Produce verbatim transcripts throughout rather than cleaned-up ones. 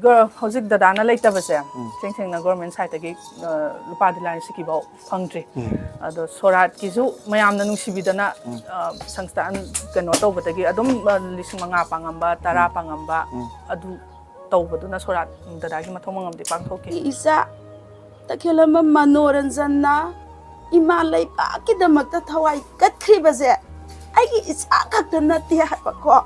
ꯒ-, ꯍꯧꯖꯤꯛ ꯗꯗꯥꯅ ꯂꯩꯇꯕꯁꯦ, ꯎꯝ꯫ ꯊꯦꯡ ꯊꯦꯡꯅ ꯒꯣꯔꯃꯦꯟ ꯁꯥꯏꯠꯇꯒꯤ, ꯑ, ꯂꯨꯄꯥꯗꯤ ꯂꯥꯏꯔꯤ ꯁꯤꯀꯤꯐꯥꯎ ꯐꯪꯗ꯭ꯔꯤ꯫ ꯎꯝ꯫ ꯑꯗꯣ ꯁꯣꯔꯥꯠꯀꯤꯁꯨ ꯃꯌꯥꯝꯅ ꯅꯨꯡꯁꯤꯕꯤꯗꯅ, ꯎꯝ꯫ ꯑ, ꯁꯪꯁꯊꯥꯟ ꯀꯩꯅꯣ ꯇꯧꯕꯗꯒꯤ ꯑꯗꯨꯝ, ꯑ, ꯂꯤꯁꯤꯡ ꯃꯉꯥ ꯄꯥꯡꯉꯝꯕ, ꯇꯔꯥ ꯎꯝ꯫ ꯄꯥꯡꯉꯝꯕ, ꯎꯝ꯫ ꯑꯗꯨ ꯇꯧꯕꯗꯨꯅ ꯁꯣꯔꯥꯠ ꯗꯗꯥꯒꯤ ꯃꯊꯧ ꯃꯉꯝꯗꯤ ꯄꯥꯡꯊꯣꯛꯈꯤ꯫ ꯏꯆꯥ ꯇꯈꯦꯜꯂꯝꯕ ꯃꯅꯣꯔꯟꯖꯟꯅ ꯏꯃꯥ ꯂꯩꯕꯥꯛꯀꯤꯗꯃꯛꯇ ꯊꯋꯥꯏ ꯀꯠꯈ꯭ꯔꯤꯕꯁꯦ ꯑꯩꯒꯤ ꯏꯆꯥ ꯈꯛꯇ ꯅꯠꯇꯦ ꯍꯥꯏꯕꯀꯣ꯫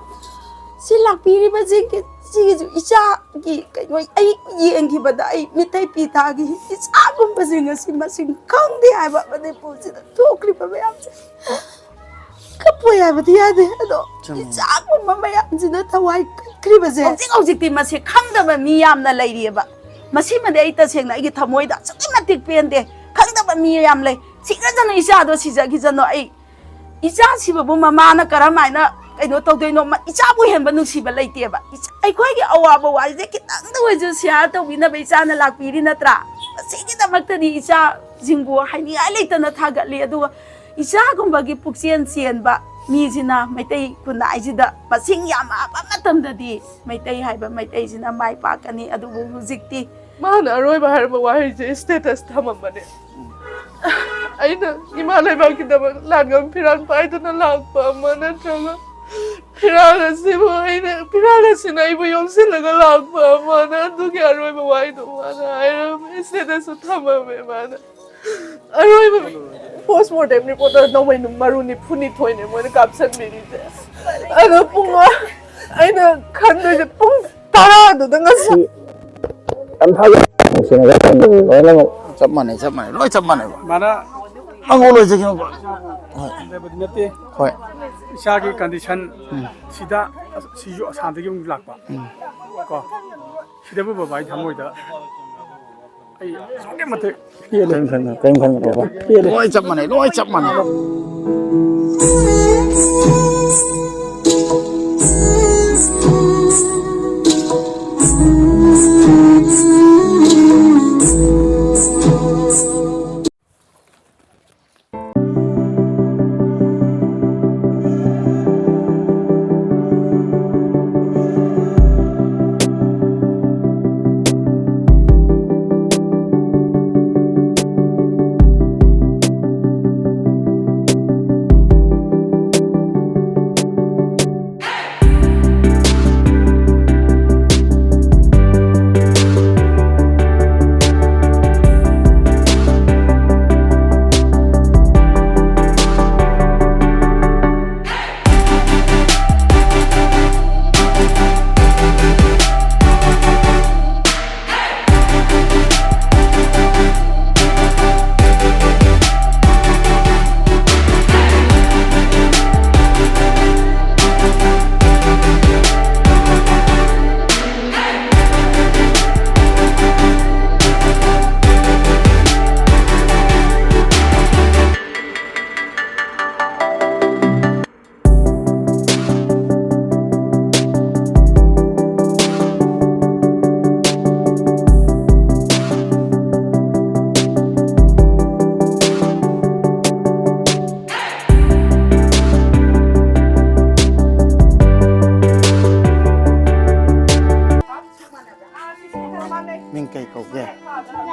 ꯁꯤ ꯂꯥꯛꯄꯤꯔꯤꯕꯁꯤꯡꯒꯤ, ꯁꯤꯒꯤꯁꯨ ꯏꯆꯥꯒꯤ ꯀꯩꯅꯣ, ꯑꯩ ꯌꯦꯡꯈꯤꯕꯗ ꯑꯩ ꯃꯤꯠꯊꯩ ꯄꯤ ꯇꯥꯈꯤ꯫ ꯏꯆꯥꯒꯨꯝꯕꯁꯤꯡ ꯑꯁꯤ ꯃꯁꯤꯡ ꯈꯪꯗꯦ ꯍꯥꯏꯕ ꯃꯅꯤꯄꯨꯔꯁꯤꯗ ꯊꯣꯛꯈ꯭ꯔꯤꯕ ꯃꯌꯥꯝꯁꯦ꯫ ꯀꯞꯄꯣꯏ ꯍꯥꯏꯕꯗꯤ ꯌꯥꯗꯦ, ꯑꯗꯣ ꯆꯨꯝꯃꯤ꯫ ꯏꯆꯥꯒꯨꯝꯕ ꯃꯌꯥꯝꯁꯤꯅ ꯊꯋꯥꯏ ꯀꯠꯈ꯭ꯔꯤꯕꯁꯦ꯫ ꯍꯧꯖꯤꯛ ꯍꯧꯖꯤꯛꯇꯤ ꯃꯁꯤ ꯈꯪꯗꯕ ꯃꯤ ꯌꯥꯝꯅ ꯂꯩꯔꯤꯑꯕ꯫ ꯃꯁꯤꯃꯗꯤ ꯑꯩ ꯇꯁꯦꯡꯅ ꯑꯩꯒꯤ ꯊꯃꯣꯏꯗ ꯑꯁꯨꯛꯀꯤ ꯃꯇꯤꯛ ꯄꯦꯟꯗꯦ꯫ ꯈꯪꯗꯕ ꯃꯤ ꯌꯥꯝ ꯂꯩ꯫ ꯁꯤꯈ꯭ꯔꯖꯅꯨ, ꯏꯆꯥꯗꯣ ꯁꯤꯖꯈꯤꯖꯅꯨ꯫ ꯑꯩ ꯏꯆꯥ ꯁꯤꯕꯕꯨ ꯃꯃꯥꯅ ꯀꯔꯝꯍꯥꯏꯅ ꯀꯩꯅꯣ ꯇꯧꯗꯣꯏꯅꯣ? ꯃ-, ꯏꯆꯥꯕꯨ ꯍꯦꯟꯕ ꯅꯨꯡꯁꯤꯕ ꯂꯩꯇꯦꯕ꯫ ꯏꯆꯥ, ꯑꯩꯈꯣꯏꯒꯤ ꯑꯋꯥꯕ ꯋꯥꯔꯤꯁꯦ ꯈꯤꯇꯪꯗ ꯑꯣꯏꯔꯁꯨ ꯁꯤꯌꯥꯔ ꯇꯧꯕꯤꯅꯕ ꯏꯆꯥꯅ ꯂꯥꯛꯄꯤꯔꯤ ꯅꯠꯇ꯭ꯔꯥ? ꯃꯁꯤꯒꯤꯗꯃꯛꯇꯗꯤ ꯏꯆꯥꯁꯤꯡꯕꯨ ꯍꯥꯏꯅꯤꯡꯉꯥꯏ ꯂꯩꯇꯅ ꯊꯥꯒꯠꯂꯤ꯫ ꯑꯗꯨꯒ ꯏꯆꯥꯒꯨꯝꯕꯒꯤ ꯄꯨꯛꯆꯦꯜ ꯆꯦꯟꯕ ꯃꯤꯁꯤꯅ ꯃꯩꯇꯩ ꯈꯨꯟꯅꯥꯏꯁꯤꯗ ꯃꯁꯤꯡ ꯌꯥꯝꯃꯛꯑꯕ ꯃꯇꯝꯗꯗꯤ ꯃꯩꯇꯩ ꯍꯥꯏꯕ ꯃꯩꯇꯩꯁꯤꯅ ꯃꯥꯏ ꯄꯥꯛꯀꯅꯤ꯫ ꯑꯗꯨꯕꯨ ꯍꯧꯖꯤꯛꯇꯤ ꯃꯥꯅ ꯑꯔꯣꯏꯕ ꯍꯥꯏꯔꯕ ꯋꯥꯍꯩꯁꯦ ꯁ꯭ꯇꯦꯇꯁ ꯊꯝꯃꯝꯕꯅꯦ꯫ ꯑꯩꯅ ꯏꯃꯥ ꯂꯩꯕꯥꯛꯀꯤꯗꯃꯛ ꯂꯥꯟꯒꯝ ꯐꯤꯔꯥꯜ ꯄꯥꯏꯗꯨꯅ ꯂꯥꯛꯄ ꯑꯃ ꯅꯠꯇ꯭ꯔꯒ ꯐꯤꯔꯥꯜ ꯑꯁꯤꯕꯨ ꯑꯩꯅ, ꯐꯤꯔꯥꯜ ꯑꯁꯤꯅ ꯑꯩꯕꯨ ꯌꯣꯝꯁꯤꯜꯂꯒ ꯂꯥꯛꯄ ꯑꯃꯅ ꯑꯗꯨꯒꯤ ꯑꯔꯣꯏꯕ ꯋꯥꯍꯩꯗꯣ ꯃꯥꯅ ꯍꯥꯏꯔꯝꯃꯦ꯫ ꯁ꯭ꯇꯦꯇꯁꯁꯨ ꯊꯝꯃꯝꯃꯦ ꯃꯥꯅ꯫ ꯑꯔꯣꯏꯕ ꯄꯣꯁꯃꯣꯔꯇꯦꯝ ꯔꯤꯄꯣꯔꯠꯇ ꯅꯣꯡꯃꯩ ꯃꯔꯨ ꯅꯤꯐꯨ ꯅꯤꯊꯣꯏꯅꯦ ꯃꯣꯏꯅ ꯀꯥꯞꯁꯟꯕꯤꯔꯤꯁꯦ꯫ ꯑꯗꯣ ꯄꯨꯡ ꯑ-, ꯑꯩꯅ ꯈꯟꯗꯣꯏꯁꯦ ꯄꯨꯡ ꯇꯔꯥꯗꯨꯗ ꯉꯁꯤ ꯌꯥꯝ ꯊꯥꯖ-, ꯅꯨꯡꯁꯤꯅꯒ ꯂꯣꯏꯅꯃꯛ ꯆꯞ ꯃꯥꯟꯅꯩ, ꯆꯞ ꯃꯥꯟꯅꯩ, ꯂꯣꯏ ꯆꯞ ꯃꯥꯟꯅꯩꯕ꯫ ꯃꯥꯅ ꯍꯪꯉꯣ ꯂꯣꯏꯖꯒꯦ, ꯍꯪꯉꯣ꯫ ꯍꯣꯏ꯫ ꯂꯩꯕꯗꯤ ꯅꯠꯇꯦ꯫ ꯍꯣꯏ꯫ ꯏꯆꯥꯒꯤ ꯀꯟꯗꯤꯁꯟ ꯎꯝ꯫ ꯁꯤꯗ, ꯁꯤꯁꯨ ꯑꯁꯥꯝꯗꯒꯤ ꯑꯃꯨꯛ ꯂꯥꯛꯄ꯫ ꯎꯝ꯫ ꯀꯣ꯫ ꯁꯤꯗꯕꯨ ꯕꯕꯥ ꯑꯩ ꯊꯃꯣꯏꯗ ꯑꯩ ꯑꯁꯨꯛꯀꯤ ꯃꯇꯤꯛ ꯄꯦꯜꯂꯦ꯫ ꯀꯔꯤꯝ ꯈꯟꯒꯅꯨ, ꯀꯔꯤꯝ ꯈꯟꯒꯅꯨ ꯕꯕꯥ꯫ ꯄꯦꯜꯂꯦ꯫ ꯂꯣꯏ ꯆꯞ ꯃꯥꯟꯅꯩ, ꯂꯣꯏ ꯆꯞ ꯃꯥꯟꯅꯩ꯫ ꯃꯤꯡ ꯀꯩ ꯀꯧꯒꯦ?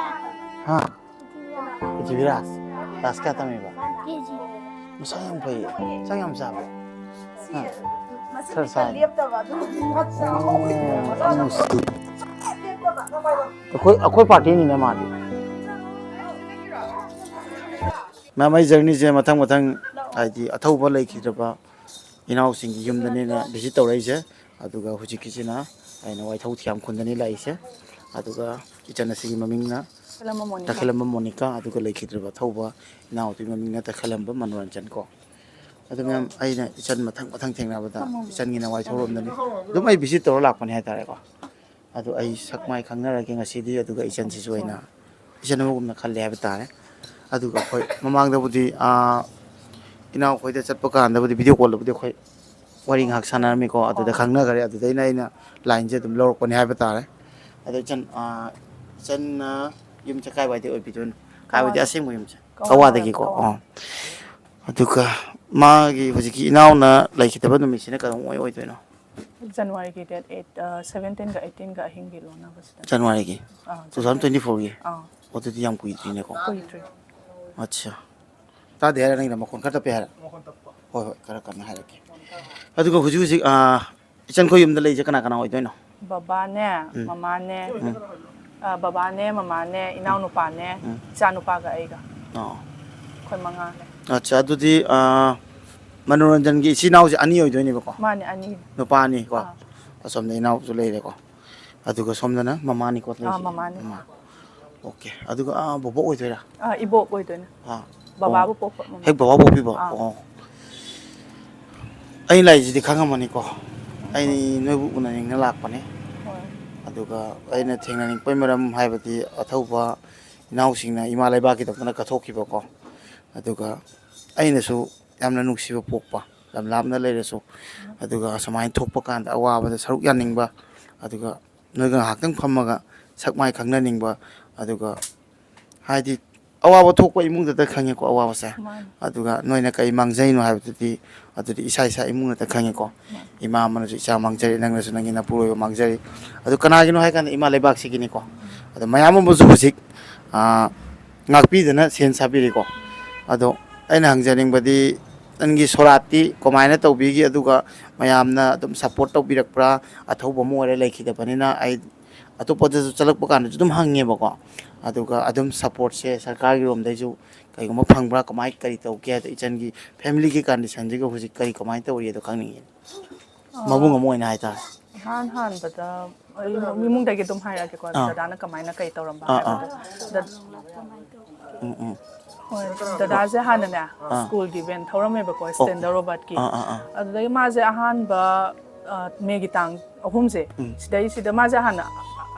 ꯍꯥ? ꯄ꯭ꯔꯤꯊꯤꯕꯤꯔꯥꯖ꯫ ꯀ꯭ꯂꯥꯁ ꯀꯌꯥ ꯇꯝꯃꯤꯕ? ꯃꯁꯥ ꯌꯥꯝ ꯐꯩꯌꯦ꯫ ꯆꯥꯛ ꯌꯥꯝ ꯆꯥꯕ꯭ꯔꯣ? ꯍꯥ? ꯈꯔ ꯆꯥꯏ꯫ ꯑꯣ, ꯌꯥꯝ ꯅꯨꯡꯁꯤ꯫ ꯑꯩꯈꯣꯏ, ꯑꯩꯈꯣꯏ ꯄꯥꯔꯇꯤꯅꯤꯅꯦ ꯃꯥꯗꯤ꯫ ꯃꯌꯥꯝ, ꯑꯩ ꯖꯔꯅꯤꯁꯦ ꯃꯊꯪ ꯃꯊꯪ, ꯍꯥꯏꯗꯤ ꯑꯊꯧꯕ ꯂꯩꯈꯤꯗ꯭ꯔꯕ ꯏꯅꯥꯎꯁꯤꯡꯒꯤ ꯌꯨꯝꯗꯅꯦꯅ ꯚꯤꯖꯤꯠ ꯇꯧꯔꯛꯏꯁꯦ꯫ ꯑꯗꯨꯒ ꯍꯧꯖꯤꯛꯀꯤꯁꯤꯅ ꯑꯩꯅ ꯋꯥꯏꯊꯧ ꯊꯤꯌꯥꯝ ꯈꯨꯟꯗꯅꯤ ꯂꯥꯛꯏꯁꯦ꯫ ꯑꯗꯨꯒ ꯏꯆꯟ ꯑꯁꯤꯒꯤ ꯃꯃꯤꯡꯅ ꯇꯈꯦꯜꯂꯝꯕ ꯃꯣꯅꯤꯀꯥ꯫ ꯇꯈꯦꯜꯂꯝꯕ ꯃꯣꯅꯤꯀꯥ, ꯑꯗꯨꯒ ꯂꯩꯈꯤꯗ꯭ꯔꯕ ꯑꯊꯧꯕ ꯏꯅꯥꯎꯗꯨꯒꯤ ꯃꯃꯤꯡꯅ ꯇꯈꯦꯜꯂꯝꯕ ꯃꯅꯣꯔꯟꯖꯟ ꯀꯣ꯫ ꯑꯗꯨ ꯃꯌꯥꯝ, ꯑꯩꯅ ꯏꯆꯟ ꯃꯊꯪ ꯃꯊꯪ ꯊꯦꯡꯅꯕꯗ ꯏꯆꯟꯒꯤꯅ ꯋꯥꯏꯊꯧꯔꯣꯝꯗꯅꯤ꯫ ꯑꯗꯨꯝ ꯑꯩ ꯚꯤꯖꯤꯠ ꯇꯧꯔ ꯂꯥꯛꯄꯅꯦ ꯍꯥꯏꯇꯥꯔꯦꯀꯣ꯫ ꯑꯗꯨ ꯑꯩ ꯁꯛ ꯃꯥꯏ ꯈꯪꯅꯔꯒꯦ ꯉꯁꯤꯗꯤ, ꯑꯗꯨꯒ ꯏꯆꯟꯁꯤꯁꯨ ꯑꯩꯅ ꯏꯆꯟ ꯑꯃꯒꯨꯝꯅ ꯈꯜꯂꯦ ꯍꯥꯏꯕ ꯇꯥꯔꯦ꯫ ꯑꯗꯨꯒ ꯑꯩꯈꯣꯏ ꯃꯃꯥꯡꯗꯕꯨꯗꯤ, ꯑꯥ, ꯏꯅꯥꯎꯈꯣꯏꯗ ꯆꯠꯄ ꯀꯥꯟꯗꯕꯨꯗꯤ ꯚꯤꯗꯤꯑꯣ ꯀꯣꯜꯗꯕꯨꯗꯤ ꯑꯩꯈꯣꯏ ꯋꯥꯔꯤ ꯉꯥꯏꯍꯥꯛ ꯁꯥꯟꯅꯔꯝꯃꯤꯀꯣ, ꯑꯗꯨꯗ ꯈꯪꯅꯈꯔꯦ꯫ ꯑꯗꯨꯗꯩꯅ ꯑꯩꯅ ꯂꯥꯏꯟꯁꯦ ꯑꯗꯨꯝ ꯂꯧꯔꯛꯄꯅꯦ ꯍꯥꯏꯕ ꯇꯥꯔꯦ꯫ ꯑꯗꯣ ꯏꯆꯟ, ꯑꯥ, ꯏꯆꯟꯅ ꯌꯨꯝꯁꯦ ꯀꯥꯏꯋꯥꯏꯗꯩ ꯑꯣꯏꯕꯤꯗꯣꯏꯅꯣ? ꯀꯥꯏꯋꯥꯏꯗꯩ? ꯀꯋꯥꯗ꯫ ꯑꯁꯦꯡꯕ ꯌꯨꯝꯁꯦ? ꯀꯋꯥꯗ꯫ ꯀꯋꯥꯗꯒꯤꯀꯣ? ꯑꯣ꯫ ꯑꯗꯨꯒ ꯃꯥꯒꯤ ꯍꯧꯖꯤꯛꯀꯤ ꯏꯅꯥꯎꯅ ꯂꯩꯈꯤꯗꯕ ꯅꯨꯃꯤꯠꯁꯤꯅ ꯀꯩꯗꯧꯉꯩ ꯑꯣꯏꯗꯣꯏꯅꯣ? ꯖꯅꯋꯥꯔꯤꯒꯤ ꯗꯦꯠ ꯑꯩꯠ, ꯑ, ꯁꯚꯦꯟꯇꯤꯟꯒ ꯑꯩꯠꯇꯤꯟꯒ ꯑꯍꯤꯡꯒꯤ ꯂꯣꯟꯅꯕꯁꯤꯗ꯫ ꯖꯅꯋꯥꯔꯤꯒꯤ? ꯑꯥ, ꯇꯨ ꯊꯥꯎꯖꯟ ꯇ꯭ꯋꯦꯟꯇꯤ ꯐꯣꯔꯒꯤ? ꯑꯥ꯫ ꯑꯣ, ꯑꯗꯨꯗꯤ ꯌꯥꯝ ꯀꯨꯏꯗ꯭ꯔꯤꯅꯦꯀꯣ? ꯀꯨꯏꯗ꯭ꯔꯤ꯫ ꯑꯠꯆꯥ꯫ ꯇꯥꯗꯦ ꯍꯥꯏꯔ ꯅꯪꯒꯤꯗꯣ? ꯃꯈꯣꯟ ꯈꯔ ꯇꯞꯄꯦ ꯍꯥꯏꯔ? ꯍꯣꯏ, ꯍꯣꯏ, ꯈꯔ ꯀꯟꯅ ꯍꯥꯏꯔꯛꯀꯦ꯫ ꯑꯗꯨꯒ ꯍꯧꯖꯤꯛ ꯍꯧꯖꯤꯛ, ꯑ, ꯏꯆꯟꯈꯣꯏ ꯌꯨꯝꯗ ꯂꯩꯁꯦ ꯀꯅꯥ ꯀꯅꯥ ꯑꯣꯏꯗꯣꯏꯅꯣ? ꯕꯕꯥꯅꯦ, ꯎꯝ꯫ ꯃꯃꯥꯅꯦ, ꯎꯝ꯫ ꯑ, ꯕꯕꯥꯅꯦ, ꯃꯃꯥꯅꯦ, ꯏꯅꯥꯎꯅꯨꯄꯥꯅꯦ, ꯎꯝ꯫ ꯏꯆꯥꯅꯨꯄꯥꯒ ꯑꯩꯒ꯫ ꯑꯣ꯫ ꯑꯩꯈꯣꯏ ꯃꯉꯥꯅꯦ꯫ ꯑꯠꯆꯥ, ꯑꯗꯨꯗꯤ, ꯑ, ꯃꯅꯣꯔꯟꯖꯟꯒꯤ ꯏꯆꯤꯟ ꯏꯅꯥꯎꯁꯦ ꯑꯅꯤ ꯑꯣꯏꯗꯣꯏꯅꯦꯕꯀꯣ? ꯃꯥꯅꯦ, ꯑꯅꯤ꯫ ꯅꯨꯄꯥ ꯑꯅꯤ ꯀꯣ? ꯑꯥ꯫ ꯑꯁꯣꯝꯗ ꯏꯅꯥꯎꯁꯨ ꯂꯩꯔꯦꯀꯣ? ꯑꯗꯨꯒ ꯁꯣꯝꯗꯅ ꯃꯃꯥꯅꯤꯀꯣ ꯑꯥ, ꯂꯩꯁꯦ? ꯃꯃꯥꯅꯦ꯫ ꯃꯃꯥ꯫ ꯑꯣꯀꯦ꯫ ꯑꯗꯨꯒ, ꯑꯥ, ꯕꯣꯕꯣꯛ ꯑꯣꯏꯗꯣꯏꯔꯥ? ꯑꯥ, ꯏꯕꯣꯛ ꯑꯣꯏꯗꯣꯏꯅꯦ꯫ ꯑꯥ꯫ ꯕꯕꯥꯕꯨ ꯑꯣ꯫ ꯄꯣꯛꯄ ꯃꯃꯥ꯫ ꯍꯦꯛ ꯕꯕꯥ ꯄꯣꯛꯄꯤꯕ? ꯑꯥ꯫ ꯑꯣ꯫ ꯑꯩ ꯂꯥꯛꯏꯁꯤꯗꯤ ꯈꯪꯉꯝꯃꯅꯤꯀꯣ? ꯑꯩ ꯅꯣꯏꯕꯨ ꯎꯅꯅꯤꯡꯅ ꯂꯥꯛꯄꯅꯦ꯫ ꯍꯣꯏ꯫ ꯑꯗꯨꯒ ꯑꯩꯅ ꯊꯦꯡꯅꯅꯤꯡꯕꯒꯤ ꯃꯔꯝ ꯍꯥꯏꯕꯗꯤ ꯑꯊꯧꯕ ꯏꯅꯥꯎꯁꯤꯡꯅ ꯏꯃꯥ ꯂꯩꯕꯥꯛꯀꯤꯗꯃꯛꯇ ꯀꯠꯊꯣꯛꯈꯤꯕꯀꯣ꯫ ꯑꯗꯨꯒ ꯑꯩꯅꯁꯨ ꯌꯥꯝꯅ ꯅꯨꯡꯁꯤꯕ ꯄꯣꯛꯄ, ꯂꯝ ꯂꯥꯞꯅ ꯂꯩꯔꯁꯨ꯫ ꯑꯗꯨꯒ ꯑꯁꯨꯃꯥꯏꯅ ꯊꯣꯛꯄ ꯀꯥꯟꯗ ꯑꯋꯥꯕꯗ ꯁꯔꯨꯛ ꯌꯥꯅꯤꯡꯕ, ꯑꯗꯨꯒ ꯅꯣꯏꯒ ꯉꯥꯏꯍꯥꯛꯇꯪ ꯐꯝꯃꯒ ꯁꯛ ꯃꯥꯏ ꯈꯪꯅꯅꯤꯡꯕ, ꯑꯗꯨꯒ ꯍꯥꯏꯗꯤ ꯑꯋꯥꯕ ꯊꯣꯛꯄ ꯏꯃꯨꯡꯗꯇ ꯈꯪꯉꯦꯀꯣ ꯑꯋꯥꯕꯁꯦ꯫ ꯃꯥꯅꯤ꯫ ꯑꯗꯨꯒ ꯅꯣꯏꯅ ꯀꯩ ꯃꯥꯡꯖꯩꯅꯣ ꯍꯥꯏꯕꯗꯨꯗꯤ, ꯑꯗꯨꯗꯤ ꯏꯁꯥ ꯏꯁꯥ ꯏꯃꯨꯡꯗꯇ ꯈꯪꯉꯦꯀꯣ꯫ ꯃꯥꯅꯤ꯫ ꯏꯃꯥ ꯑꯃꯅꯁꯨ ꯏꯆꯥ ꯃꯥꯡꯖꯔꯤ, ꯅꯪꯅꯁꯨ ꯅꯪꯒꯤ ꯅꯄꯨꯔꯣꯏꯕ ꯃꯥꯡꯖꯔꯤ꯫ ꯑꯗꯨ ꯀꯅꯥꯒꯤꯅꯣ ꯍꯥꯏ ꯀꯥꯟꯗ ꯏꯃꯥ ꯂꯩꯕꯥꯛꯁꯤꯒꯤꯅꯤꯀꯣ꯫ ꯑꯗꯣ ꯃꯌꯥꯝ ꯑꯃꯁꯨ ꯍꯧꯖꯤꯛ, ꯑ, ꯉꯥꯛꯄꯤꯗꯅ ꯁꯦꯟ ꯁꯥꯕꯤꯔꯤꯀꯣ꯫ ꯑꯗꯣ ꯑꯩꯅ ꯍꯪꯖꯅꯤꯡꯕꯗꯤ, ꯅꯪꯒꯤ ꯁꯣꯔꯥꯠꯇꯤ ꯀꯃꯥꯏꯅ ꯇꯧꯕꯤꯒꯦ? ꯑꯗꯨꯒ ꯃꯌꯥꯝꯅ ꯑꯗꯨꯝ ꯁꯞꯄꯣꯔꯠ ꯇꯧꯕꯤꯔꯛꯄ꯭ꯔꯥ? ꯑꯊꯧꯕ ꯑꯃ ꯑꯣꯏꯔꯦ, ꯂꯩꯈꯤꯗꯕꯅꯤꯅ ꯑꯩ ꯑꯇꯣꯞꯄꯗꯁꯨ ꯆꯠꯂꯛꯄ ꯀꯥꯟꯗꯁꯨ ꯑꯗꯨꯝ ꯍꯪꯉꯦꯕꯀꯣ꯫ ꯑꯗꯨꯒ ꯑꯗꯨꯝ ꯁꯞꯄꯣꯔꯠꯁꯦ ꯁꯔꯀꯥꯔꯒꯤꯔꯣꯝꯗꯩꯁꯨ ꯀꯩꯒꯨꯝꯕ ꯐꯪꯕ꯭ꯔꯥ? ꯀꯃꯥꯏ, ꯀꯔꯤ ꯇꯧꯒꯦ? ꯑꯗꯣ ꯏꯆꯟꯒꯤ ꯐꯦꯃꯤꯂꯤꯒꯤ ꯀꯟꯗꯤꯁꯟꯁꯤꯒ ꯍꯧꯖꯤꯛ ꯀꯔꯤ, ꯀꯃꯥꯏꯅ ꯇꯧꯔꯤ? ꯑꯗꯣ ꯈꯪꯅꯤꯡꯉꯦ꯫ ꯑ, ꯃꯕꯨꯡ ꯑꯃ ꯑꯣꯏꯅ ꯍꯥꯏꯇꯥꯔꯦ꯫ ꯏꯍꯥꯟ ꯍꯥꯟꯕꯗ ꯑꯩ ꯏꯃꯨꯡꯗꯒꯤ ꯑꯗꯨꯝ ꯍꯥꯏꯔꯛꯑꯒꯦꯀꯣ, ꯑꯥ꯫ ꯗꯗꯥꯅ ꯀꯃꯥꯏꯅ ꯀꯩ ꯇꯧꯔꯝꯕ ꯑꯥ, ꯑꯥ꯫ ꯍꯥꯏꯕꯗꯣ꯫ ꯗ-, ꯎꯝ, ꯎꯝ꯫ ꯍꯣꯏ, ꯗꯗꯥꯁꯦ ꯍꯥꯟꯅꯅꯦ, ꯑꯥ꯫ ꯁ꯭ꯀꯨꯜꯒꯤ ꯚꯦꯟ ꯊꯧꯔꯝꯃꯦꯕꯀꯣ, ꯑꯣ꯫ ꯁ꯭ꯇꯦꯟꯗꯔ ꯔꯣꯕꯥꯔꯠꯀꯤ꯫ ꯑꯥ, ꯑꯥ, ꯑꯥ꯫ ꯑꯗꯨꯗꯒꯤ ꯃꯥꯁꯦ ꯑꯍꯥꯟꯕ, ꯑ, ꯃꯦꯒꯤ ꯇꯥꯡ ꯑꯍꯨꯝꯁꯦ, ꯎꯝ꯫ ꯁꯤꯗꯩꯁꯤꯗ ꯃꯥꯁꯦ ꯍꯥꯟꯅ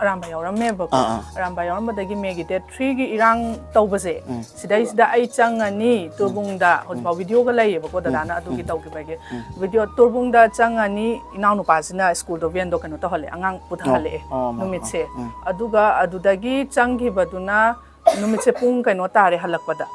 ꯑꯔꯥꯝꯕꯥꯏ ꯌꯥꯎꯔꯝꯃꯦꯕꯀꯣ꯫ ꯑꯥ, ꯑꯥ꯫ ꯑꯔꯥꯝꯕꯥꯏ ꯌꯥꯎꯔꯝꯕꯗꯒꯤ ꯃꯦꯒꯤ ꯗꯦꯠ ꯊ꯭ꯔꯤꯒꯤ ꯏꯔꯥꯡ ꯇꯧꯕꯁꯦ, ꯎꯝ꯫ ꯁꯤꯗꯩꯁꯤꯗ ꯑꯩ ꯆꯪꯉꯅꯤ, ꯎꯝ꯫ ꯇꯨꯔꯕꯨꯡꯗ, ꯍꯧꯖꯤꯛꯐꯥꯎ ꯎꯝ꯫ ꯚꯤꯗꯤꯑꯣꯒ ꯂꯩꯌꯦꯕꯀꯣ, ꯎꯝ꯫ ꯗꯗꯥꯅ ꯑꯗꯨꯒꯤ ꯎꯝ꯫ ꯇꯧꯈꯤꯕꯒꯤ꯫ ꯎꯝ꯫ ꯚꯤꯗꯤꯑꯣ ꯇꯨꯔꯕꯨꯡꯗ ꯆꯪꯉꯅꯤ, ꯏꯅꯥꯎꯅꯨꯄꯥꯁꯤꯅ ꯁ꯭ꯀꯨꯜꯗꯣ ꯚꯦꯟꯗꯣ ꯀꯩꯅꯣ ꯇꯧꯍꯜꯂꯦ, ꯑꯉꯥꯡ ꯄꯨꯊꯍꯜꯂꯛꯑꯦ ꯑꯣ, ꯑꯣ, ꯃꯥ, ꯅꯨꯃꯤꯠꯁꯦ꯫ ꯑꯣ, ꯎꯝ꯫ ꯑꯗꯨꯒ ꯑꯗꯨꯗꯒꯤ ꯆꯪꯈꯤꯕꯗꯨꯅ ꯅꯨꯃꯤꯠꯁꯦ ꯄꯨꯡ ꯀꯩꯅꯣ ꯇꯥꯔꯦ ꯍꯜꯂꯛꯄꯗ,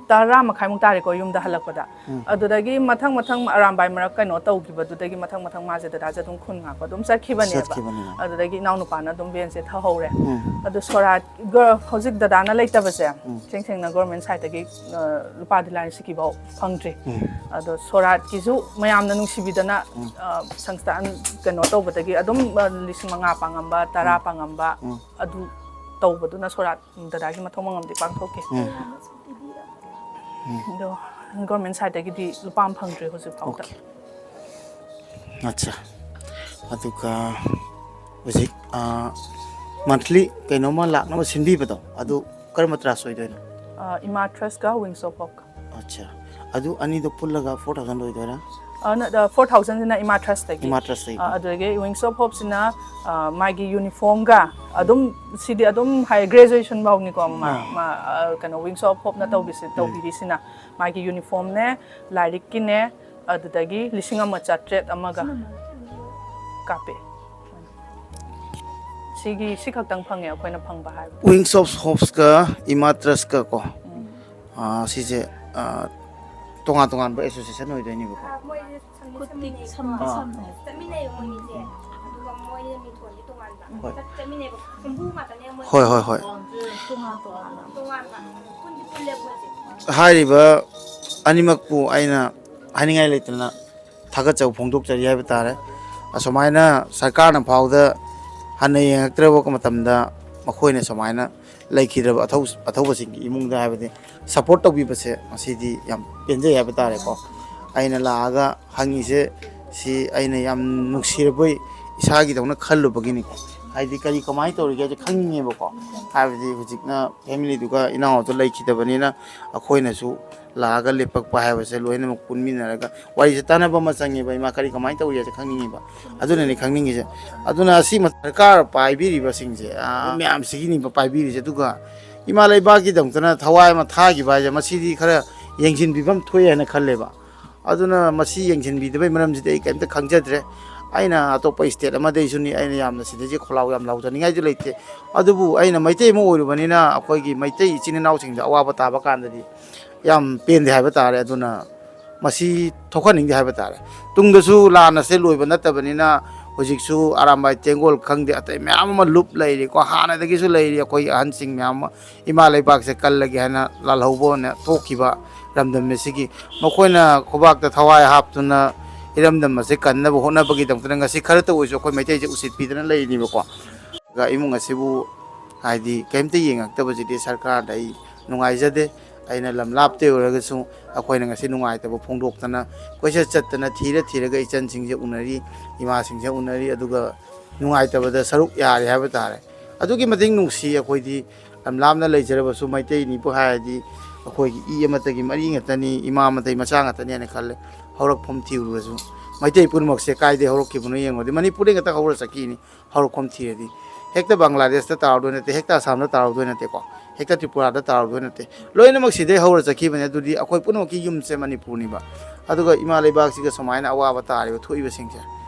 ꯇꯔꯥ ꯃꯈꯥꯏꯃꯨꯛ ꯇꯥꯔꯦꯀꯣ ꯌꯨꯝꯗ ꯍꯜꯂꯛꯄꯗ꯫ ꯎꯝ꯫ ꯑꯗꯨꯗꯒꯤ ꯃꯊꯪ ꯃꯊꯪ ꯑꯔꯥꯝꯕꯥꯏ ꯃꯔꯛ ꯀꯩꯅꯣ ꯇꯧꯈꯤꯕꯗꯨꯗꯒꯤ ꯃꯊꯪ ꯃꯊꯪ ꯃꯥꯁꯦ ꯗꯗꯥꯁꯦ ꯑꯗꯨꯝ ꯈꯨꯟ ꯉꯥꯛꯄ ꯑꯗꯨꯝ ꯆꯠꯈꯤꯕꯅꯦꯕ꯫ ꯆꯠꯈꯤꯕꯅꯤꯅ꯫ ꯑꯗꯨꯗꯒꯤ ꯏꯅꯥꯎꯅꯨꯄꯥꯅ ꯑꯗꯨꯝ ꯚꯦꯟꯁꯦ ꯊꯧꯍꯧꯔꯦ꯫ ꯎꯝ꯫ ꯑꯗꯨ ꯁꯣꯔꯥꯠ ꯒ-, ꯍꯧꯖꯤꯛ ꯗꯗꯥꯅ ꯂꯩꯇꯕꯁꯦ, ꯎꯝ꯫ ꯏꯁꯦꯡ ꯁꯦꯡꯅ ꯒꯣꯔꯃꯦꯟ ꯁꯥꯏꯠꯇꯒꯤ, ꯑ, ꯂꯨꯄꯥꯗꯤ ꯂꯥꯏꯔꯤ ꯁꯤꯀꯤꯐꯥꯎ ꯐꯪꯗ꯭ꯔꯤ꯫ ꯎꯝ꯫ ꯑꯗꯣ ꯁꯣꯔꯥꯠꯀꯤꯁꯨ ꯃꯌꯥꯝꯅ ꯅꯨꯡꯁꯤꯕꯤꯗꯅ, ꯎꯝ꯫ ꯑ, ꯁꯪꯁꯊꯥꯟ ꯀꯩꯅꯣ ꯇꯧꯕꯗꯒꯤ ꯑꯗꯨꯝ, ꯑ, ꯂꯤꯁꯤꯡ ꯃꯉꯥ ꯄꯥꯡꯉꯝꯕ, ꯇꯔꯥ ꯎꯝ꯫ ꯄꯥꯡꯉꯝꯕ, ꯎꯝ꯫ ꯑꯗꯨ ꯇꯧꯕꯗꯨꯅ ꯁꯣꯔꯥꯠ ꯗꯗꯥꯒꯤ ꯃꯊꯧ ꯃꯉꯝꯗꯤ ꯄꯥꯡꯊꯣꯛꯈꯤ꯫ ꯎꯝ꯫ ꯎꯝ꯫ ꯑꯗꯣ ꯒꯣꯔꯃꯦꯟ ꯁꯥꯏꯠꯇꯒꯤꯗꯤ ꯂꯨꯄꯥ ꯑꯃ ꯐꯪꯗ꯭ꯔꯤ ꯍꯧꯖꯤꯛ ꯐꯥꯎꯗ꯫ ꯑꯣꯀꯦ꯫ ꯑꯠꯆꯥ꯫ ꯑꯗꯨꯒ ꯍꯧꯖꯤꯛ, ꯑ, ꯃꯟꯊꯂꯤ ꯀꯩꯅꯣꯝꯃ ꯂꯥꯛꯅꯕ ꯁꯤꯟꯕꯤꯕꯗꯣ, ꯑꯗꯨ ꯀꯔꯝꯕ ꯇ꯭ꯔꯁ ꯑꯣꯏꯗꯣꯏꯅꯣ? ꯑ, ꯏꯃꯥ ꯇ꯭ꯔꯁꯀ ꯋꯤꯡꯁ ꯑꯣꯐ ꯍꯣꯞꯀ꯫ ꯑꯠꯆꯥ꯫ ꯑꯗꯨ ꯑꯅꯤꯗꯣ ꯄꯨꯜꯂꯒ ꯐꯣꯔ ꯊꯥꯎꯖꯟ ꯑꯣꯏꯗꯣꯏꯔꯥ? ꯑ, ꯅ-, ꯑ, ꯐꯣꯔ ꯊꯥꯎꯖꯟꯁꯤꯅ ꯏꯃꯥ ꯇ꯭ꯔꯁꯇꯒꯤ꯫ ꯏꯃꯥ ꯇ꯭ꯔꯁꯇꯒꯤ꯫ ꯑ, ꯑꯗꯨꯗꯒꯤ ꯋꯤꯡꯁ ꯑꯣꯐ ꯍꯣꯞꯁꯤꯅ, ꯑ, ꯃꯥꯒꯤ ꯌꯨꯅꯤꯐꯣꯔꯝꯒ ꯑꯗꯨꯝ, ꯁꯤꯗꯤ ꯑꯗꯨꯝ ꯍꯥꯏ, ꯒ꯭ꯔꯦꯖꯨꯑꯦꯁꯟ ꯐꯥꯎꯅꯤꯀꯣ, ꯃꯥ, ꯑꯥ꯫ ꯃꯥ, ꯑ, ꯀꯩꯅꯣ, ꯋꯤꯡꯁ ꯑꯣꯐ ꯍꯣꯞꯅ ꯎꯝ꯫ ꯇꯧꯕꯤꯁꯤ-, ꯎꯝ꯫ ꯇꯧꯕꯤꯔꯤꯁꯤꯅ꯫ ꯃꯥꯒꯤ ꯌꯨꯅꯤꯐꯣꯔꯝꯅꯦ, ꯂꯥꯏꯔꯤꯛꯀꯤꯅꯦ, ꯑꯗꯨꯗꯒꯤ ꯂꯤꯁꯤꯡ ꯑꯃ ꯆꯥꯇ꯭ꯔꯦꯠ ꯑꯃꯒ ꯀꯥꯞꯄꯦ꯫ ꯁꯤꯒꯤ, ꯁꯤ ꯈꯛꯇꯪ ꯐꯪꯉꯦ ꯑꯩꯈꯣꯏꯅ ꯐꯪꯕ ꯍꯥꯏꯕ꯫ ꯋꯤꯡꯁ ꯑꯣꯐ ꯍꯣꯞꯁꯀ ꯏꯃꯥ ꯇ꯭ꯔꯁꯀ ꯀꯣ꯫ ꯎꯝ꯫ ꯑꯥ, ꯁꯤꯁꯦ, ꯑꯥ, ꯇꯣꯉꯥꯟ ꯇꯣꯉꯥꯟꯕ ꯑꯦꯁꯣꯁꯤꯌꯦꯁꯟ ꯑꯣꯏꯗꯣꯏꯅꯦꯕꯀꯣ꯫ ꯑꯥ, ꯃꯣꯏꯁꯦ ꯁꯝꯗꯤ ꯈꯨꯠꯇꯤ ꯁꯝꯅꯩꯌꯦꯀꯣ꯫ ꯁꯝꯗꯤ ꯑꯥ꯫ ꯁꯝꯅꯩ꯫ ꯆꯠꯃꯤꯟꯅꯩꯌꯦ ꯃꯣꯏꯅꯤꯁꯦ꯫ ꯑꯗꯨꯒ ꯃꯣꯏꯅ ꯃꯤꯊꯣꯟꯗꯤ ꯇꯣꯉꯥꯟꯕ꯫ ꯍꯣꯏ꯫ ꯆꯠ-, ꯆꯠꯃꯤꯟꯅꯩꯕ ꯌꯨꯝꯕꯨ ꯉꯥꯛꯇꯅꯦ ꯃꯣꯏ꯫ ꯍꯣꯏ, ꯍꯣꯏ, ꯍꯣꯏ꯫ ꯇꯣꯉꯥꯟꯅ ꯄꯨꯟꯗꯤ ꯄꯨꯜꯂꯦ ꯃꯣꯏꯁꯦ꯫ ꯍꯥꯏꯔꯤꯕ ꯑꯅꯤꯃꯛꯄꯨ ꯑꯩꯅ ꯍꯥꯏꯅꯤꯡꯉꯥꯏ ꯂꯩꯇꯅ ꯊꯥꯒꯠꯆꯕ ꯐꯣꯡꯗꯣꯛꯆꯔꯤ ꯍꯥꯏꯕ ꯇꯥꯔꯦ꯫ ꯑꯁꯨꯃꯥꯏꯅ ꯁꯔꯀꯥꯔꯅ ꯐꯥꯎꯗ ꯍꯟꯅ ꯌꯦꯡꯉꯛꯇ꯭ꯔꯕ ꯃꯇꯝꯗ ꯃꯈꯣꯏꯅ ꯁꯨꯃꯥꯏꯅ ꯂꯩꯈꯤꯗ꯭ꯔꯕ ꯑꯊꯧ-, ꯑꯊꯧꯕꯁꯤꯡꯒꯤ ꯏꯃꯨꯡꯗ ꯍꯥꯏꯕꯗꯤ ꯁꯞꯄꯣꯔꯠ ꯇꯧꯕꯤꯕꯁꯦ ꯃꯁꯤꯗꯤ ꯌꯥꯝ ꯄꯦꯟꯖꯩ ꯍꯥꯏꯕ ꯇꯥꯔꯦꯀꯣ꯫ ꯑꯩꯅ ꯂꯥꯛꯑꯒ ꯍꯪꯉꯤꯁꯦ ꯁꯤ ꯑꯩꯅ ꯌꯥꯝ ꯅꯨꯡꯁꯤꯔꯕꯣꯏ ꯏꯁꯥꯒꯤꯗꯧꯅ ꯈꯜꯂꯨꯕꯒꯤꯅꯤꯀꯣ꯫ ꯍꯥꯏꯗꯤ ꯀꯔꯤ ꯀꯃꯥꯏꯅ ꯇꯧꯔꯤꯒꯦ ꯍꯥꯏꯁꯦ ꯈꯪꯅꯤꯡꯉꯦꯕꯀꯣ꯫ ꯍꯥꯏꯕꯗꯤ ꯍꯧꯖꯤꯛꯅ ꯐꯦꯃꯤꯂꯤꯗꯨꯒ ꯏꯅꯥꯎꯗꯨ ꯂꯩꯈꯤꯗꯕꯅꯤꯅ ꯑꯩꯈꯣꯏꯅꯁꯨ ꯂꯥꯛꯑꯒ ꯂꯦꯞꯄꯛꯄ ꯍꯥꯏꯕꯁꯦ ꯂꯣꯏꯅꯃꯛ ꯄꯨꯟꯃꯤꯟꯅꯔꯒ ꯋꯥꯔꯤꯁꯦ ꯇꯥꯟꯅꯕ ꯑꯃ ꯆꯪꯉꯦꯕ꯫ ꯏꯃꯥ ꯀꯔꯤ ꯀꯃꯥꯏꯅ ꯇꯧꯔꯤ ꯍꯥꯏꯁꯦ ꯈꯪꯅꯤꯡꯉꯦꯕ꯫ ꯑꯗꯨꯅꯅꯤ ꯈꯪꯅꯤꯡꯉꯤꯁꯦ꯫ ꯑꯗꯨꯅ ꯑꯁꯤ ꯃ-, ꯁꯔꯀꯥꯔ ꯄꯥꯏꯕꯤꯔꯤꯕꯁꯤꯡꯁꯦ, ꯑ, ꯃꯌꯥꯝꯁꯤꯒꯤꯅꯤꯕ ꯄꯥꯏꯕꯤꯔꯤꯁꯦ꯫ ꯑꯗꯨꯒ ꯏꯃꯥ ꯂꯩꯕꯥꯛꯀꯤꯗꯃꯛꯇꯅ ꯊꯋꯥꯏ ꯑꯃ ꯊꯥꯈꯤꯕ ꯍꯥꯏꯁꯦ ꯃꯁꯤꯗꯤ ꯈꯔ ꯌꯦꯡꯁꯤꯟꯕꯤꯐꯝ ꯊꯣꯛꯑꯦ ꯍꯥꯏꯅ ꯈꯜꯂꯦꯕ꯫ ꯑꯗꯨꯅ ꯃꯁꯤ ꯌꯦꯡꯁꯤꯟꯕꯤꯗꯕꯩ ꯃꯔꯝꯁꯤꯗꯤ ꯑꯩ ꯀꯔꯤꯝꯇ ꯈꯪꯖꯗ꯭ꯔꯦ꯫ ꯑꯩꯅ ꯑꯇꯣꯞꯄ ꯏꯁꯇꯦꯠ ꯑꯃꯗꯩꯁꯨꯅꯤ, ꯑꯩꯅ ꯌꯥꯝꯅ ꯁꯤꯗꯩꯁꯤ ꯈꯣꯜꯂꯥꯎ ꯌꯥꯝ ꯂꯥꯎꯖꯅꯤꯡꯉꯥꯏꯁꯨ ꯂꯩꯇꯦ꯫ ꯑꯗꯨꯕꯨ ꯑꯩꯅ ꯃꯩꯇꯩ ꯑꯃ ꯑꯣꯏꯔꯨꯕꯅꯤꯅ ꯑꯩꯈꯣꯏꯒꯤ ꯃꯩꯇꯩ ꯏꯆꯤꯟ ꯏꯅꯥꯎꯁꯤꯡꯗ ꯑꯋꯥꯕ ꯇꯥꯕ ꯀꯥꯟꯗꯗꯤ ꯌꯥꯝ ꯄꯦꯟꯗꯦ ꯍꯥꯏꯕ ꯇꯥꯔꯦ꯫ ꯑꯗꯨꯅ ꯃꯁꯤ ꯊꯣꯛꯍꯟꯅꯤꯡꯗꯦ ꯍꯥꯏꯕ ꯇꯥꯔꯦ꯫ ꯇꯨꯡꯗꯁꯨ ꯂꯥꯟ ꯑꯁꯦ ꯂꯣꯏꯕ ꯅꯠꯇꯕꯅꯤꯅ ꯍꯧꯖꯤꯛꯁꯨ ꯑꯔꯥꯝꯕꯥꯏ ꯇꯦꯡꯒꯣꯜ ꯈꯪꯗꯦ, ꯑꯇꯩ ꯃꯌꯥꯝ ꯑꯃ ꯂꯨꯞ ꯂꯩꯔꯤꯀꯣ, ꯍꯥꯟꯅꯗꯒꯤꯁꯨ ꯂꯩꯔꯤ꯫ ꯑꯩꯈꯣꯏꯒꯤ ꯑꯍꯟꯁꯤꯡ ꯃꯌꯥꯝ ꯑꯃ ꯏꯃꯥ ꯂꯩꯕꯥꯛꯁꯦ ꯀꯜꯂꯒꯦ ꯍꯥꯏꯅ ꯂꯥꯜꯍꯧꯕ ꯑꯣꯏꯅ ꯊꯣꯛꯈꯤꯕ ꯂꯝꯗꯝ ꯑꯁꯤꯒꯤ ꯃꯈꯣꯏꯅ ꯈꯨꯕꯥꯛꯇ ꯊꯋꯥꯏ ꯍꯥꯞꯇꯨꯅ ꯏꯔꯝꯗꯝ ꯑꯁꯦ ꯀꯟꯅꯕ ꯍꯣꯠꯅꯕꯒꯤꯗꯃꯛꯇꯅ ꯉꯁꯤ ꯈꯔꯇ ꯑꯣꯏꯔꯁꯨ ꯑꯩꯈꯣꯏ ꯃꯩꯇꯩꯁꯦ ꯎꯁꯤꯠꯄꯤꯗꯅ ꯂꯩꯔꯤꯅꯦꯕꯀꯣ꯫ ꯑꯗꯨꯒ ꯏꯃꯨꯡ ꯑꯁꯤꯕꯨ ꯍꯥꯏꯗꯤ ꯀꯔꯤꯝꯇ ꯌꯦꯡꯉꯛꯇꯕꯁꯤꯗꯤ ꯁꯔꯀꯥꯔꯗ ꯑꯩ ꯅꯨꯡꯉꯥꯏꯖꯗꯦ꯫ ꯑꯩꯅ ꯂꯝ ꯂꯥꯞꯇ ꯑꯣꯏꯔꯒꯁꯨ ꯑꯩꯈꯣꯏꯅ ꯉꯁꯤ ꯅꯨꯡꯉꯥꯏꯇꯕ ꯐꯣꯡꯗꯣꯛꯇꯅ ꯀꯣꯏꯆꯠ ꯆꯠꯇꯅ ꯊꯤꯔ ꯊꯤꯔꯒ ꯏꯆꯟꯁꯤꯡꯁꯦ ꯎꯅꯔꯤ, ꯏꯃꯥꯁꯤꯡꯁꯦ ꯎꯅꯔꯤ꯫ ꯑꯗꯨꯒ ꯅꯨꯡꯉꯥꯏꯇꯕꯗ ꯁꯔꯨꯛ ꯌꯥꯔꯤ ꯍꯥꯏꯕ ꯇꯥꯔꯦ꯫ ꯑꯗꯨꯛꯀꯤ ꯃꯇꯤꯛ ꯅꯨꯡꯁꯤ꯫ ꯑꯩꯈꯣꯏꯗꯤ ꯂꯝ ꯂꯥꯞꯅ ꯂꯩꯖꯔꯕꯁꯨ ꯃꯩꯇꯩꯅꯤꯕꯨ ꯍꯥꯏꯔꯗꯤ ꯑꯩꯈꯣꯏꯒꯤ ꯏ ꯑꯃꯠꯇꯒꯤ ꯃꯔꯤ ꯉꯥꯛꯇꯅꯤ, ꯏꯃꯥ ꯑꯃꯠꯇꯒꯤ ꯃꯆꯥ ꯉꯥꯛꯇꯅꯤ ꯍꯥꯏꯅ ꯈꯜꯂꯦ꯫ ꯍꯧꯔꯛꯐꯝ ꯊꯤꯔꯨꯔꯁꯨ ꯃꯩꯇꯩ ꯄꯨꯝꯅꯃꯛꯁꯦ ꯀꯥꯏꯗꯩ ꯍꯧꯔꯛꯈꯤꯕꯅꯣ ꯌꯦꯡꯉꯨꯔꯗꯤ ꯃꯅꯤꯄꯨꯔꯗꯩ ꯉꯥꯛꯇ ꯍꯧꯔ ꯆꯠꯈꯤꯅꯤ꯫ ꯍꯧꯔꯛꯐꯝ ꯊꯤꯔꯗꯤ ꯍꯦꯛꯇ ꯕꯪꯒ꯭ꯂꯥꯗꯦꯁꯇ ꯇꯥꯔꯨꯗꯣꯏ ꯅꯠꯇꯦ, ꯍꯦꯛꯇ ꯑꯁꯥꯝꯗ ꯇꯥꯔꯨꯗꯣꯏ ꯅꯠꯇꯦꯀꯣ, ꯍꯦꯛꯇ ꯇ꯭ꯔꯤꯄꯨꯔꯥꯗ ꯇꯥꯔꯨꯗꯣꯏ ꯅꯠꯇꯦ꯫ ꯂꯣꯏꯅꯃꯛ ꯁꯤꯗꯩ ꯍꯧꯔ ꯆꯠꯈꯤꯕꯅꯦ꯫ ꯑꯗꯨꯗꯤ ꯑꯩꯈꯣꯏ ꯄꯨꯝꯅꯃꯛꯀꯤ ꯌꯨꯝꯁꯦ ꯃꯅꯤꯄꯨꯔꯅꯤꯕ꯫ ꯑꯗꯨꯒ ꯏꯃꯥ ꯂꯩꯕꯥꯛꯁꯤꯒ ꯁꯨꯃꯥꯏꯅ ꯑꯋꯥꯕ ꯇꯥꯔꯤꯕ ꯊꯣꯛꯏꯕꯁꯤꯡꯁꯦ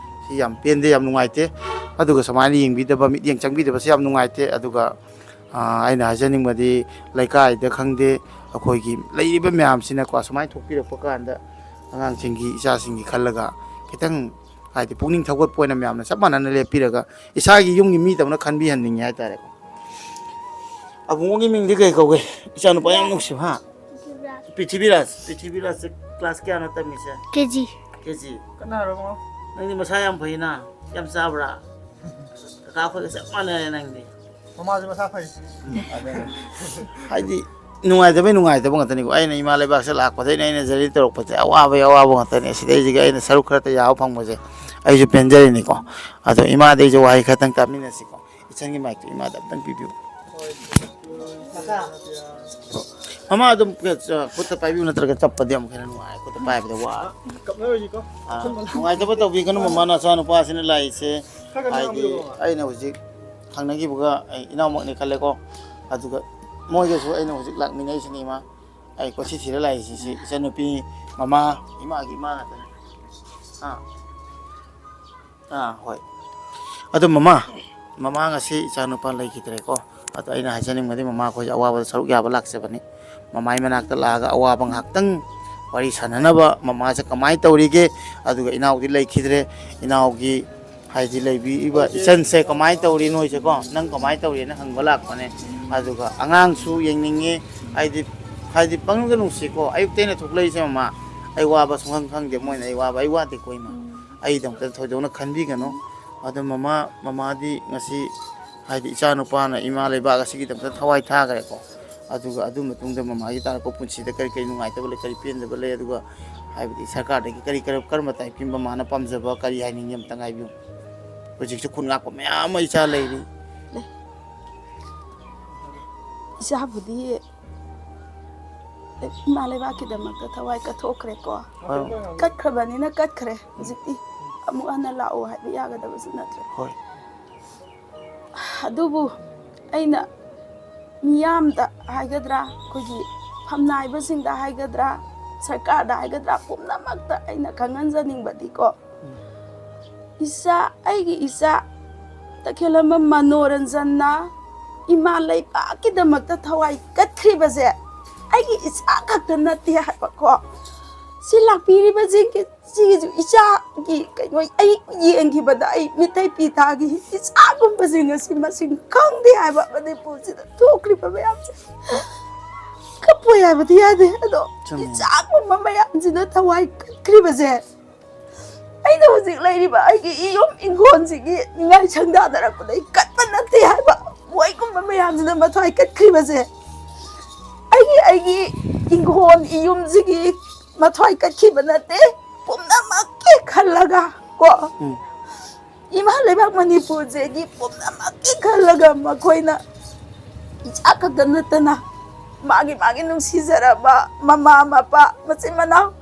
ꯁꯤ ꯌꯥꯝ ꯄꯦꯟꯗꯦ, ꯌꯥꯝ ꯅꯨꯡꯉꯥꯏꯇꯦ꯫ ꯑꯗꯨꯒ ꯁꯨꯃꯥꯏꯅ ꯌꯦꯡꯕꯤꯗꯕ, ꯃꯤꯠꯌꯦꯡ ꯆꯪꯕꯤꯗꯕꯁꯦ ꯌꯥꯝ ꯅꯨꯡꯉꯥꯏꯇꯦ꯫ ꯑꯗꯨꯒ, ꯑ, ꯑꯩꯅ ꯍꯥꯏꯖꯅꯤꯡꯕꯗꯤ ꯂꯩꯀꯥꯏꯗ ꯈꯪꯗꯦ, ꯑꯩꯈꯣꯏꯒꯤ ꯂꯩꯔꯤꯕ ꯃꯌꯥꯝꯁꯤꯅꯀꯣ ꯁꯨꯃꯥꯏꯅ ꯊꯣꯛꯄꯤꯔꯛꯄ ꯀꯥꯟꯗ ꯑꯉꯥꯡꯁꯤꯡꯒꯤ, ꯏꯆꯥꯁꯤꯡꯒꯤ ꯈꯜꯂꯒ ꯈꯤꯇꯪ ꯍꯥꯏꯗꯤ ꯄꯨꯛꯅꯤꯡ ꯊꯧꯒꯠꯄ ꯑꯣꯏꯅ ꯃꯌꯥꯝꯅ ꯆꯞ ꯃꯥꯟꯅꯅ ꯂꯦꯞꯄꯤꯔꯒ ꯏꯁꯥꯒꯤ ꯌꯨꯝꯒꯤ ꯃꯤꯗꯧꯅ ꯈꯟꯕꯤꯍꯟꯅꯤꯡꯉꯤ ꯍꯥꯏꯇꯥꯔꯦꯀꯣ꯫ ꯑꯕꯨꯡꯉꯣꯒꯤ ꯃꯤꯡꯗꯤ ꯀꯩ ꯀꯧꯒꯦ? ꯏꯆꯥꯅꯨꯄꯥ ꯌꯥꯝ ꯅꯨꯡꯁꯤꯕ, ꯍꯥ? ꯄ꯭ꯔꯤꯊꯤꯕꯤꯔꯥꯖ꯫ ꯄ꯭ꯔꯤꯊꯤꯕꯤꯔꯥꯖꯁꯦ ꯀ꯭ꯂꯥꯁ ꯀꯌꯥꯅꯣ ꯇꯝꯃꯤꯁꯦ? ꯀꯦ ꯖꯤ꯫ ꯀꯦ ꯖꯤ꯫ ꯀꯟꯅ ꯍꯥꯏꯔꯣ, ꯃꯃꯥ꯫ ꯅꯪꯗꯤ ꯃꯁꯥ ꯌꯥꯝ ꯐꯩꯅ, ꯌꯥꯝ ꯆꯥꯕ꯭ꯔꯥ? ꯀꯀꯥ ꯑꯩꯈꯣꯏꯒ ꯆꯞ ꯃꯥꯟꯅꯔꯦ ꯅꯪꯗꯤ꯫ ꯃꯃꯥꯁꯦ ꯃꯁꯥ ꯐꯩ꯫ ꯎꯝ, ꯑꯗꯨꯅꯦ꯫ ꯍꯥꯏꯗꯤ ꯅꯨꯡꯉꯥꯏꯇꯕꯩ ꯅꯨꯡꯉꯥꯏꯇꯕ ꯉꯥꯛꯇꯅꯤꯀꯣ꯫ ꯑꯩꯅ ꯏꯃꯥ ꯂꯩꯕꯥꯛꯁꯦ ꯂꯥꯛꯄꯗꯩꯅ ꯑꯩꯅ ꯖꯔꯅꯤ ꯇꯧꯔꯛꯄꯁꯦ ꯑꯋꯥꯕꯩ ꯑꯋꯥꯕ ꯉꯥꯛꯇꯅꯦ꯫ ꯁꯤꯗꯩꯁꯤꯒ ꯑꯩꯅ ꯁꯔꯨꯛ ꯈꯔꯇ ꯌꯥꯕ ꯐꯪꯕꯁꯦ ꯑꯩꯁꯨ ꯄꯦꯟꯖꯔꯤꯅꯤꯀꯣ꯫ ꯑꯗꯣ ꯏꯃꯥꯗꯩꯁꯨ ꯋꯥꯍꯩ ꯈꯔꯇꯪ ꯇꯥꯃꯤꯟꯅꯁꯤꯀꯣ꯫ ꯏꯆꯟꯒꯤ ꯃꯥꯏꯛꯇꯣ ꯏꯃꯥꯗ ꯑꯝꯇꯪ ꯄꯤꯕꯤꯌꯨ꯫ ꯃꯃꯥ ꯑꯗꯨꯝ ꯈꯨꯠꯇ ꯄꯥꯏꯕꯤꯌꯨ, ꯅꯠꯇ꯭ꯔꯒ ꯆꯞꯄꯗꯤ ꯑꯃꯨꯛ ꯍꯦꯟꯅ ꯅꯨꯡꯉꯥꯏ꯫ ꯈꯨꯠꯇ ꯄꯥꯏꯕꯗ ꯋꯥ꯫ ꯀꯞꯅꯔꯣꯏꯁꯤꯀꯣ꯫ ꯑꯥ, ꯅꯨꯡꯉꯥꯏꯇꯕ ꯇꯧꯕꯤꯒꯅꯨ ꯃꯃꯥ, ꯅꯆꯥꯅꯨꯄꯥꯁꯤꯅ ꯂꯥꯛꯏꯁꯦ꯫ ꯈꯔ ꯈꯔ ꯍꯥꯏꯗꯤ ꯉꯥꯡꯕꯤꯌꯨ ꯃꯃꯥ꯫ ꯑꯩꯅ ꯍꯧꯖꯤꯛ ꯊꯪꯅꯈꯤꯕꯒ ꯑꯩ ꯏꯅꯥꯎꯃꯛꯅꯤ ꯈꯜꯂꯦꯀꯣ꯫ ꯑꯗꯨꯒ ꯃꯣꯏꯒꯁꯨ ꯑꯩꯅ ꯍꯧꯖꯤꯛ ꯂꯥꯛꯃꯤꯟꯅꯩꯁꯤꯅꯤ ꯏꯃꯥ꯫ ꯑꯩ ꯀꯣꯏꯊꯤ ꯊꯤꯔ ꯂꯥꯛꯏꯁꯤ ꯁꯤ ꯏꯆꯟꯅꯨꯄꯤ ꯃꯃꯥ, ꯏꯃꯥꯒꯤ ꯏꯃꯥ ꯉꯥꯛꯇꯅꯤ꯫ ꯑꯥ꯫ ꯑꯥ, ꯍꯣꯏ꯫ ꯑꯗꯣ ꯃꯃꯥ, ꯃꯃꯥ ꯉꯁꯤ ꯏꯆꯥꯅꯨꯄꯥ ꯂꯩꯈꯤꯗ꯭ꯔꯦꯀꯣ꯫ ꯑꯗꯣ ꯑꯩꯅ ꯍꯥꯏꯖꯅꯤꯡꯕꯗꯤ ꯃꯃꯥ ꯑꯩꯈꯣꯏꯁꯦ ꯑꯋꯥꯕꯗ ꯁꯔꯨꯛ ꯌꯥꯕ ꯂꯥꯛꯆꯕꯅꯤ꯫ ꯃꯃꯥꯏ ꯃꯅꯥꯛꯇ ꯂꯥꯛꯑꯒ ꯑꯋꯥꯕ ꯉꯥꯏꯍꯥꯛꯇꯪ ꯋꯥꯔꯤ ꯁꯥꯟꯅꯅꯕ, ꯃꯃꯥꯁꯦ ꯀꯃꯥꯏꯅ ꯇꯧꯔꯤꯒꯦ? ꯑꯗꯨꯒ ꯏꯅꯥꯎꯗꯤ ꯂꯩꯈꯤꯗ꯭ꯔꯦ꯫ ꯏꯅꯥꯎꯒꯤ ꯍꯥꯏꯗꯤ ꯂꯩꯕꯤꯔꯤꯕ ꯏꯆꯟꯁꯦ ꯀꯃꯥꯏꯅ ꯇꯧꯔꯤ ꯅꯣꯏꯁꯦꯀꯣ? ꯅꯪ ꯀꯃꯥꯏꯅ ꯇꯧꯔꯤꯅ ꯍꯪꯕ ꯂꯥꯛꯄꯅꯦ꯫ ꯑꯗꯨꯒ ꯑꯉꯥꯡꯁꯨ ꯌꯦꯡꯅꯤꯡꯉꯤ꯫ ꯍꯥꯏꯗꯤ, ꯍꯥꯏꯗꯤ ꯄꯪꯅꯨꯡꯗ ꯅꯨꯡꯁꯤꯀꯣ꯫ ꯑꯌꯨꯛꯇꯩꯅ ꯊꯣꯛꯂꯛꯏꯁꯦ ꯃꯃꯥ꯫ ꯑꯩ ꯋꯥꯕ ꯁꯨꯡꯈꯪ ꯈꯪꯗꯦ꯫ ꯃꯣꯏꯅ ꯑꯩ ꯋꯥꯕ, ꯑꯩ ꯋꯥꯗꯦꯀꯣ ꯏꯃꯥ꯫ ꯑꯩꯗꯃꯛꯇ ꯊꯣꯏꯗꯣꯛꯅ ꯈꯟꯕꯤꯒꯅꯨ꯫ ꯑꯗꯣ ꯃꯃꯥ, ꯃꯃꯥꯗꯤ ꯉꯁꯤ ꯍꯥꯏꯗꯤ ꯏꯆꯥ ꯅꯨꯄꯥꯅ ꯏꯃꯥ ꯂꯩꯕꯥꯛ ꯑꯁꯤꯒꯤꯗꯃꯛꯇ ꯊꯋꯥꯏ ꯊꯥꯈ꯭ꯔꯦꯀꯣ꯫ ꯑꯗꯨꯒ ꯑꯗꯨ ꯃꯇꯨꯡꯗ ꯃꯃꯥꯒꯤ ꯇꯥꯔꯛꯄ ꯄꯨꯟꯁꯤꯗ ꯀꯔꯤ ꯀꯔꯤ ꯅꯨꯡꯉꯥꯏꯇꯕ ꯂꯩ, ꯀꯔꯤ ꯄꯦꯟꯗꯕ ꯂꯩ, ꯑꯗꯨꯒ ꯍꯥꯏꯕꯗꯤ ꯁꯔꯀꯥꯔꯗꯒꯤ ꯀꯔꯤ, ꯀꯔꯝ, ꯀꯔꯝꯕ ꯇꯥꯏꯞꯀꯤ ꯃꯃꯥꯅ ꯄꯥꯝꯖꯕ ꯀꯔꯤ ꯍꯥꯏꯅꯤꯡꯉꯤ ꯑꯝꯇꯪ ꯍꯥꯏꯕꯤꯌꯨ꯫ ꯍꯧꯖꯤꯛꯁꯨ ꯈꯨꯟ ꯉꯥꯛꯄ ꯃꯌꯥꯝ ꯑꯃ ꯏꯆꯥ ꯂꯩꯔꯤ꯫ ꯏꯆꯥꯕꯨꯗꯤ ꯏꯃꯥ ꯂꯩꯕꯥꯛꯀꯤꯗꯃꯛꯇ ꯊꯋꯥꯏ ꯀꯠꯊꯣꯛꯈ꯭ꯔꯦꯀꯣ꯫ ꯍꯣꯏ꯫ ꯀꯠꯈ꯭ꯔꯕꯅꯤꯅ ꯀꯠꯈ꯭ꯔꯦ꯫ ꯍꯧꯖꯤꯛꯇꯤ ꯑꯃꯨꯛ ꯍꯟꯅ ꯂꯥꯛꯑꯣ ꯍꯥꯏꯕ ꯌꯥꯒꯗꯕꯁꯨ ꯅꯠꯇ꯭ꯔꯦ꯫ ꯍꯣꯏ꯫ ꯑꯗꯨꯕꯨ ꯑꯩꯅ ꯃꯤꯌꯥꯝꯗ ꯍꯥꯏꯒꯗ꯭ꯔꯥ, ꯑꯩꯈꯣꯏꯒꯤ ꯐꯝꯅꯥꯏꯕꯁꯤꯡꯗ ꯍꯥꯏꯒꯗ꯭ꯔꯥ, ꯁꯔꯀꯥꯔꯗ ꯍꯥꯏꯒꯗ꯭ꯔꯥ, ꯄꯨꯝꯅꯃꯛꯇ ꯑꯩꯅ ꯈꯪꯍꯟꯖꯅꯤꯡꯕꯗꯤꯀꯣ, ꯏꯆꯥ, ꯑꯩꯒꯤ ꯏꯆꯥ ꯇꯈꯦꯂꯝꯕꯝ ꯃꯅꯣꯔꯟꯖꯟꯅ ꯏꯃꯥ ꯂꯩꯕꯥꯛꯀꯤꯗꯃꯛꯇ ꯊꯋꯥꯏ ꯀꯠꯈ꯭ꯔꯤꯕꯁꯦ ꯑꯩꯒꯤ ꯏꯆꯥ ꯈꯛꯇ ꯅꯠꯇꯦ ꯍꯥꯏꯕꯀꯣ꯫ ꯁꯤ ꯂꯥꯛꯄꯤꯔꯤꯕꯁꯤꯡꯒꯤ, ꯁꯤꯒꯤꯁꯨ ꯏꯆꯥꯒꯤ ꯀꯩꯅꯣ, ꯑꯩ ꯌꯦꯡꯈꯤꯕꯗ ꯑꯩ ꯃꯤꯠꯊꯩ ꯄꯤ ꯇꯥꯈꯤ꯫ ꯏꯆꯥꯒꯨꯝꯕꯁꯤꯡ ꯑꯁꯤ ꯃꯁꯤꯡ ꯈꯪꯗꯦ ꯍꯥꯏꯕ ꯃꯅꯤꯄꯨꯔꯁꯤꯗ ꯊꯣꯛꯈ꯭ꯔꯤꯕ ꯃꯌꯥꯝꯁꯦ꯫ ꯀꯞꯄꯣꯏ ꯍꯥꯏꯕꯗꯤ ꯌꯥꯗꯦ, ꯑꯗꯣ ꯆꯨꯝꯃꯦ꯫ ꯏꯆꯥꯒꯨꯝꯕ ꯃꯌꯥꯝꯁꯤꯅ ꯊꯋꯥꯏ ꯀꯠꯈ꯭ꯔꯤꯕꯁꯦ, ꯑꯩꯅ ꯍꯧꯖꯤꯛ ꯂꯩꯔꯤꯕ ꯑꯩꯒꯤ ꯏꯌꯨꯝ ꯏꯪꯈꯣꯜꯁꯤꯒꯤ ꯅꯤꯡꯉꯥꯏ ꯁꯪꯗꯥꯅꯔꯛꯄꯗ ꯑꯩ ꯀꯠꯄ ꯅꯠꯇꯦ ꯍꯥꯏꯕ, ꯃꯣꯏꯒꯨꯝꯕ ꯃꯌꯥꯝꯁꯤꯅ ꯃꯊ꯭ꯋꯥꯏ ꯀꯠꯈ꯭ꯔꯤꯕꯁꯦ꯫ ꯑꯩꯒꯤ, ꯑꯩꯒꯤ ꯏꯪꯈꯣꯜ ꯏꯌꯨꯝꯁꯤꯒꯤ ꯃꯊ꯭ꯋꯥꯏ ꯀꯠꯈꯤꯕ ꯅꯠꯇꯦ, ꯄꯨꯝꯅꯃꯛꯀꯤ ꯈꯜꯂꯒ ꯀꯣ꯫ ꯎꯝ꯫ ꯏꯃꯥ ꯂꯩꯕꯥꯛ ꯃꯅꯤꯄꯨꯔꯁꯤꯒꯤ ꯄꯨꯝꯅꯃꯛꯀꯤ ꯈꯜꯂꯒ ꯃꯈꯣꯏꯅ ꯏꯆꯥ ꯈꯛꯇ ꯅꯠꯇꯅ ꯃꯥꯒꯤ, ꯃꯥꯒꯤ ꯅꯨꯡꯁꯤꯖꯔꯕ ꯃꯃꯥ ꯃꯄꯥ, ꯃꯆꯤꯟ ꯃꯅꯥꯎ,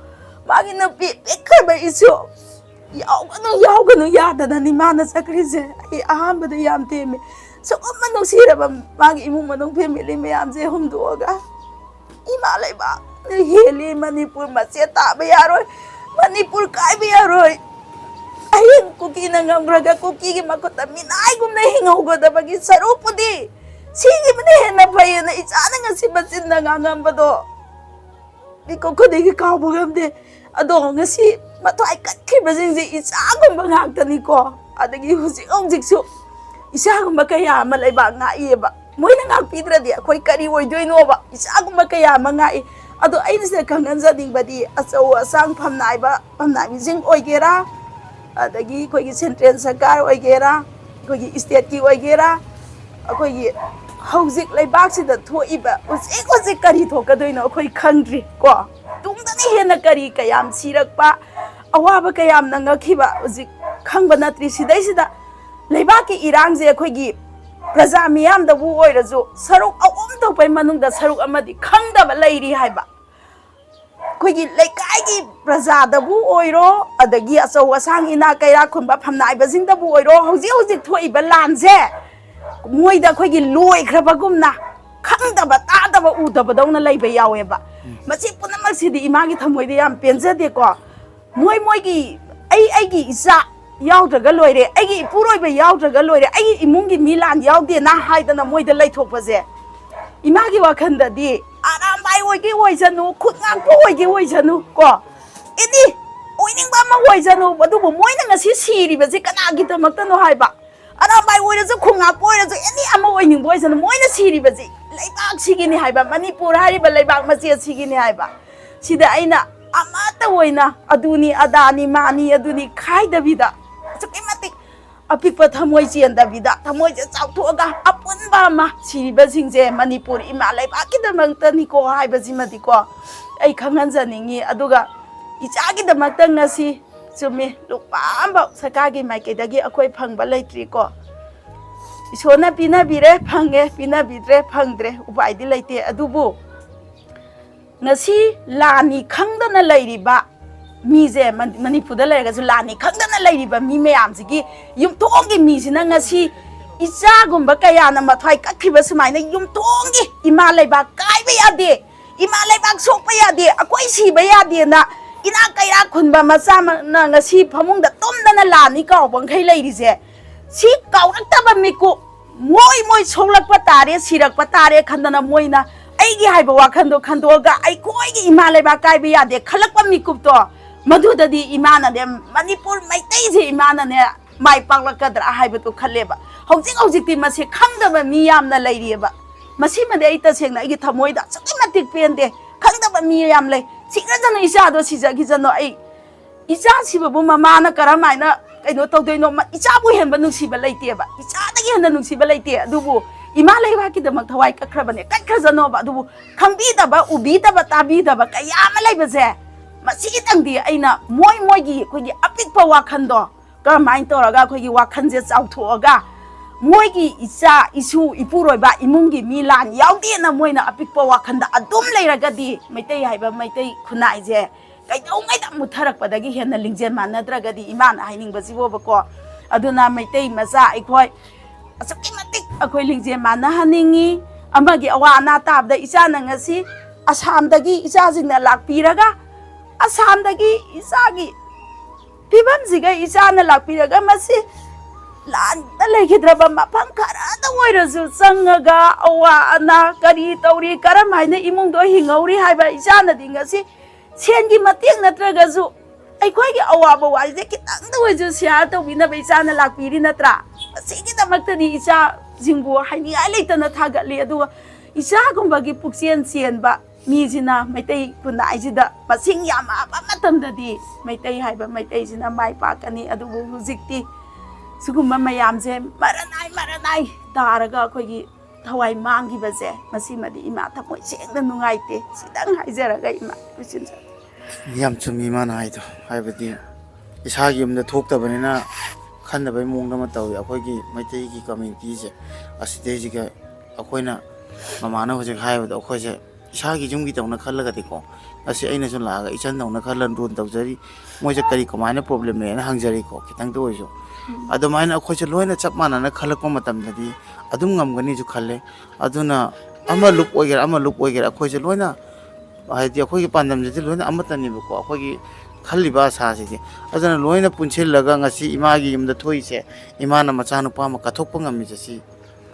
ꯃꯥꯒꯤ ꯅꯨꯄꯤ ꯄꯤꯛꯈ꯭ꯔꯕ ꯏꯁꯨ ꯌꯥꯎꯒꯅꯨ, ꯌꯥꯎꯒꯅꯨ ꯌꯥꯗꯅꯅꯤ ꯃꯥꯅ ꯆꯠꯈ꯭ꯔꯤꯁꯦ꯫ ꯑꯩ ꯑꯍꯥꯟꯕꯗ ꯌꯥꯝ ꯊꯦꯝꯃꯤ꯫ ꯁꯨꯒꯨꯝꯕ ꯅꯨꯡꯁꯤꯔꯕ ꯃꯥꯒꯤ ꯏꯃꯨꯡ ꯃꯅꯨꯡ ꯐꯦꯃꯤꯂꯤ ꯃꯌꯥꯝꯁꯦ ꯍꯨꯟꯗꯣꯛꯑꯒ ꯏꯃꯥ ꯂꯩꯕꯥꯛꯅ ꯍꯦꯜꯂꯤ, ꯃꯅꯤꯄꯨꯔ ꯃꯆꯦꯠ ꯇꯥꯕ ꯌꯥꯔꯣꯏ, ꯃꯅꯤꯄꯨꯔ ꯀꯥꯏꯕ ꯌꯥꯔꯣꯏ꯫ ꯑꯍꯤꯡ ꯀꯨꯀꯤꯅ ꯉꯝꯈ꯭ꯔꯒ ꯀꯨꯀꯤꯒꯤ ꯃꯈꯨꯠꯇ ꯃꯤꯅꯥꯏꯒꯨꯝꯅ ꯍꯤꯡꯍꯧꯒꯗꯕꯒꯤ ꯁꯔꯨꯛꯄꯨꯗꯤ ꯁꯤꯈꯤꯕꯅ ꯍꯦꯟꯅ ꯐꯩꯌꯦꯅ ꯏꯆꯥꯅ ꯉꯁꯤ ꯃꯆꯤꯟꯅ ꯉꯥꯡꯉꯝꯕꯗꯣ ꯃꯤꯀꯨꯞ ꯈꯨꯗꯤꯡꯒꯤ ꯀꯥꯎꯕ ꯉꯝꯗꯦ꯫ ꯑꯗꯣ ꯉꯁꯤ ꯃꯊ꯭ꯋꯥꯏ ꯀꯠꯈꯤꯕꯁꯤꯡꯁꯦ ꯏꯆꯥꯒꯨꯝꯕ ꯉꯥꯛꯇꯅꯤꯀꯣ꯫ ꯑꯗꯒꯤ ꯍꯧꯖꯤꯛ ꯍꯧꯖꯤꯛꯁꯨ ꯏꯆꯥꯒꯨꯝꯕ ꯀꯌꯥ ꯑꯃ ꯂꯩꯕꯥꯛ ꯉꯥꯛꯏꯑꯕ꯫ ꯃꯣꯏꯅ ꯉꯥꯛꯄꯤꯗ꯭ꯔꯗꯤ ꯑꯩꯈꯣꯏ ꯀꯔꯤ ꯑꯣꯏꯗꯣꯏꯅꯣꯕ? ꯏꯆꯥꯒꯨꯝꯕ ꯀꯌꯥ ꯑꯃ ꯉꯥꯛꯏ꯫ ꯑꯗꯣ ꯑꯩꯅ ꯁꯤꯗ ꯈꯪꯍꯟꯖꯅꯤꯡꯕꯗꯤ ꯑꯆꯧ ꯑꯁꯥꯡ ꯐꯝꯅꯥꯏꯕ, ꯐꯝꯅꯥꯏꯕꯤꯁꯤꯡ ꯑꯣꯏꯒꯦꯔꯥ, ꯑꯗꯒꯤ ꯑꯩꯈꯣꯏꯒꯤ ꯁꯦꯟꯇ꯭ꯔꯦꯜ ꯁꯔꯀꯥꯔ ꯑꯣꯏꯒꯦꯔꯥ, ꯑꯩꯈꯣꯏꯒꯤ ꯁ꯭ꯇꯦꯠꯀꯤ ꯑꯣꯏꯒꯦꯔꯥ, ꯑꯩꯈꯣꯏꯒꯤ ꯍꯧꯖꯤꯛ ꯂꯩꯕꯥꯛꯁꯤꯗ ꯊꯣꯛꯏꯕ ꯍꯧꯖꯤꯛ ꯍꯧꯖꯤꯛ ꯀꯔꯤ ꯊꯣꯛꯀꯗꯣꯏꯅꯣ ꯑꯩꯈꯣꯏ ꯈꯪꯗ꯭ꯔꯤ ꯀꯣ꯫ ꯇꯨꯡꯗꯅ ꯍꯦꯟꯅ ꯀꯔꯤ ꯀꯌꯥꯝ ꯁꯤꯔꯛꯄ, ꯑꯋꯥꯕ ꯀꯌꯥꯝ ꯅꯪꯉꯛꯈꯤꯕ ꯍꯧꯖꯤꯛ ꯈꯪꯕ ꯅꯠꯇ꯭ꯔꯤ꯫ ꯁꯤꯗꯩꯁꯤꯗ ꯂꯩꯕꯥꯛꯀꯤ ꯏꯔꯥꯡꯁꯦ ꯑꯩꯈꯣꯏꯒꯤ ꯄ꯭ꯔꯖꯥ ꯃꯤꯌꯥꯝꯗꯕꯨ ꯑꯣꯏꯔꯁꯨ ꯁꯔꯨꯛ ꯑꯍꯨꯝ ꯊꯣꯛꯄꯩ ꯃꯅꯨꯡꯗ ꯁꯔꯨꯛ ꯑꯃꯗꯤ ꯈꯪꯗꯕ ꯂꯩꯔꯤ ꯍꯥꯏꯕ꯫ ꯑꯩꯈꯣꯏꯒꯤ ꯂꯩꯀꯥꯏꯒꯤ ꯄ꯭ꯔꯖꯥꯗꯕꯨ ꯑꯣꯏꯔꯣ, ꯑꯗꯒꯤ ꯑꯆꯧ ꯑꯁꯥꯡ ꯏꯅꯥꯛ ꯀꯩꯔꯥꯛ ꯈꯨꯟꯕ ꯐꯝꯅꯥꯏꯕꯁꯤꯡꯗꯕꯨ ꯑꯣꯏꯔꯣ, ꯍꯧꯖꯤꯛ ꯍꯧꯖꯤꯛ ꯊꯣꯛꯏꯕ ꯂꯥꯟꯁꯦ ꯃꯣꯏꯗ ꯑꯩꯈꯣꯏꯒꯤ ꯂꯣꯏꯈ꯭ꯔꯕꯒꯨꯝꯅ, ꯈꯪꯗꯕ ꯇꯥꯗꯕ ꯎꯗꯕꯗꯧꯅ ꯂꯩꯕ ꯌꯥꯎꯋꯦꯕ꯫ ꯃꯁꯤ ꯄꯨꯝꯅꯃꯛꯁꯤꯗꯤ ꯏꯃꯥꯒꯤ ꯊꯃꯣꯏꯗ ꯌꯥꯝ ꯄꯦꯟꯖꯗꯦꯀꯣ꯫ ꯃꯣꯏ ꯃꯣꯏꯒꯤ, ꯑꯩ ꯑꯩꯒꯤ ꯏꯆꯥ ꯌꯥꯎꯗ꯭ꯔꯒ ꯂꯣꯏꯔꯦ, ꯑꯩꯒꯤ ꯏꯄꯨꯔꯣꯏꯕ ꯌꯥꯎꯗ꯭ꯔꯒ ꯂꯣꯏꯔꯦ, ꯑꯩꯒꯤ ꯏꯃꯨꯡꯒꯤ ꯃꯤ ꯂꯥꯟ ꯌꯥꯎꯗꯦꯅ ꯍꯥꯏꯗꯅ ꯃꯣꯏꯗ ꯂꯩꯊꯣꯛꯄꯁꯦ, ꯏꯃꯥꯒꯤ ꯋꯥꯈꯜꯗꯗꯤ ꯑꯔꯥꯝꯕꯥꯏ ꯑꯣꯏꯒꯦ ꯑꯣꯏꯁꯅꯨ, ꯈꯨꯠ ꯉꯥꯛꯄ ꯑꯣꯏꯒꯦ ꯑꯣꯏꯁꯅꯨ ꯀꯣ, ꯑꯦꯅꯤ ꯑꯣꯏꯅꯤꯡꯕ ꯑꯃ ꯑꯣꯏꯖꯅꯨ, ꯑꯗꯨꯕꯨ ꯃꯣꯏꯅ ꯉꯁꯤ ꯁꯤꯔꯤꯕꯁꯤ ꯀꯅꯥꯒꯤꯗꯃꯛꯇꯅꯣ ꯍꯥꯏꯕ? ꯑꯔꯥꯝꯕꯥꯏ ꯑꯣꯏꯔꯁꯨ, ꯈꯣꯡꯉꯥꯛꯄ ꯑꯣꯏꯔꯁꯨ, ꯑꯦꯅꯤ ꯑꯃ ꯑꯣꯏꯅꯤꯡꯕ ꯑꯣꯏꯖꯅꯨ, ꯃꯣꯏꯅ ꯁꯤꯔꯤꯕꯁꯤ ꯂꯩꯕꯥꯛꯁꯤꯒꯤꯅꯤ ꯍꯥꯏꯕ, ꯃꯅꯤꯄꯨꯔ ꯍꯥꯏꯔꯤꯕ ꯂꯩꯕꯥꯛ ꯃꯆꯦꯠꯁꯤꯒꯤꯅꯤ ꯍꯥꯏꯕ꯫ ꯁꯤꯗ ꯑꯩꯅ ꯑꯃꯠꯇ ꯑꯣꯏꯅ ꯑꯗꯨꯅꯤ ꯑꯗꯥꯅꯤ ꯃꯥꯅꯤ ꯑꯗꯨꯅꯤ ꯈꯥꯏꯗꯕꯤꯗ, ꯑꯁꯨꯛꯀꯤ ꯃꯇꯤꯛ ꯑꯄꯤꯛꯄ ꯊꯃꯣꯏ ꯆꯦꯟꯗꯕꯤꯗ, ꯊꯃꯣꯏꯁꯦ ꯆꯥꯎꯊꯣꯛꯑꯒ ꯑꯄꯨꯟꯕ ꯑꯃ, ꯁꯤꯔꯤꯕꯁꯤꯡꯁꯦ ꯃꯅꯤꯄꯨꯔ ꯏꯃꯥ ꯂꯩꯕꯥꯛꯀꯤꯗꯃꯛꯇꯅꯤꯀꯣ ꯍꯥꯏꯕꯁꯤꯃꯗꯤꯀꯣ ꯑꯩ ꯈꯪꯍꯟꯖꯅꯤꯡꯉꯤ꯫ ꯑꯗꯨꯒ ꯏꯆꯥꯒꯤꯗꯃꯛꯇ ꯉꯁꯤ, ꯆꯨꯝꯃꯤ, ꯂꯨꯄꯥ ꯑꯃꯐꯥꯎ ꯁꯔꯀꯥꯔꯒꯤ ꯃꯥꯏꯀꯩꯗꯒꯤ ꯑꯩꯈꯣꯏ ꯐꯪꯕ ꯂꯩꯇ꯭ꯔꯤꯀꯣ꯫ ꯏꯁꯣꯔꯅ ꯄꯤꯅꯕꯤꯔꯦ, ꯐꯪꯉꯦ, ꯄꯤꯅꯕꯤꯗ꯭ꯔꯦ, ꯐꯪꯗ꯭ꯔꯦ, ꯎꯄꯥꯏꯗꯤ ꯂꯩꯇꯦ꯫ ꯑꯗꯨꯕꯨ ꯉꯁꯤ ꯂꯥꯟꯅꯤ ꯈꯪꯗꯅ ꯂꯩꯔꯤꯕ ꯃꯤꯁꯦ, ꯃꯅꯤꯄꯨꯔꯗ ꯂꯩꯔꯒꯁꯨ ꯂꯥꯟꯅꯤ ꯈꯪꯗꯅ ꯂꯩꯔꯤꯕ ꯃꯤ ꯃꯌꯥꯝꯁꯤꯒꯤ ꯌꯨꯝꯊꯣꯡꯒꯤ ꯃꯤꯁꯤꯅ ꯉꯁꯤ ꯏꯆꯥꯒꯨꯝꯕ ꯀꯌꯥꯅ ꯃꯊ꯭ꯋꯥꯏ ꯀꯠꯈꯤꯕ ꯁꯨꯃꯥꯏꯅ ꯌꯨꯝꯊꯣꯡꯒꯤ ꯏꯃꯥ ꯂꯩꯕꯥꯛ ꯀꯥꯏꯕ ꯌꯥꯗꯦ, ꯏꯃꯥ ꯂꯩꯕꯥꯛ ꯁꯣꯛꯄ ꯌꯥꯗꯦ, ꯑꯩꯈꯣꯏ ꯁꯤꯕ ꯌꯥꯗꯦꯅ ꯏꯅꯥꯛ ꯀꯩꯔꯥꯛ ꯈꯨꯟꯕ ꯃꯆꯥ ꯃꯛꯅ ꯉꯁꯤ ꯐꯃꯨꯡꯗ ꯇꯨꯝꯗꯅ ꯂꯥꯟꯅꯤ ꯀꯥꯎꯕꯈꯩ ꯂꯩꯔꯤꯁꯦ, ꯁꯤ ꯀꯥꯎꯔꯛꯇꯕ ꯃꯤꯀꯨꯞ, ꯃꯣꯏ ꯃꯣꯏ ꯁꯣꯛꯂꯛꯄ ꯇꯥꯔꯦ, ꯁꯤꯔꯛꯄ ꯇꯥꯔꯦ ꯈꯟꯗꯅ ꯃꯣꯏꯅ ꯑꯩꯒꯤ ꯍꯥꯏꯕ ꯋꯥꯈꯟꯗꯣ ꯈꯟꯗꯣꯛꯑꯒ ꯑꯩꯈꯣꯏꯒꯤ ꯏꯃꯥ ꯂꯩꯕꯥꯛ ꯀꯥꯏꯕ ꯌꯥꯗꯦ ꯈꯜꯂꯛꯄ ꯃꯤꯀꯨꯞꯇꯣ, ꯃꯗꯨꯗꯗꯤ ꯏꯃꯥꯅꯅꯦ, ꯃꯅꯤꯄꯨꯔ ꯃꯩꯇꯩꯁꯦ ꯏꯃꯥꯅꯅꯦ ꯃꯥꯏ ꯄꯥꯛꯂꯛꯀꯗ꯭ꯔꯥ ꯍꯥꯏꯕꯗꯨ ꯈꯜꯂꯦꯕ꯫ ꯍꯧꯖꯤꯛ ꯍꯧꯖꯤꯛꯇꯤ ꯃꯁꯤ ꯈꯪꯗꯕ ꯃꯤ ꯌꯥꯝꯅ ꯂꯩꯔꯤꯑꯕ꯫ ꯃꯁꯤꯃꯗꯤ ꯑꯩ ꯇꯁꯦꯡꯅ ꯑꯩꯒꯤ ꯊꯃꯣꯏꯗ ꯑꯁꯨꯛꯀꯤ ꯃꯇꯤꯛ ꯄꯦꯟꯗꯦ꯫ ꯈꯪꯗꯕ ꯃꯤ ꯌꯥꯝ ꯂꯩ꯫ ꯁꯤꯈ꯭ꯔꯖꯅꯨ, ꯏꯆꯥꯗꯣ ꯁꯤꯖꯈꯤꯖꯅꯨ, ꯑꯩ ꯏꯆꯥ ꯁꯤꯕꯕꯨ ꯃꯃꯥꯅ ꯀꯔꯝ ꯍꯥꯏꯅ ꯀꯩꯅꯣ ꯇꯧꯗꯣꯏꯅꯣ? ꯃ-, ꯏꯆꯥꯕꯨ ꯍꯦꯟꯕ ꯅꯨꯡꯁꯤꯕ ꯂꯩꯇꯦꯕ, ꯏꯆꯥꯗꯒꯤ ꯍꯦꯟꯅ ꯅꯨꯡꯁꯤꯕ ꯂꯩꯇꯦ꯫ ꯑꯗꯨꯕꯨ ꯏꯃꯥ ꯂꯩꯕꯥꯛꯀꯤꯗꯃꯛ ꯊꯋꯥꯏ ꯀꯠꯈ꯭ꯔꯕꯅꯦ, ꯀꯠꯈ꯭ꯔꯖꯅꯣꯕ꯫ ꯑꯗꯨꯕꯨ ꯈꯪꯕꯤꯗꯕ, ꯎꯕꯤꯗꯕ, ꯇꯥꯕꯤꯗꯕ ꯀꯌꯥ ꯑꯃ ꯂꯩꯕꯁꯦ, ꯃꯁꯤꯗꯪꯗꯤ ꯑꯩꯅ ꯃꯣꯏ ꯃꯣꯏꯒꯤ ꯑꯩꯈꯣꯏꯒꯤ ꯑꯄꯤꯛꯄ ꯋꯥꯈꯟꯗꯣ ꯀꯔꯝꯍꯥꯏꯅ ꯇꯧꯔꯒ ꯑꯩꯈꯣꯏꯒꯤ ꯋꯥꯈꯜꯁꯦ ꯆꯥꯎꯊꯣꯛꯑꯒ ꯃꯣꯏꯒꯤ ꯏꯆꯥ, ꯏꯁꯨ, ꯏꯄꯨꯔꯣꯏꯕ, ꯏꯃꯨꯡꯒꯤ ꯃꯤ ꯂꯥꯟ ꯌꯥꯎꯗꯦꯅ ꯃꯣꯏꯅ ꯑꯄꯤꯛꯄ ꯋꯥꯈꯜꯗ ꯑꯗꯨꯝ ꯂꯩꯔꯒꯗꯤ ꯃꯩꯇꯩ ꯍꯥꯏꯕ ꯃꯩꯇꯩ ꯈꯨꯟꯅꯥꯏꯁꯦ ꯀꯩꯗꯧꯉꯩꯗ ꯃꯨꯠꯊꯔꯛꯄꯗꯒꯤ ꯍꯦꯟꯅ ꯂꯤꯡꯖꯦꯜ ꯃꯥꯟꯅꯗ꯭ꯔꯒꯗꯤ ꯏꯃꯥꯅ ꯍꯥꯏꯅꯤꯡꯕꯁꯤꯕꯣꯕꯀꯣ꯫ ꯑꯗꯨꯅ ꯃꯩꯇꯩ ꯃꯆꯥ ꯑꯩꯈꯣꯏ ꯑꯁꯨꯛꯀꯤ ꯃꯇꯤꯛ ꯑꯩꯈꯣꯏ ꯂꯤꯡꯖꯦꯜ ꯃꯥꯟꯅꯍꯟꯅꯤꯡꯉꯤ꯫ ꯑꯃꯒꯤ ꯑꯋꯥ ꯑꯅꯥ ꯇꯥꯕꯗ ꯏꯆꯥꯅ ꯉꯁꯤ ꯑꯁꯥꯝꯗꯒꯤ ꯏꯆꯥꯁꯤꯡꯅ ꯂꯥꯛꯄꯤꯔꯒ, ꯑꯁꯥꯝꯗꯒꯤ ꯏꯆꯥꯒꯤ ꯐꯤꯕꯝꯁꯤꯒ ꯏꯆꯥꯅ ꯂꯥꯛꯄꯤꯔꯒ ꯃꯁꯤ ꯂꯥꯟꯗ ꯂꯩꯈꯤꯗ꯭ꯔꯕ ꯃꯐꯝ ꯈꯔꯗ ꯑꯣꯏꯔꯁꯨ ꯆꯪꯉꯒ ꯑꯋꯥ ꯑꯅꯥ ꯀꯔꯤ ꯇꯧꯔꯤ, ꯀꯔꯝ ꯍꯥꯏꯅ ꯏꯃꯨꯡꯗꯣ ꯍꯤꯡꯍꯧꯔꯤ ꯍꯥꯏꯕ ꯏꯆꯥꯅꯗꯤ ꯉꯁꯤ ꯁꯦꯟꯒꯤ ꯃꯇꯦꯡ ꯅꯠꯇ꯭ꯔꯒꯁꯨ ꯑꯩꯈꯣꯏꯒꯤ ꯑꯋꯥꯕ ꯋꯥꯔꯤꯁꯦ ꯈꯤꯇꯪꯗ ꯑꯣꯏꯁꯨ ꯁꯤꯌꯥꯔ ꯇꯧꯕꯤꯅꯕ ꯏꯆꯥꯅ ꯂꯥꯛꯄꯤꯔꯤ ꯅꯠꯇ꯭ꯔꯥ? ꯃꯁꯤꯒꯤꯗꯃꯛꯇꯗꯤ ꯏꯆꯥꯁꯤꯡꯕꯨ ꯍꯥꯏꯅꯤꯡꯉꯥꯏ ꯂꯩꯇꯅ ꯊꯥꯒꯠꯂꯤ꯫ ꯑꯗꯨꯒ ꯏꯆꯥꯒꯨꯝꯕꯒꯤ ꯄꯨꯛꯆꯦꯜ ꯆꯦꯟꯕ ꯃꯤꯁꯤꯅ ꯃꯩꯇꯩ ꯈꯨꯟꯅꯥꯏꯁꯤꯗ ꯃꯁꯤꯡ ꯌꯥꯝꯃꯛꯑꯕ ꯃꯇꯝꯗꯗꯤ ꯃꯩꯇꯩ ꯍꯥꯏꯕ ꯃꯩꯇꯩꯁꯤꯅ ꯃꯥꯏ ꯄꯥꯛꯀꯅꯤ꯫ ꯑꯗꯨꯕꯨ ꯍꯧꯖꯤꯛꯇꯤ ꯁꯤꯒꯨꯝꯕ ꯃꯌꯥꯝꯁꯦ ꯃꯔꯅꯥꯏ ꯃꯔꯅꯥꯏ ꯇꯥꯔꯒ ꯑꯩꯈꯣꯏꯒꯤ ꯊꯋꯥꯏ ꯃꯥꯡꯈꯤꯕꯁꯦ, ꯃꯁꯤꯃꯗꯤ ꯏꯃꯥ ꯊꯃꯣꯏ ꯁꯦꯡꯅ ꯅꯨꯡꯉꯥꯏꯇꯦ꯫ ꯁꯤꯗꯪ ꯍꯥꯏꯖꯔꯒ ꯏꯃꯥ ꯂꯣꯏꯁꯤꯟꯖꯔꯦ꯫ ꯌꯥꯝ ꯆꯨꯝꯃꯤ ꯏꯃꯥꯅ ꯍꯥꯏꯗꯣ꯫ ꯍꯥꯏꯕꯗꯤ ꯏꯁꯥꯒꯤ ꯌꯨꯝꯗ ꯊꯣꯛꯇꯕꯅꯤꯅ ꯈꯟꯗꯕꯩ ꯃꯑꯣꯡꯗ ꯑꯃ ꯇꯧꯏ꯫ ꯑꯩꯈꯣꯏꯒꯤ ꯃꯩꯇꯩꯒꯤ ꯀꯝꯃ꯭ꯌꯨꯅꯤꯇꯤꯁꯦ ꯑꯁꯤꯗꯩꯁꯤꯒ ꯑꯩꯈꯣꯏꯅ, ꯃꯃꯥꯅ ꯍꯧꯖꯤꯛ ꯍꯥꯏꯕꯗꯣ, ꯑꯩꯈꯣꯏꯁꯦ ꯏꯁꯥꯒꯤ ꯌꯨꯝꯒꯤꯗꯧꯅ ꯈꯜꯂꯒꯗꯤꯀꯣ, ꯉꯁꯤ ꯑꯩꯅꯁꯨ ꯂꯥꯛꯑꯒ ꯏꯆꯟꯗꯧꯅ ꯈꯜꯂ ꯂꯨꯟ ꯇꯧꯖꯔꯤ, ꯃꯣꯏꯁꯦ ꯀꯔꯤ ꯀꯃꯥꯏꯅ ꯄ꯭ꯔꯣꯕ꯭ꯂꯦꯝ ꯂꯩꯅ ꯍꯪꯖꯔꯤꯀꯣ, ꯈꯤꯇꯪꯇ ꯑꯣꯏꯔꯁꯨ꯫ ꯑꯗꯨꯃꯥꯏꯅ ꯑꯩꯈꯣꯏꯁꯦ ꯂꯣꯏꯅ ꯆꯞ ꯃꯥꯟꯅꯅ ꯈꯜꯂꯛꯄ ꯃꯇꯝꯗꯗꯤ ꯑꯗꯨꯝ ꯉꯝꯒꯅꯤꯁꯨ ꯈꯜꯂꯦ꯫ ꯑꯗꯨꯅ ꯑꯃ ꯂꯨꯞ ꯑꯣꯏꯒꯦꯔꯥ ꯑꯃ ꯂꯨꯞ ꯑꯣꯏꯒꯦꯔꯥ ꯑꯩꯈꯣꯏꯁꯦ ꯂꯣꯏꯅ, ꯍꯥꯏꯗꯤ ꯑꯩꯈꯣꯏꯒꯤ ꯄꯥꯟꯗꯝꯁꯤꯗꯤ ꯂꯣꯏꯅ ꯑꯃꯠꯇꯅꯦꯕꯀꯣ, ꯑꯩꯈꯣꯏꯒꯤ ꯈꯜꯂꯤꯕ ꯑꯁꯥꯁꯤꯗꯤ꯫ ꯑꯗꯨꯅ ꯂꯣꯏꯅ ꯄꯨꯟꯁꯤꯜꯂꯒ ꯉꯁꯤ ꯏꯃꯥꯒꯤ ꯌꯨꯝꯗ ꯊꯣꯛꯏꯁꯦ, ꯏꯃꯥꯅ ꯃꯆꯥꯅꯨꯄꯥ ꯑꯃ ꯀꯠꯊꯣꯛꯄ ꯉꯝꯃꯤꯁꯦ, ꯁꯤ,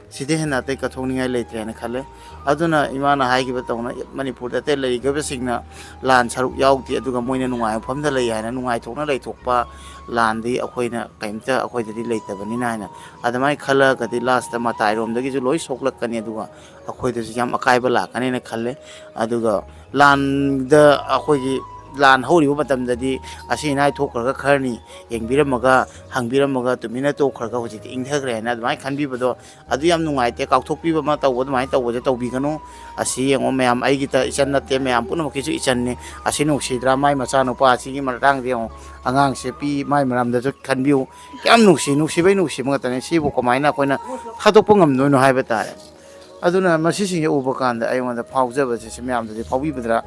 ꯁꯤꯗꯩ ꯍꯦꯟꯅ ꯑꯇꯩ ꯀꯠꯊꯣꯛꯅꯤꯡꯉꯥꯏ ꯂꯩꯇ꯭ꯔꯦꯅ ꯈꯜꯂꯦ꯫ ꯑꯗꯨꯅ ꯏꯃꯥꯅ ꯍꯥꯏꯈꯤꯕ ꯇꯧꯅ ꯃꯅꯤꯄꯨꯔꯗ ꯑꯇꯩ ꯂꯩꯈꯤꯕꯁꯤꯡꯅ ꯂꯥꯟ ꯁꯔꯨꯛ ꯌꯥꯎꯗꯦ, ꯑꯗꯨꯒ ꯃꯣꯏꯅ ꯅꯨꯡꯉꯥꯏꯕ ꯃꯐꯝꯗ ꯂꯩ ꯍꯥꯏꯅ ꯅꯨꯡꯉꯥꯏꯊꯣꯛꯅ ꯂꯩꯊꯣꯛꯄ ꯂꯥꯟꯗꯤ ꯑꯩꯈꯣꯏꯅ ꯀꯔꯤꯝꯇ ꯑꯩꯈꯣꯏꯗꯗꯤ ꯂꯩꯇꯕꯅꯤꯅ ꯍꯥꯏꯅ ꯑꯗꯨꯃꯥꯏꯅ ꯈꯜꯂꯒꯗꯤ ꯂꯥꯁꯇ ꯃꯇꯥꯏꯔꯣꯝꯗꯒꯤꯁꯨ ꯂꯣꯏ ꯁꯣꯛꯂꯛꯀꯅꯤ, ꯑꯗꯨꯒ ꯑꯩꯈꯣꯏꯗꯁꯨ ꯌꯥꯝ ꯑꯀꯥꯏꯕ ꯂꯥꯛꯀꯅꯦꯅ ꯈꯜꯂꯦ꯫ ꯑꯗꯨꯒ ꯂꯥꯟꯗ ꯑꯩꯈꯣꯏꯒꯤ ꯂꯥꯟ ꯍꯧꯔꯤꯕ ꯃꯇꯝꯗꯗꯤ ꯑꯁꯤ ꯑꯅꯥꯏ ꯊꯣꯛꯈ꯭ꯔꯒ ꯈꯔꯅꯤ ꯌꯦꯡꯕꯤꯔꯝꯃꯒ ꯍꯪꯕꯤꯔꯝꯃꯒ ꯇꯨꯃꯤꯟꯅ ꯇꯣꯛꯈ꯭ꯔꯒ ꯍꯧꯖꯤꯛꯇꯤ ꯏꯪꯊꯈ꯭ꯔꯦ ꯍꯥꯏꯅ ꯑꯗꯨꯃꯥꯏꯅ ꯈꯟꯕꯤꯕꯗꯣ ꯑꯗꯨ ꯌꯥꯝ ꯅꯨꯡꯉꯥꯏꯇꯦ꯫ ꯀꯥꯎꯊꯣꯛꯄꯤꯕ ꯑꯃ ꯇꯧꯕ ꯑꯗꯨꯃꯥꯏꯅ ꯇꯧꯕꯁꯦ ꯇꯧꯕꯤꯒꯅꯨ꯫ ꯑꯁꯤ ꯌꯦꯡꯉꯣ ꯃꯌꯥꯝ, ꯑꯩꯒꯤꯇ ꯏꯆꯟ ꯅꯠꯇꯦ, ꯃꯌꯥꯝ ꯄꯨꯝꯅꯃꯛꯀꯤꯁꯨ ꯏꯆꯟꯅꯤ꯫ ꯑꯁꯤ ꯅꯨꯡꯁꯤꯗ꯭ꯔꯥ? ꯃꯥꯏ ꯃꯆꯥꯅꯨꯄꯥ ꯑꯁꯤꯒꯤ ꯃꯇꯥꯡꯗ ꯌꯦꯡꯉꯣ, ꯑꯉꯥꯡꯁꯦ ꯄꯤ, ꯃꯥꯏ ꯃꯔꯝꯗꯁꯨ ꯈꯟꯕꯤꯌꯨ꯫ ꯌꯥꯝ ꯅꯨꯡꯁꯤ, ꯅꯨꯡꯁꯤꯕꯩ ꯅꯨꯡꯁꯤꯕ ꯉꯥꯛꯇꯅꯦ꯫ ꯁꯤꯕꯨ ꯀꯃꯥꯏꯅ ꯑꯩꯈꯣꯏꯅ ꯊꯥꯗꯣꯛꯄ ꯉꯝꯗꯣꯏꯅꯣ ꯍꯥꯏꯕ ꯇꯥꯔꯦ꯫ ꯑꯗꯨꯅ ꯃꯁꯤꯁꯤꯡꯁꯦ ꯎꯕ ꯀꯥꯟꯗ ꯑꯩꯉꯣꯟꯗ ꯐꯥꯎꯖꯕꯁꯦ ꯁꯤ ꯃꯌꯥꯝꯗꯗꯤ ꯐꯥꯎꯕꯤꯕꯗ꯭ꯔꯥ,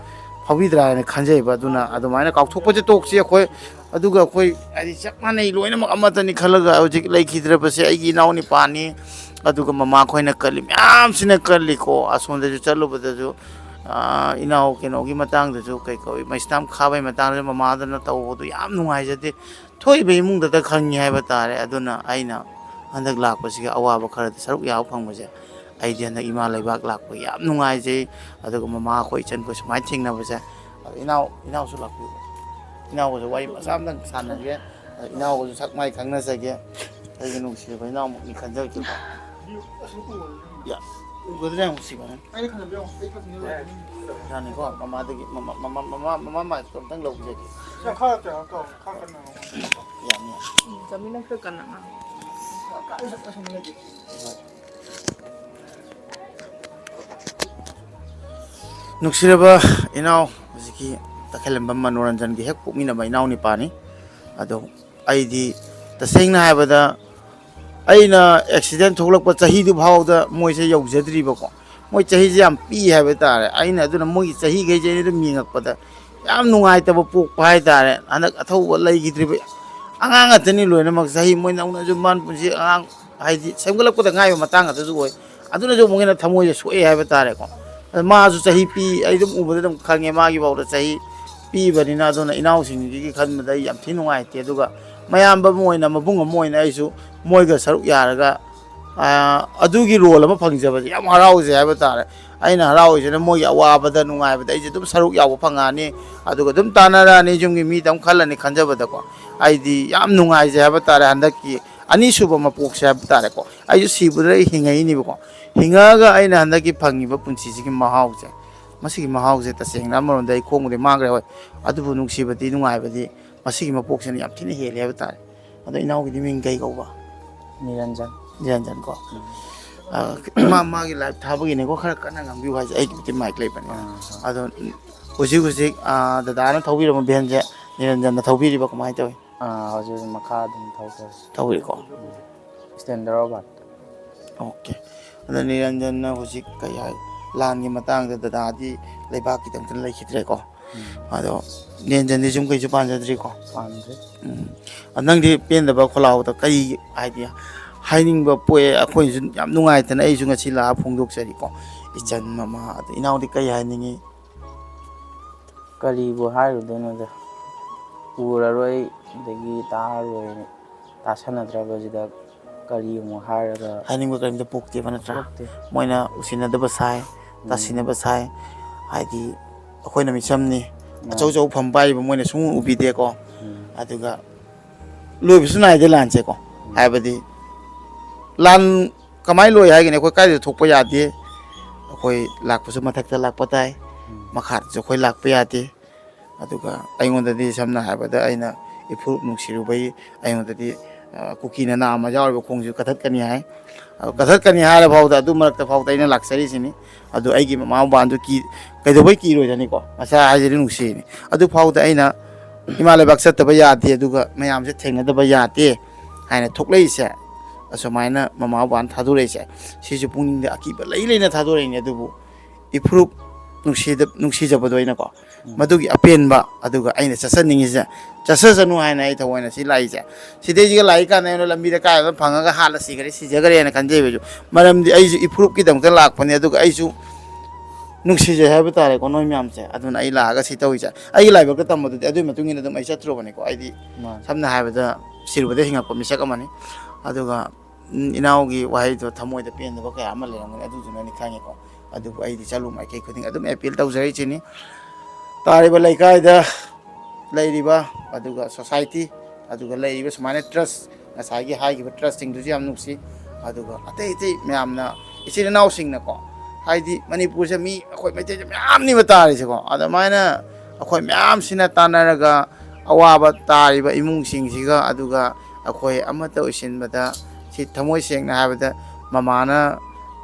ꯐꯥꯎꯕꯤꯗ꯭ꯔꯥ ꯍꯥꯏꯅ ꯈꯟꯖꯩꯕ꯫ ꯑꯗꯨꯅ ꯑꯗꯨꯃꯥꯏꯅ ꯀꯥꯎꯊꯣꯛꯄꯁꯦ ꯇꯣꯛꯁꯤ ꯑꯩꯈꯣꯏ꯫ ꯑꯗꯨꯒ ꯑꯩꯈꯣꯏ ꯍꯥꯏꯗꯤ ꯆꯞ ꯃꯥꯟꯅꯩ, ꯂꯣꯏꯅꯃꯛ ꯑꯃꯠꯇꯅꯤ ꯈꯜꯂꯒ ꯍꯧꯖꯤꯛ ꯂꯩꯈꯤꯗ꯭ꯔꯕꯁꯦ ꯑꯩꯒꯤ ꯏꯅꯥꯎ ꯅꯤꯄꯥꯅꯤ꯫ ꯑꯗꯨꯒ ꯃꯃꯥꯈꯣꯏꯅ ꯀꯜꯂꯤ ꯃꯌꯥꯝꯁꯤꯅ ꯀꯜꯂꯤꯀꯣ꯫ ꯑꯁꯣꯝꯗꯁꯨ ꯆꯠꯂꯨꯕꯗꯁꯨ, ꯑꯥ, ꯏꯅꯥꯎ ꯀꯩꯅꯣꯒꯤ ꯃꯇꯥꯡꯗꯁꯨ, ꯀꯩ ꯀꯧꯏ, ꯃꯩꯁꯅꯥꯝ ꯈꯥꯕꯩ ꯃꯇꯥꯡꯗꯁꯨ ꯃꯃꯥꯗꯨꯅ ꯇꯧꯕꯗꯨ ꯌꯥꯝ ꯅꯨꯡꯉꯥꯏꯖꯗꯦ꯫ ꯊꯣꯛꯏꯕ ꯏꯃꯨꯡꯗꯇ ꯈꯪꯉꯤ ꯍꯥꯏꯕ ꯇꯥꯔꯦ꯫ ꯑꯗꯨꯅ ꯑꯩꯅ ꯍꯟꯗꯛ ꯂꯥꯛꯄꯁꯤꯒꯤ ꯑꯋꯥꯕ ꯈꯔꯗ ꯁꯔꯨꯛ ꯌꯥꯕ ꯐꯪꯕꯁꯦ, ꯑꯩꯗꯤ ꯍꯟꯗꯛ ꯏꯃꯥ ꯂꯩꯕꯥꯛ ꯂꯥꯛꯄ ꯌꯥꯝ ꯅꯨꯡꯉꯥꯏꯖꯩ꯫ ꯑꯗꯨꯒ ꯃꯃꯥ ꯑꯩꯈꯣꯏ ꯏꯆꯟꯈꯣꯏ ꯁꯨꯃꯥꯏꯅ ꯊꯦꯡꯅꯕꯁꯦ ꯑꯗꯣ ꯏꯅꯥꯎ ꯏꯅꯥꯎꯁꯨ ꯂꯥꯛꯄꯤꯌꯨ꯫ ꯏꯅꯥꯎꯒꯁꯨ ꯋꯥꯔꯤ ꯃꯆꯥ ꯑꯝꯇꯪ ꯁꯥꯟꯅꯒꯦ꯫ ꯑꯗꯣ ꯏꯅꯥꯎꯒꯁꯨ ꯁꯛ ꯃꯥꯏ ꯈꯪꯅꯖꯒꯦ꯫ ꯑꯩꯒꯤ ꯅꯨꯡꯁꯤꯔꯕ ꯏꯅꯥꯎꯃꯛꯅꯤ ꯈꯟꯖꯔꯛꯀꯦꯀꯣ꯫ ꯌꯥ, ꯎꯒꯗ꯭ꯔꯥ ꯌꯥꯝ ꯅꯨꯡꯁꯤꯕꯅꯦ꯫ ꯑꯩꯅ ꯈꯟꯕꯗ ꯌꯥꯝ ꯑꯩ ꯈꯟꯕꯗ ꯌꯥꯝ ꯌꯥꯅꯤꯀꯣ꯫ ꯃꯃꯥꯗꯒꯤ ꯃꯃꯥ ꯃꯃꯥ ꯃꯃꯥ ꯃꯃꯥ ꯃꯥꯏꯛꯇꯣ ꯑꯝꯇꯪ ꯂꯧꯖꯒꯦ꯫ ꯁꯤ ꯈꯔ ꯀꯩꯅꯣ ꯇꯧ, ꯈꯔ ꯀꯟꯅ ꯉꯥꯡꯉꯣ꯫ ꯌꯥꯅꯤ꯫ ꯎꯝ, ꯆꯥꯃꯤꯟꯅ ꯈꯔ ꯀꯟꯅ ꯉꯥꯡꯉꯣ꯫ ꯅꯨꯡꯁꯤꯔꯕ ꯏꯅꯥꯎ, ꯍꯧꯖꯤꯛꯀꯤ ꯇꯈꯦꯜꯂꯝꯕꯝ ꯃꯅꯣꯔꯟꯖꯟꯒꯤ ꯍꯦꯛ ꯄꯣꯛꯃꯤꯟꯅꯕ ꯏꯅꯥꯎ ꯅꯤꯄꯥꯅꯤ꯫ ꯑꯗꯣ ꯑꯩꯗꯤ ꯇꯁꯦꯡꯅ ꯍꯥꯏꯕꯗ ꯑꯩꯅ ꯑꯦꯛꯁꯤꯗꯦꯟ ꯊꯣꯛꯂꯛꯄ ꯆꯍꯤꯗꯨ ꯐꯥꯎꯗ ꯃꯣꯏꯁꯦ ꯌꯧꯖꯗ꯭ꯔꯤꯕꯀꯣ꯫ ꯃꯣꯏ ꯆꯍꯤꯁꯦ ꯌꯥꯝ ꯄꯤꯛꯏ ꯍꯥꯏꯕ ꯇꯥꯔꯦ꯫ ꯑꯩꯅ ꯑꯗꯨꯅ ꯃꯣꯏꯒꯤ ꯆꯍꯤꯈꯩꯁꯦ ꯑꯩꯅ ꯑꯗꯨꯝ ꯌꯦꯡꯉꯛꯄꯗ ꯌꯥꯝ ꯅꯨꯡꯉꯥꯏꯇꯕ ꯄꯣꯛꯄ ꯍꯥꯏ ꯇꯥꯔꯦ꯫ ꯍꯟꯗꯛ ꯑꯊꯧꯕ ꯂꯩꯈꯤꯗ꯭ꯔꯤꯕ ꯑꯉꯥꯡ ꯉꯥꯛꯇꯅꯤ ꯂꯣꯏꯅꯃꯛ꯫ ꯆꯍꯤ ꯃꯣꯏ ꯅꯧꯅꯁꯨ ꯃꯥꯟ ꯄꯨꯟꯁꯤ ꯑꯉꯥꯡ ꯍꯥꯏꯗꯤ ꯁꯦꯝꯒꯠꯂꯛꯄꯗ ꯉꯥꯏꯕ ꯃꯇꯥꯡ ꯉꯥꯛꯇꯁꯨ ꯑꯣꯏ꯫ ꯑꯗꯨꯅꯁꯨ ꯑꯃꯨꯛ ꯍꯦꯟꯅ ꯊꯃꯣꯏꯁꯦ ꯁꯣꯛꯑꯦ ꯍꯥꯏꯕ ꯇꯥꯔꯦꯀꯣ꯫ ꯑꯗ ꯃꯥꯁꯨ ꯆꯍꯤ ꯄꯤ, ꯑꯩ ꯑꯗꯨꯝ ꯎꯕꯗ ꯑꯗꯨꯝ ꯈꯪꯉꯦ ꯃꯥꯒꯤ ꯐꯥꯎꯗ ꯆꯍꯤ ꯄꯤꯕꯅꯤꯅ꯫ ꯑꯗꯨꯅ ꯏꯅꯥꯎꯁꯤꯡꯁꯤꯒꯤ ꯈꯟꯕꯗ ꯑꯩ ꯌꯥꯝ ꯊꯤ ꯅꯨꯡꯉꯥꯏꯇꯦ꯫ ꯑꯗꯨꯒ ꯃꯌꯥꯝꯕ ꯑꯃ ꯑꯣꯏꯅ, ꯃꯕꯨꯡ ꯑꯃ ꯑꯣꯏꯅ ꯑꯩꯁꯨ ꯃꯣꯏꯒ ꯁꯔꯨꯛ ꯌꯥꯔꯒ, ꯑ, ꯑꯗꯨꯒꯤ ꯔꯣꯜ ꯑꯃ ꯐꯪꯖꯕꯁꯦ ꯌꯥꯝ ꯍꯔꯥꯎꯖꯩ ꯍꯥꯏꯕ ꯇꯥꯔꯦ꯫ ꯑꯩꯅ ꯍꯔꯥꯎꯔꯤꯁꯤꯅ ꯃꯣꯏꯒꯤ ꯑꯋꯥꯕꯗ, ꯅꯨꯡꯉꯥꯏꯕꯗ ꯑꯩꯁꯦ ꯑꯗꯨꯝ ꯁꯔꯨꯛ ꯌꯥꯎꯕ ꯐꯪꯉꯛꯑꯅꯤ꯫ ꯑꯗꯨꯒ ꯑꯗꯨꯝ ꯇꯥꯟꯅꯔꯛꯑꯅꯤ, ꯌꯨꯝꯒꯤ ꯃꯤꯗ ꯑꯃꯨꯛ ꯈꯜꯂꯅꯤ ꯈꯟꯖꯕꯗꯀꯣ꯫ ꯑꯩꯗꯤ ꯌꯥꯝ ꯅꯨꯡꯉꯥꯏꯖꯩ ꯍꯥꯏꯕ ꯇꯥꯔꯦ꯫ ꯍꯟꯗꯛꯀꯤ ꯑꯅꯤꯁꯨꯕ ꯃꯄꯣꯛꯁꯦ ꯍꯥꯏꯕ ꯇꯥꯔꯦꯀꯣ꯫ ꯑꯩꯁꯨ ꯁꯤꯕꯗ ꯑꯩ ꯍꯤꯡꯉꯛꯏꯅꯦꯕꯀꯣ꯫ ꯍꯤꯡꯉꯛꯑꯒ ꯑꯩꯅ ꯍꯟꯗꯛꯀꯤ ꯐꯪꯉꯤꯕ ꯄꯨꯟꯁꯤꯁꯤꯒꯤ ꯃꯍꯥꯎꯁꯦ, ꯃꯁꯤꯒꯤ ꯃꯍꯥꯎꯁꯦ ꯇꯁꯦꯡꯅ ꯑꯃꯔꯣꯝꯗ ꯑꯩ ꯈꯣꯡꯕꯨꯗꯤ ꯃꯥꯡꯈ꯭ꯔꯦ, ꯍꯣꯏ꯫ ꯑꯗꯨꯕꯨ ꯅꯨꯡꯁꯤꯕꯗꯤ, ꯅꯨꯡꯉꯥꯏꯕꯗꯤ ꯃꯁꯤꯒꯤ ꯃꯄꯣꯛꯁꯤꯅ ꯌꯥꯝ ꯊꯤꯅ ꯍꯦꯜꯂꯦ ꯍꯥꯏꯕ ꯇꯥꯔꯦ꯫ ꯑꯗꯣ ꯏꯅꯥꯎꯒꯤꯗꯤ ꯃꯤꯡ ꯀꯩ ꯀꯧꯕ? ꯅꯤꯔꯟꯖꯟ꯫ ꯅꯤꯔꯟꯖꯟ ꯀꯣ꯫ ꯎꯝ꯫ ꯑ, ꯃꯥ ꯃꯥꯒꯤ ꯂꯥꯏꯐ ꯊꯥꯕꯒꯤꯅꯦꯀꯣ ꯈꯔ ꯀꯟꯅ ꯉꯥꯡꯕꯤꯌꯨ ꯍꯥꯏꯁꯦ, ꯑꯩꯒꯤꯕꯨꯗꯤ ꯃꯥꯏꯛ ꯂꯩꯕꯅꯦ꯫ ꯑꯥ, ꯍꯣꯏ꯫ ꯑꯗꯣ ꯍꯧꯖꯤꯛ ꯍꯧꯖꯤꯛ, ꯑ, ꯗꯗꯥꯅ ꯊꯧꯕꯤꯔꯝꯕ ꯚꯦꯟꯁꯦ ꯅꯤꯔꯟꯖꯟꯅ ꯊꯧꯕꯤꯔꯤꯕ ꯀꯃꯥꯏꯅ ꯇꯧꯋꯤ? ꯑꯥ, ꯍꯧꯖꯤꯛ ꯍꯧꯖꯤꯛ ꯃꯈꯥ ꯑꯗꯨꯝ ꯊꯧꯖꯔꯤ꯫ ꯊꯧꯔꯤꯀꯣ? ꯎꯝ꯫ ꯁ꯭ꯇꯦꯟꯗꯔ ꯑꯣꯐ ꯑꯥꯔꯠꯇ꯫ ꯑꯣꯀꯦ꯫ ꯑꯗꯣ ꯅꯤꯔꯟꯖꯟꯅ ꯍꯧꯖꯤꯛ ꯀꯩ ꯍꯥꯏ, ꯂꯥꯟꯒꯤ ꯃꯇꯥꯡꯗ ꯗꯗꯥꯗꯤ ꯂꯩꯕꯥꯛꯀꯤꯗꯃꯛꯇ ꯂꯩꯈꯤꯗ꯭ꯔꯦꯀꯣ꯫ ꯎꯝ꯫ ꯑꯗꯣ ꯅꯤꯔꯟꯖꯟꯗꯤ ꯌꯨꯝ ꯀꯩꯁꯨ ꯄꯥꯟꯖꯗ꯭ꯔꯤꯀꯣ? ꯄꯥꯟꯗ꯭ꯔꯤ꯫ ꯎꯝ꯫ ꯑꯗꯣ ꯅꯪꯗꯤ ꯄꯦꯟꯗꯕ ꯈꯣꯜꯂꯥꯎꯗ ꯀꯔꯤ ꯍꯥꯏꯗꯤ ꯍꯥꯏꯅꯤꯡꯕ ꯄꯣꯛꯑꯦ? ꯑꯩꯈꯣꯏꯁꯨ ꯌꯥꯝ ꯅꯨꯡꯉꯥꯏꯇꯅ ꯑꯩꯁꯨ ꯉꯁꯤ ꯂꯥꯛꯑ ꯐꯣꯡꯗꯣꯛꯆꯔꯤꯀꯣ꯫ ꯏꯆꯟ, ꯃꯃꯥ, ꯑꯗꯣ ꯏꯅꯥꯎꯗꯤ ꯀꯔꯤ ꯍꯥꯏꯅꯤꯡꯉꯤ? ꯀꯔꯤꯕꯨ ꯍꯥꯏꯔꯨꯗꯣꯏꯅꯣꯗ, ꯎꯔꯔꯣꯏ, ꯑꯗꯒꯤ ꯇꯥꯔꯔꯣꯏ, ꯇꯥꯁꯟꯅꯗ꯭ꯔꯕꯁꯤꯗ ꯀꯔꯤ ꯑꯃꯨꯛ ꯍꯥꯏꯔꯒ ꯍꯥꯏꯅꯤꯡꯕ ꯀꯔꯤꯝꯇ ꯄꯣꯛꯇꯦꯕ, ꯅꯠꯇ꯭ꯔꯥ? ꯄꯣꯛꯇꯦ꯫ ꯃꯣꯏꯅ ꯎꯁꯤꯟꯅꯗꯕ ꯁꯥꯏ, ꯎꯝ꯫ ꯇꯥꯁꯤꯟꯅꯕ ꯁꯥꯏ, ꯍꯥꯏꯗꯤ ꯑꯩꯈꯣꯏꯅ ꯃꯤꯆꯝꯅꯤ, ꯑꯆꯧ ꯑꯆꯧꯕ ꯐꯝ ꯄꯥꯏꯔꯤꯕ ꯃꯣꯏꯅ ꯁꯨꯡꯎ ꯎꯕꯤꯗꯦꯀꯣ꯫ ꯎꯝ꯫ ꯑꯗꯨꯒ ꯂꯣꯏꯕꯁꯨ ꯅꯥꯏꯗꯦ ꯂꯥꯟꯁꯦꯀꯣ꯫ ꯎꯝ꯫ ꯍꯥꯏꯕꯗꯤ ꯂꯥꯟ ꯀꯃꯥꯏꯅ ꯂꯣꯏ ꯍꯥꯏꯒꯅꯤ? ꯑꯩꯈꯣꯏ ꯀꯥꯏꯗ ꯊꯣꯛꯄ ꯌꯥꯗꯦ꯫ ꯑꯩꯈꯣꯏ ꯂꯥꯛꯄꯁꯨ ꯃꯊꯛꯇ ꯂꯥꯛꯄ ꯇꯥꯏ, ꯎꯝ꯫ ꯃꯈꯥꯗꯁꯨ ꯑꯩꯈꯣꯏ ꯂꯥꯛꯄ ꯌꯥꯗꯦ꯫ ꯑꯗꯨꯒ ꯑꯩꯉꯣꯟꯗꯗꯤ ꯁꯝꯅ ꯍꯥꯏꯔꯕꯗ ꯑꯩꯅ ꯏꯐꯨꯔꯨꯞ ꯅꯨꯡꯁꯤꯔꯨꯕꯩ ꯑꯩꯉꯣꯟꯗꯗꯤ, ꯑ, ꯀꯨꯀꯤ ꯅꯅꯥ ꯑꯃ ꯌꯥꯎꯔꯤꯕ ꯈꯣꯡꯁꯤ ꯀꯠꯊꯠꯀꯅꯤ ꯍꯥꯏ꯫ ꯑ, ꯀꯠꯊꯠꯀꯅꯤ ꯍꯥꯏꯔ ꯐꯥꯎꯗ ꯑꯗꯨ ꯃꯔꯛꯇ ꯐꯥꯎꯗ ꯑꯩꯅ ꯂꯥꯛꯆꯔꯤꯁꯤꯅꯤ꯫ ꯑꯗꯨ ꯑꯩꯒꯤ ꯃꯃꯥ ꯃꯄꯥꯗꯨ ꯀꯤ-, ꯀꯩꯗꯧꯕꯩ ꯀꯤꯔꯣꯏꯗꯅꯤꯀꯣ? ꯃꯆꯥ ꯍꯥꯏꯁꯤꯗꯤ ꯅꯨꯡꯁꯤꯔꯤꯅꯤ꯫ ꯑꯗꯨ ꯐꯥꯎꯗ ꯑꯩꯅ ꯏꯃꯥ ꯂꯩꯕꯥꯛ ꯆꯠꯇꯕ ꯌꯥꯗꯦ, ꯑꯗꯨꯒ ꯃꯌꯥꯝꯁꯦ ꯊꯦꯡꯅꯗꯕ ꯌꯥꯗꯦ ꯍꯥꯏꯅ ꯊꯣꯛꯂꯛꯏꯁꯦ, ꯑꯁꯨꯃꯥꯏꯅ ꯃꯃꯥ ꯃꯄꯥꯅ ꯊꯥꯗꯣꯔꯛꯏꯁꯦ, ꯁꯤꯁꯨ ꯄꯨꯛꯅꯤꯡꯗ ꯑꯀꯤꯕ ꯂꯩ ꯂꯩꯅ ꯊꯥꯗꯣꯔꯛꯏꯅꯦ꯫ ꯑꯗꯨꯕꯨ ꯏꯐꯨꯔꯨꯞ ꯅꯨꯡꯁꯤꯗ-, ꯅꯨꯡꯁꯤꯖꯕꯗꯣ ꯑꯩꯅꯀꯣ, ꯎꯝ꯫ ꯃꯗꯨꯒꯤ ꯑꯄꯦꯟꯕ, ꯑꯗꯨꯒ ꯑꯩꯅ ꯆꯠꯆꯅꯤꯡꯉꯤꯁꯦ, ꯆꯠꯆꯁꯅꯨ ꯍꯥꯏꯅ ꯑꯩ ꯊꯑꯣꯏꯅ ꯁꯤ ꯂꯥꯛꯏꯁꯦ꯫ ꯁꯤꯗꯩꯁꯤꯒ ꯂꯥꯛꯏ ꯀꯥꯟꯗ ꯑꯩꯉꯣꯟꯗ ꯂꯝꯕꯤꯗ ꯀꯥꯏꯗꯅ ꯐꯪꯉꯒ ꯍꯥꯠꯂ ꯁꯤꯈ꯭ꯔꯦ, ꯁꯤꯖꯈ꯭ꯔꯦꯅ ꯈꯟꯖꯩꯕ ꯑꯩꯁꯨ꯫ ꯃꯔꯝꯗꯤ ꯑꯩꯁꯨ ꯏꯐꯨꯔꯨꯞꯀꯤꯗꯃꯛꯇ ꯂꯥꯛꯄꯅꯦ, ꯑꯗꯨꯒ ꯑꯩꯁꯨ ꯅꯨꯡꯁꯤꯖꯩ ꯍꯥꯏꯕ ꯇꯥꯔꯦꯀꯣ ꯅꯣꯏ ꯃꯌꯥꯝꯁꯦ꯫ ꯑꯗꯨꯅ ꯑꯩ ꯂꯥꯛꯑꯒ ꯁꯤ ꯇꯧꯔꯤꯁꯦ꯫ ꯑꯩꯒꯤ ꯂꯥꯏꯕꯛꯇ ꯇꯝꯕꯗꯨꯗꯤ ꯑꯗꯨꯒꯤ ꯃꯇꯨꯡ ꯏꯟꯅ ꯑꯗꯨꯝ ꯑꯩ ꯆꯠꯇ꯭ꯔꯨꯕꯅꯤꯀꯣ꯫ ꯑꯩꯗꯤ ꯃꯥꯅꯤ꯫ ꯁꯝꯅ ꯍꯥꯏꯔꯕꯗ ꯁꯤꯔꯨꯕꯗ ꯍꯤꯡꯉꯛꯄ ꯃꯤꯁꯛ ꯑꯃꯅꯤ꯫ ꯑꯗꯨꯒ ꯎꯝ, ꯏꯅꯥꯎꯒꯤ ꯋꯥꯍꯩꯗꯣ ꯊꯃꯣꯏꯗ ꯄꯦꯟꯗꯕ ꯀꯌꯥ ꯑꯃ ꯂꯩꯔꯝꯒꯅꯤ, ꯑꯗꯨꯗꯨꯅꯅꯤ ꯈꯪꯉꯦꯀꯣ꯫ ꯑꯗꯨꯕꯨ ꯑꯩꯗꯤ ꯆꯠꯂꯨ ꯃꯥꯏꯀꯩ ꯈꯨꯗꯤꯡ ꯑꯗꯨꯝ ꯑꯦꯄꯤꯜ ꯇꯧꯖꯔꯛꯏꯁꯤꯅꯤ꯫ ꯇꯥꯔꯤꯕ ꯂꯩꯀꯥꯏꯗ ꯂꯩꯔꯤꯕ, ꯑꯗꯨꯒ ꯁꯣꯁꯥꯏꯇꯤ, ꯑꯗꯨꯒ ꯂꯩꯔꯤꯕ ꯁꯨꯃꯥꯏꯅ ꯇ꯭ꯔꯁ, ꯉꯁꯥꯏꯒꯤ ꯍꯥꯏꯈꯤꯕ ꯇ꯭ꯔꯁꯁꯤꯡꯗꯨꯁꯨ ꯌꯥꯝ ꯅꯨꯡꯁꯤ꯫ ꯑꯗꯨꯒ ꯑꯇꯩ ꯑꯇꯩ ꯃꯌꯥꯝꯅ, ꯏꯆꯤꯜ ꯏꯅꯥꯎꯁꯤꯡꯅꯀꯣ, ꯍꯥꯏꯗꯤ ꯃꯅꯤꯄꯨꯔꯁꯦ ꯃꯤ ꯑꯩꯈꯣꯏ ꯃꯩꯇꯩꯁꯦ ꯃꯌꯥꯝꯅꯤꯕ ꯇꯥꯔꯤꯁꯦꯀꯣ꯫ ꯑꯗꯨꯃꯥꯏꯅ ꯑꯩꯈꯣꯏ ꯃꯌꯥꯝꯁꯤꯅ ꯇꯥꯟꯅꯔꯒ ꯑꯋꯥꯕ ꯇꯥꯔꯤꯕ ꯏꯃꯨꯡꯁꯤꯡꯁꯤꯒ, ꯑꯗꯨꯒ ꯑꯩꯈꯣꯏ ꯑꯃꯠꯇ ꯑꯣꯏꯁꯤꯟꯕꯗ, ꯁꯤ ꯊꯃꯣꯏ ꯁꯦꯡꯅ ꯍꯥꯏꯕꯗ ꯃꯃꯥꯅ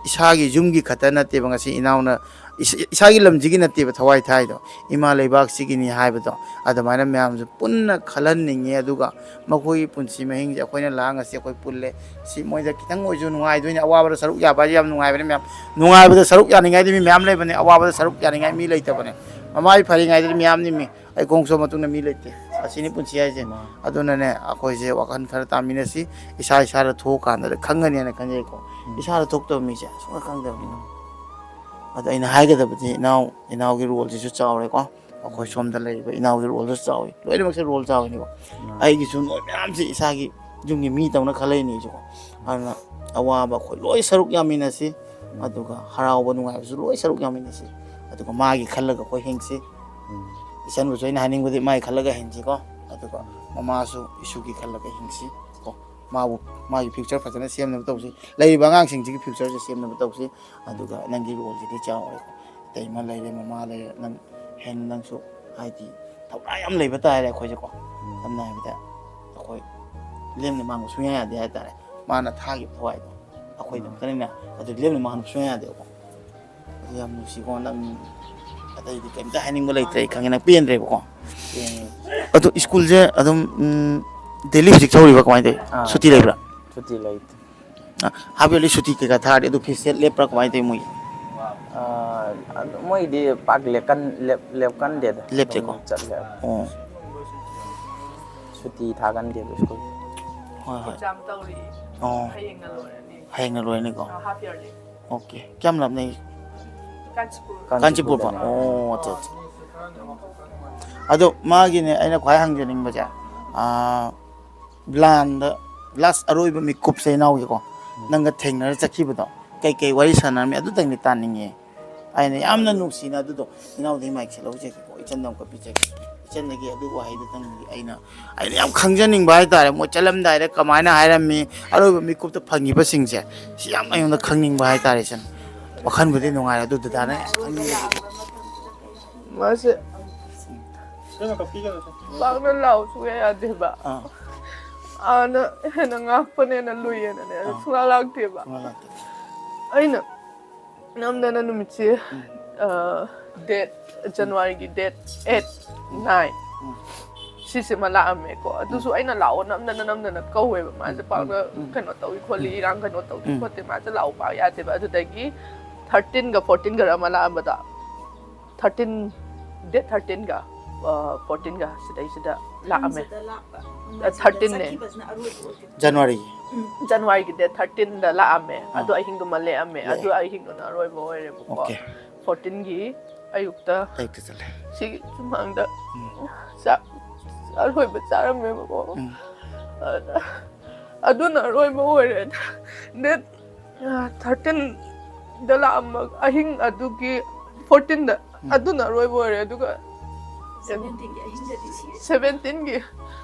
ꯏꯁꯥꯒꯤ ꯌꯨꯝꯒꯤ ꯈꯛꯇ ꯅꯠꯇꯦꯕ ꯉꯁꯤ ꯏꯅꯥꯎꯅ, ꯏꯁ-, ꯏꯁꯥꯒꯤ ꯂꯝꯁꯤꯒꯤ ꯅꯠꯇꯦꯕ ꯊꯋꯥꯏ ꯊꯥꯏꯗꯣ, ꯏꯃꯥ ꯂꯩꯕꯥꯛꯁꯤꯒꯤꯅꯤ ꯍꯥꯏꯕꯗꯣ, ꯑꯗꯨꯃꯥꯏꯅ ꯃꯌꯥꯝꯁꯨ ꯄꯨꯟꯅ ꯈꯜꯍꯟꯅꯤꯡꯉꯤ꯫ ꯑꯗꯨꯒ ꯃꯈꯣꯏꯒꯤ ꯄꯨꯟꯁꯤ ꯃꯍꯤꯡꯁꯦ ꯑꯩꯈꯣꯏꯅ ꯂꯥꯡꯉꯁꯤ, ꯑꯩꯈꯣꯏ ꯄꯨꯜꯂꯦ, ꯁꯤ ꯃꯣꯏꯗ ꯈꯤꯇꯪ ꯑꯣꯏꯁꯨ ꯅꯨꯡꯉꯥꯏꯗꯣꯏꯅꯤ꯫ ꯑꯋꯥꯕꯗ ꯁꯔꯨꯛ ꯌꯥꯕ ꯍꯥꯏꯁꯦ ꯌꯥꯝ ꯅꯨꯡꯉꯥꯏꯕꯅꯤ ꯃꯌꯥꯝ꯫ ꯅꯨꯡꯉꯥꯏꯕꯗ ꯁꯔꯨꯛ ꯌꯥꯅꯤꯡꯉꯥꯏꯗꯤ ꯃꯤ ꯃꯌꯥꯝ ꯂꯩꯕꯅꯦ, ꯑꯋꯥꯕꯗ ꯁꯔꯨꯛ ꯌꯥꯅꯤꯡꯉꯥꯏ ꯃꯤ ꯂꯩꯇꯕꯅꯦ꯫ ꯃꯃꯥꯏ ꯐꯔꯤꯉꯩꯗꯗꯤ ꯃꯌꯥꯝꯅꯤ ꯃꯤ, ꯑꯩ ꯈꯣꯡ ꯁꯣꯝ ꯃꯇꯨꯡꯗ ꯃꯤ ꯂꯩꯇꯦ꯫ ꯑꯁꯤꯅꯤ ꯄꯨꯟꯁꯤ ꯍꯥꯏꯁꯦ꯫ ꯃꯥꯅꯤ꯫ ꯑꯗꯨꯅꯅꯦ ꯑꯩꯈꯣꯏꯁꯦ ꯋꯥꯈꯜ ꯈꯔ ꯇꯥꯃꯤꯟꯅꯁꯤ, ꯏꯁꯥ ꯏꯁꯥꯗ ꯊꯣꯛꯑꯀꯥꯟꯗ ꯈꯪꯒꯅꯤꯅ ꯈꯟꯖꯩꯀꯣ꯫ ꯎꯝ꯫ ꯏꯁꯥꯗ ꯊꯣꯛꯇꯕ ꯃꯤꯁꯦ ꯁꯨꯡꯈꯪ ꯈꯪꯗꯕꯅꯤ꯫ ꯎꯝ꯫ ꯑꯗꯣ ꯑꯩꯅ ꯍꯥꯏꯒꯗꯕꯗꯤ ꯏꯅꯥꯎ, ꯏꯅꯥꯎꯒꯤ ꯔꯣꯜꯁꯤꯁꯨ ꯆꯥꯎꯔꯦꯀꯣ꯫ ꯑꯩꯈꯣꯏ ꯁꯣꯝꯗ ꯂꯩꯔꯤꯕ ꯏꯅꯥꯎꯒꯤ ꯔꯣꯜꯁꯨ ꯆꯥꯎꯏ, ꯂꯣꯏꯅꯃꯛꯁꯦ ꯔꯣꯜ ꯆꯥꯎꯏꯅꯦꯕ꯫ ꯎꯝ꯫ ꯑꯩꯒꯤꯁꯨ ꯅꯣꯏ ꯃꯌꯥꯝꯁꯦ ꯏꯁꯥꯒꯤ ꯌꯨꯝꯒꯤ ꯃꯤ ꯇꯧꯅ ꯈꯜꯂꯛꯏꯅꯦ ꯑꯩꯁꯨꯀꯣ꯫ ꯑꯗꯨꯅ ꯑꯋꯥꯕ ꯑꯩꯈꯣꯏ ꯂꯣꯏ ꯁꯔꯨꯛ ꯌꯥꯃꯤꯟꯅꯁꯤ, ꯎꯝ꯫ ꯑꯗꯨꯒ ꯍꯔꯥꯎꯕ ꯅꯨꯡꯉꯥꯏꯕꯁꯨ ꯂꯣꯏ ꯁꯔꯨꯛ ꯌꯥꯃꯤꯟꯅꯁꯤ꯫ ꯑꯗꯨꯒ ꯃꯥꯒꯤ ꯈꯜꯂꯒ ꯑꯩꯈꯣꯏ ꯍꯤꯡꯁꯤ꯫ ꯏꯆꯟꯕꯨꯁꯨ ꯑꯩꯅ ꯍꯥꯏꯅꯤꯡꯕꯗꯤ ꯃꯥꯒꯤ ꯈꯜꯂꯒ ꯍꯤꯡꯁꯤꯀꯣ꯫ ꯑꯗꯨꯒ ꯃꯃꯥꯁꯨ ꯏꯁꯨꯒꯤ ꯈꯜꯂꯒ ꯍꯤꯡꯁꯤ ꯀꯣ꯫ ꯃꯥꯕꯨ, ꯃꯥꯒꯤ future ꯐꯖꯅ ꯁꯦꯝꯅꯕ ꯇꯧꯁꯤ꯫ ꯂꯩꯔꯤꯕ ꯑꯉꯥꯡꯁꯤꯡꯁꯤꯒꯤ future ꯁꯦ ꯁꯦꯝꯅꯕ ꯇꯧꯁꯤ꯫ ꯑꯗꯨꯒ ꯅꯪꯒꯤ role ꯁꯤꯗꯤ ꯆꯥꯎꯔꯦꯀꯣ꯫ ꯏꯇꯩꯃ ꯂꯩꯔꯦ, ꯃꯃꯥ ꯂꯩꯔꯦ, ꯅꯪ ꯍꯦꯟꯅ ꯅꯪꯁꯨ ꯍꯥꯏꯗꯤ ꯊꯧꯅꯥ ꯌꯥꯝ ꯂꯩꯕ ꯇꯥꯔꯦ ꯑꯩꯈꯣꯏꯁꯦꯀꯣ꯫ ꯁꯝꯅ ꯍꯥꯏꯔꯕꯗ ꯑꯩꯈꯣꯏ ꯂꯦꯝꯅ ꯃꯥꯡꯕ ꯁꯨꯡꯌꯥ ꯌꯥꯗꯦ ꯍꯥꯏꯇꯥꯔꯦ꯫ ꯃꯥꯅ ꯊꯥꯈꯤꯕ ꯊꯋꯥꯏꯗꯣ ꯑꯩꯈꯣꯏꯗꯃꯛꯇꯅꯤꯅ ꯑꯗꯨ ꯂꯦꯝꯅ ꯃꯥꯡꯍꯟꯕ ꯁꯨꯡꯌꯥ ꯌꯥꯗꯦꯕꯀꯣ꯫ ꯑꯗꯨ ꯌꯥꯝ ꯅꯨꯡꯁꯤꯀꯣ ꯅꯪ꯫ ꯑꯇꯩꯗꯤ ꯀꯩꯝꯇ ꯍꯥꯏꯅꯤꯡꯕ ꯂꯩꯇ꯭ꯔꯦ, ꯑꯩ ꯈꯪꯉꯦ ꯅꯪ ꯄꯦꯟꯗ꯭ꯔꯦꯕꯀꯣ꯫ ꯑꯗꯣ ꯁ꯭ꯀꯨꯜꯁꯦ ꯑꯗꯨꯝ, ꯎꯝ, daily ꯍꯧꯖꯤꯛ ꯇꯧꯔꯤꯕ ꯀꯃꯥꯏꯅ ꯇꯧꯋꯤ? ꯑꯥ, ꯁꯨꯇꯤ ꯂꯩꯕ꯭ꯔꯥ? ꯁꯨꯇꯤ ꯂꯩꯇꯦ꯫ ꯑ, half yearly ꯁꯨꯇꯤ ꯀꯩꯀꯥ ꯊꯥꯔꯗꯤ ꯑꯗꯨ ꯐꯤꯁꯦ ꯂꯦꯞꯄ꯭ꯔꯥ ꯀꯃꯥꯏꯅ ꯇꯧꯋꯤ ꯃꯣꯏꯒꯤ? ꯑꯥ, ꯑꯗꯨ ꯃꯣꯏꯗꯤ ꯄꯥꯛ ꯂꯦꯞꯀꯟ-, ꯂꯦꯞ-, ꯂꯦꯞꯀꯟꯗꯦꯗ꯫ ꯂꯦꯞꯇꯦꯀꯣ? ꯑꯗꯨꯝ ꯆꯠꯂꯦ꯫ ꯑꯣ꯫ ꯁꯨꯇꯤ ꯊꯥꯒꯟꯗꯦꯕ ꯁ꯭ꯀꯨꯜ꯫ ꯍꯣꯏ, ꯍꯣꯏ꯫ ꯑꯦꯛꯖꯥꯝ ꯇꯧꯔꯤ꯫ ꯑꯣ꯫ ꯍꯌꯦꯡꯅ ꯂꯣꯏꯔꯅꯤ꯫ ꯍꯌꯦꯡꯅ ꯂꯣꯏꯔꯅꯤꯀꯣ? ꯑꯥ, half yearly꯫ ꯑꯣꯀꯦ꯫ ꯀꯌꯥꯝ ꯂꯥꯞꯅꯩ? ꯀꯥꯟꯆꯤꯄꯨꯔ꯫ ꯀꯥꯟꯆꯤꯄꯨꯔ ꯐꯥꯎ? ꯀꯥꯟꯆꯤꯄꯨꯔꯗꯅꯦ꯫ ꯑꯣ, ꯑꯠꯆꯥ, ꯑꯠꯆꯥ꯫ ꯑꯗꯣ ꯃꯥꯒꯤꯅꯦ, ꯑꯩꯅ ꯈ꯭ꯋꯥꯏ ꯍꯪꯖꯅꯤꯡꯕꯁꯦ, ꯑꯥ, ꯂꯥꯟꯗ last ꯑꯔꯣꯏꯕ ꯃꯤꯀꯨꯞꯁꯦ ꯏꯅꯥꯎꯒꯤꯀꯣ, ꯎꯝ꯫ ꯅꯪꯒ ꯊꯦꯡꯅꯔ ꯆꯠꯈꯤꯕꯗꯣ, ꯀꯩꯀꯩ ꯋꯥꯔꯤ ꯁꯥꯟꯅꯔꯝꯃꯤ, ꯑꯗꯨꯇꯪꯗꯤ ꯇꯥꯅꯤꯡꯉꯦ꯫ ꯑꯩꯅ ꯌꯥꯝꯅ ꯅꯨꯡꯁꯤꯅ ꯑꯗꯨꯗꯣ ꯏꯅꯥꯎꯗꯒꯤ ꯃꯥꯏꯛꯁꯦ ꯂꯧꯖꯒꯦꯀꯣ, ꯏꯆꯟꯗ ꯑꯃꯨꯛꯀ ꯄꯤꯖꯒꯦ꯫ ꯏꯆꯟꯗꯒꯤ ꯑꯗꯨ ꯋꯥꯍꯩꯗꯨꯇꯪꯗꯤ ꯑꯩꯅ, ꯑꯩꯅ ꯌꯥꯝ ꯈꯪꯖꯅꯤꯡꯕ ꯍꯥꯏꯇꯥꯔꯦ꯫ ꯃꯣꯏ ꯆꯠꯂꯝꯗꯥꯏꯗ ꯀꯃꯥꯏꯅ ꯍꯥꯏꯔꯝꯃꯤ, ꯑꯔꯣꯏꯕ ꯃꯤꯀꯨꯞꯇ ꯐꯪꯉꯤꯕꯁꯤꯡꯁꯦ, ꯁꯤ ꯌꯥꯝ ꯑꯩꯉꯣꯟꯗ ꯈꯪꯅꯤꯡꯕ ꯍꯥꯏꯇꯥꯔꯦ ꯏꯆꯟ꯫ ꯋꯥꯈꯜꯕꯨꯗꯤ ꯅꯨꯡꯉꯥꯏꯔꯦ, ꯑꯗꯨ ꯗꯗꯥꯅ ꯌꯥꯝ ꯈꯪꯅꯤꯡꯕ꯫ ꯃꯥꯁꯦ ꯄꯥꯛꯅ ꯂꯥꯎ ꯁꯨꯡꯌꯥ ꯌꯥꯗꯦꯕ꯫ ꯑꯥ꯫ ꯑꯥꯅ ꯍꯦꯟꯅ ꯉꯥꯛꯄꯅꯦꯅ ꯂꯨꯏꯌꯦꯅꯅꯦ, ꯑꯥ꯫ ꯁꯨꯡꯂꯥꯛ ꯂꯥꯛꯇꯦꯕ꯫ ꯁꯨꯡꯂꯥꯛ ꯂꯥꯛꯇꯦ꯫ ꯑꯩꯅ ꯅꯝꯗꯅ ꯅꯨꯃꯤꯠꯁꯦ, ꯎꯝ꯫ ꯑ, date, ꯎꯝ꯫ January ꯒꯤ date eight, ꯎꯝ꯫ Nine꯫ ꯎꯝ꯫ ꯁꯤꯁꯤꯃ ꯂꯥꯛꯑꯝꯃꯦꯀꯣ꯫ ꯑꯗꯨꯁꯨ ꯎꯝ꯫ ꯑꯩꯅ ꯂꯥꯛꯑꯣ ꯅꯝꯗꯅ ꯅꯝꯗꯅ ꯀꯧꯋꯦꯕ꯫ ꯃꯥꯁꯦ ꯎꯝ, ꯄꯥꯛꯅ ꯎꯝ, ꯎꯝ꯫ ꯀꯩꯅꯣ ꯇꯧꯏ ꯈꯣꯠꯂꯤ, ꯎꯝ꯫ ꯏꯔꯥꯡ ꯀꯩꯅꯣ ꯇꯧꯏ ꯎꯝ꯫ ꯈꯣꯠꯇꯦ, ꯃꯥꯁꯦ ꯂꯥꯛꯑꯣ ꯄꯥꯛ ꯌꯥꯗꯦꯕ꯫ ꯑꯗꯨꯗꯒꯤ thirteen ꯒ fourteen ꯒꯔ ꯑꯃ ꯂꯥꯛꯑꯝꯕꯗꯣ꯫ Thirteen, date thirteen ꯒ, ꯑ, fourteen ꯒ ꯁꯤꯗꯩꯁꯤꯗ ꯂꯥꯛꯑꯝꯃꯦ꯫ ꯑꯍꯨꯝꯁꯤꯗ ꯂꯥꯛꯄ꯫ ꯑ, thirteen ꯅꯦ꯫ ꯆꯠꯈꯤꯕꯁꯤꯅ ꯑꯔꯣꯏꯕ ꯑꯣꯏꯗꯣꯏꯅꯦ꯫ January꯫ ꯎꯝ, January ꯒꯤ date thirteen ꯗ ꯂꯥꯛꯑꯝꯃꯦ꯫ ꯑꯥ꯫ ꯑꯗꯨ ꯑꯍꯤꯡꯗꯨꯃ ꯂꯦꯛꯑꯝꯃꯦ꯫ ꯂꯦꯛꯑꯦ꯫ ꯑꯗꯨ ꯑꯍꯤꯡꯗꯨꯅ ꯑꯔꯣꯏꯕ ꯑꯣꯏꯔꯦꯕꯀꯣ꯫ Okay꯫ Fourteen ꯒꯤ ꯑꯌꯨꯛꯇ ꯑꯌꯨꯛꯇ ꯆꯠꯂꯦ꯫ ꯁꯤꯒꯤ ꯁꯨꯃꯥꯡꯗ ꯎꯝ꯫ ꯆꯥꯛ ꯑꯔꯣꯏꯕ ꯆꯥꯔꯝꯃꯦꯕꯀꯣ꯫ ꯎꯝ꯫ ꯑꯗ ꯑꯗꯨꯅ ꯑꯔꯣꯏꯕ ꯑꯣꯏꯔꯦ꯫ Date, ꯑ, thirteen ꯗ ꯂꯥꯛꯑꯝꯃ-, ꯑꯍꯤꯡ ꯑꯗꯨꯒꯤ ꯐꯣꯔꯇꯤꯟꯗ꯫ ꯎꯝ꯫ ꯑꯗꯨꯅ ꯑꯔꯣꯏꯕ ꯑꯣꯏꯔꯦ꯫ ꯑꯗꯨꯒ ꯁꯚꯦꯟꯇꯤꯟꯒꯤ ꯑꯍꯤꯡꯗꯗꯤ ꯁꯤꯔꯦ꯫ ꯁꯚꯦꯟꯇꯤꯟꯒꯤ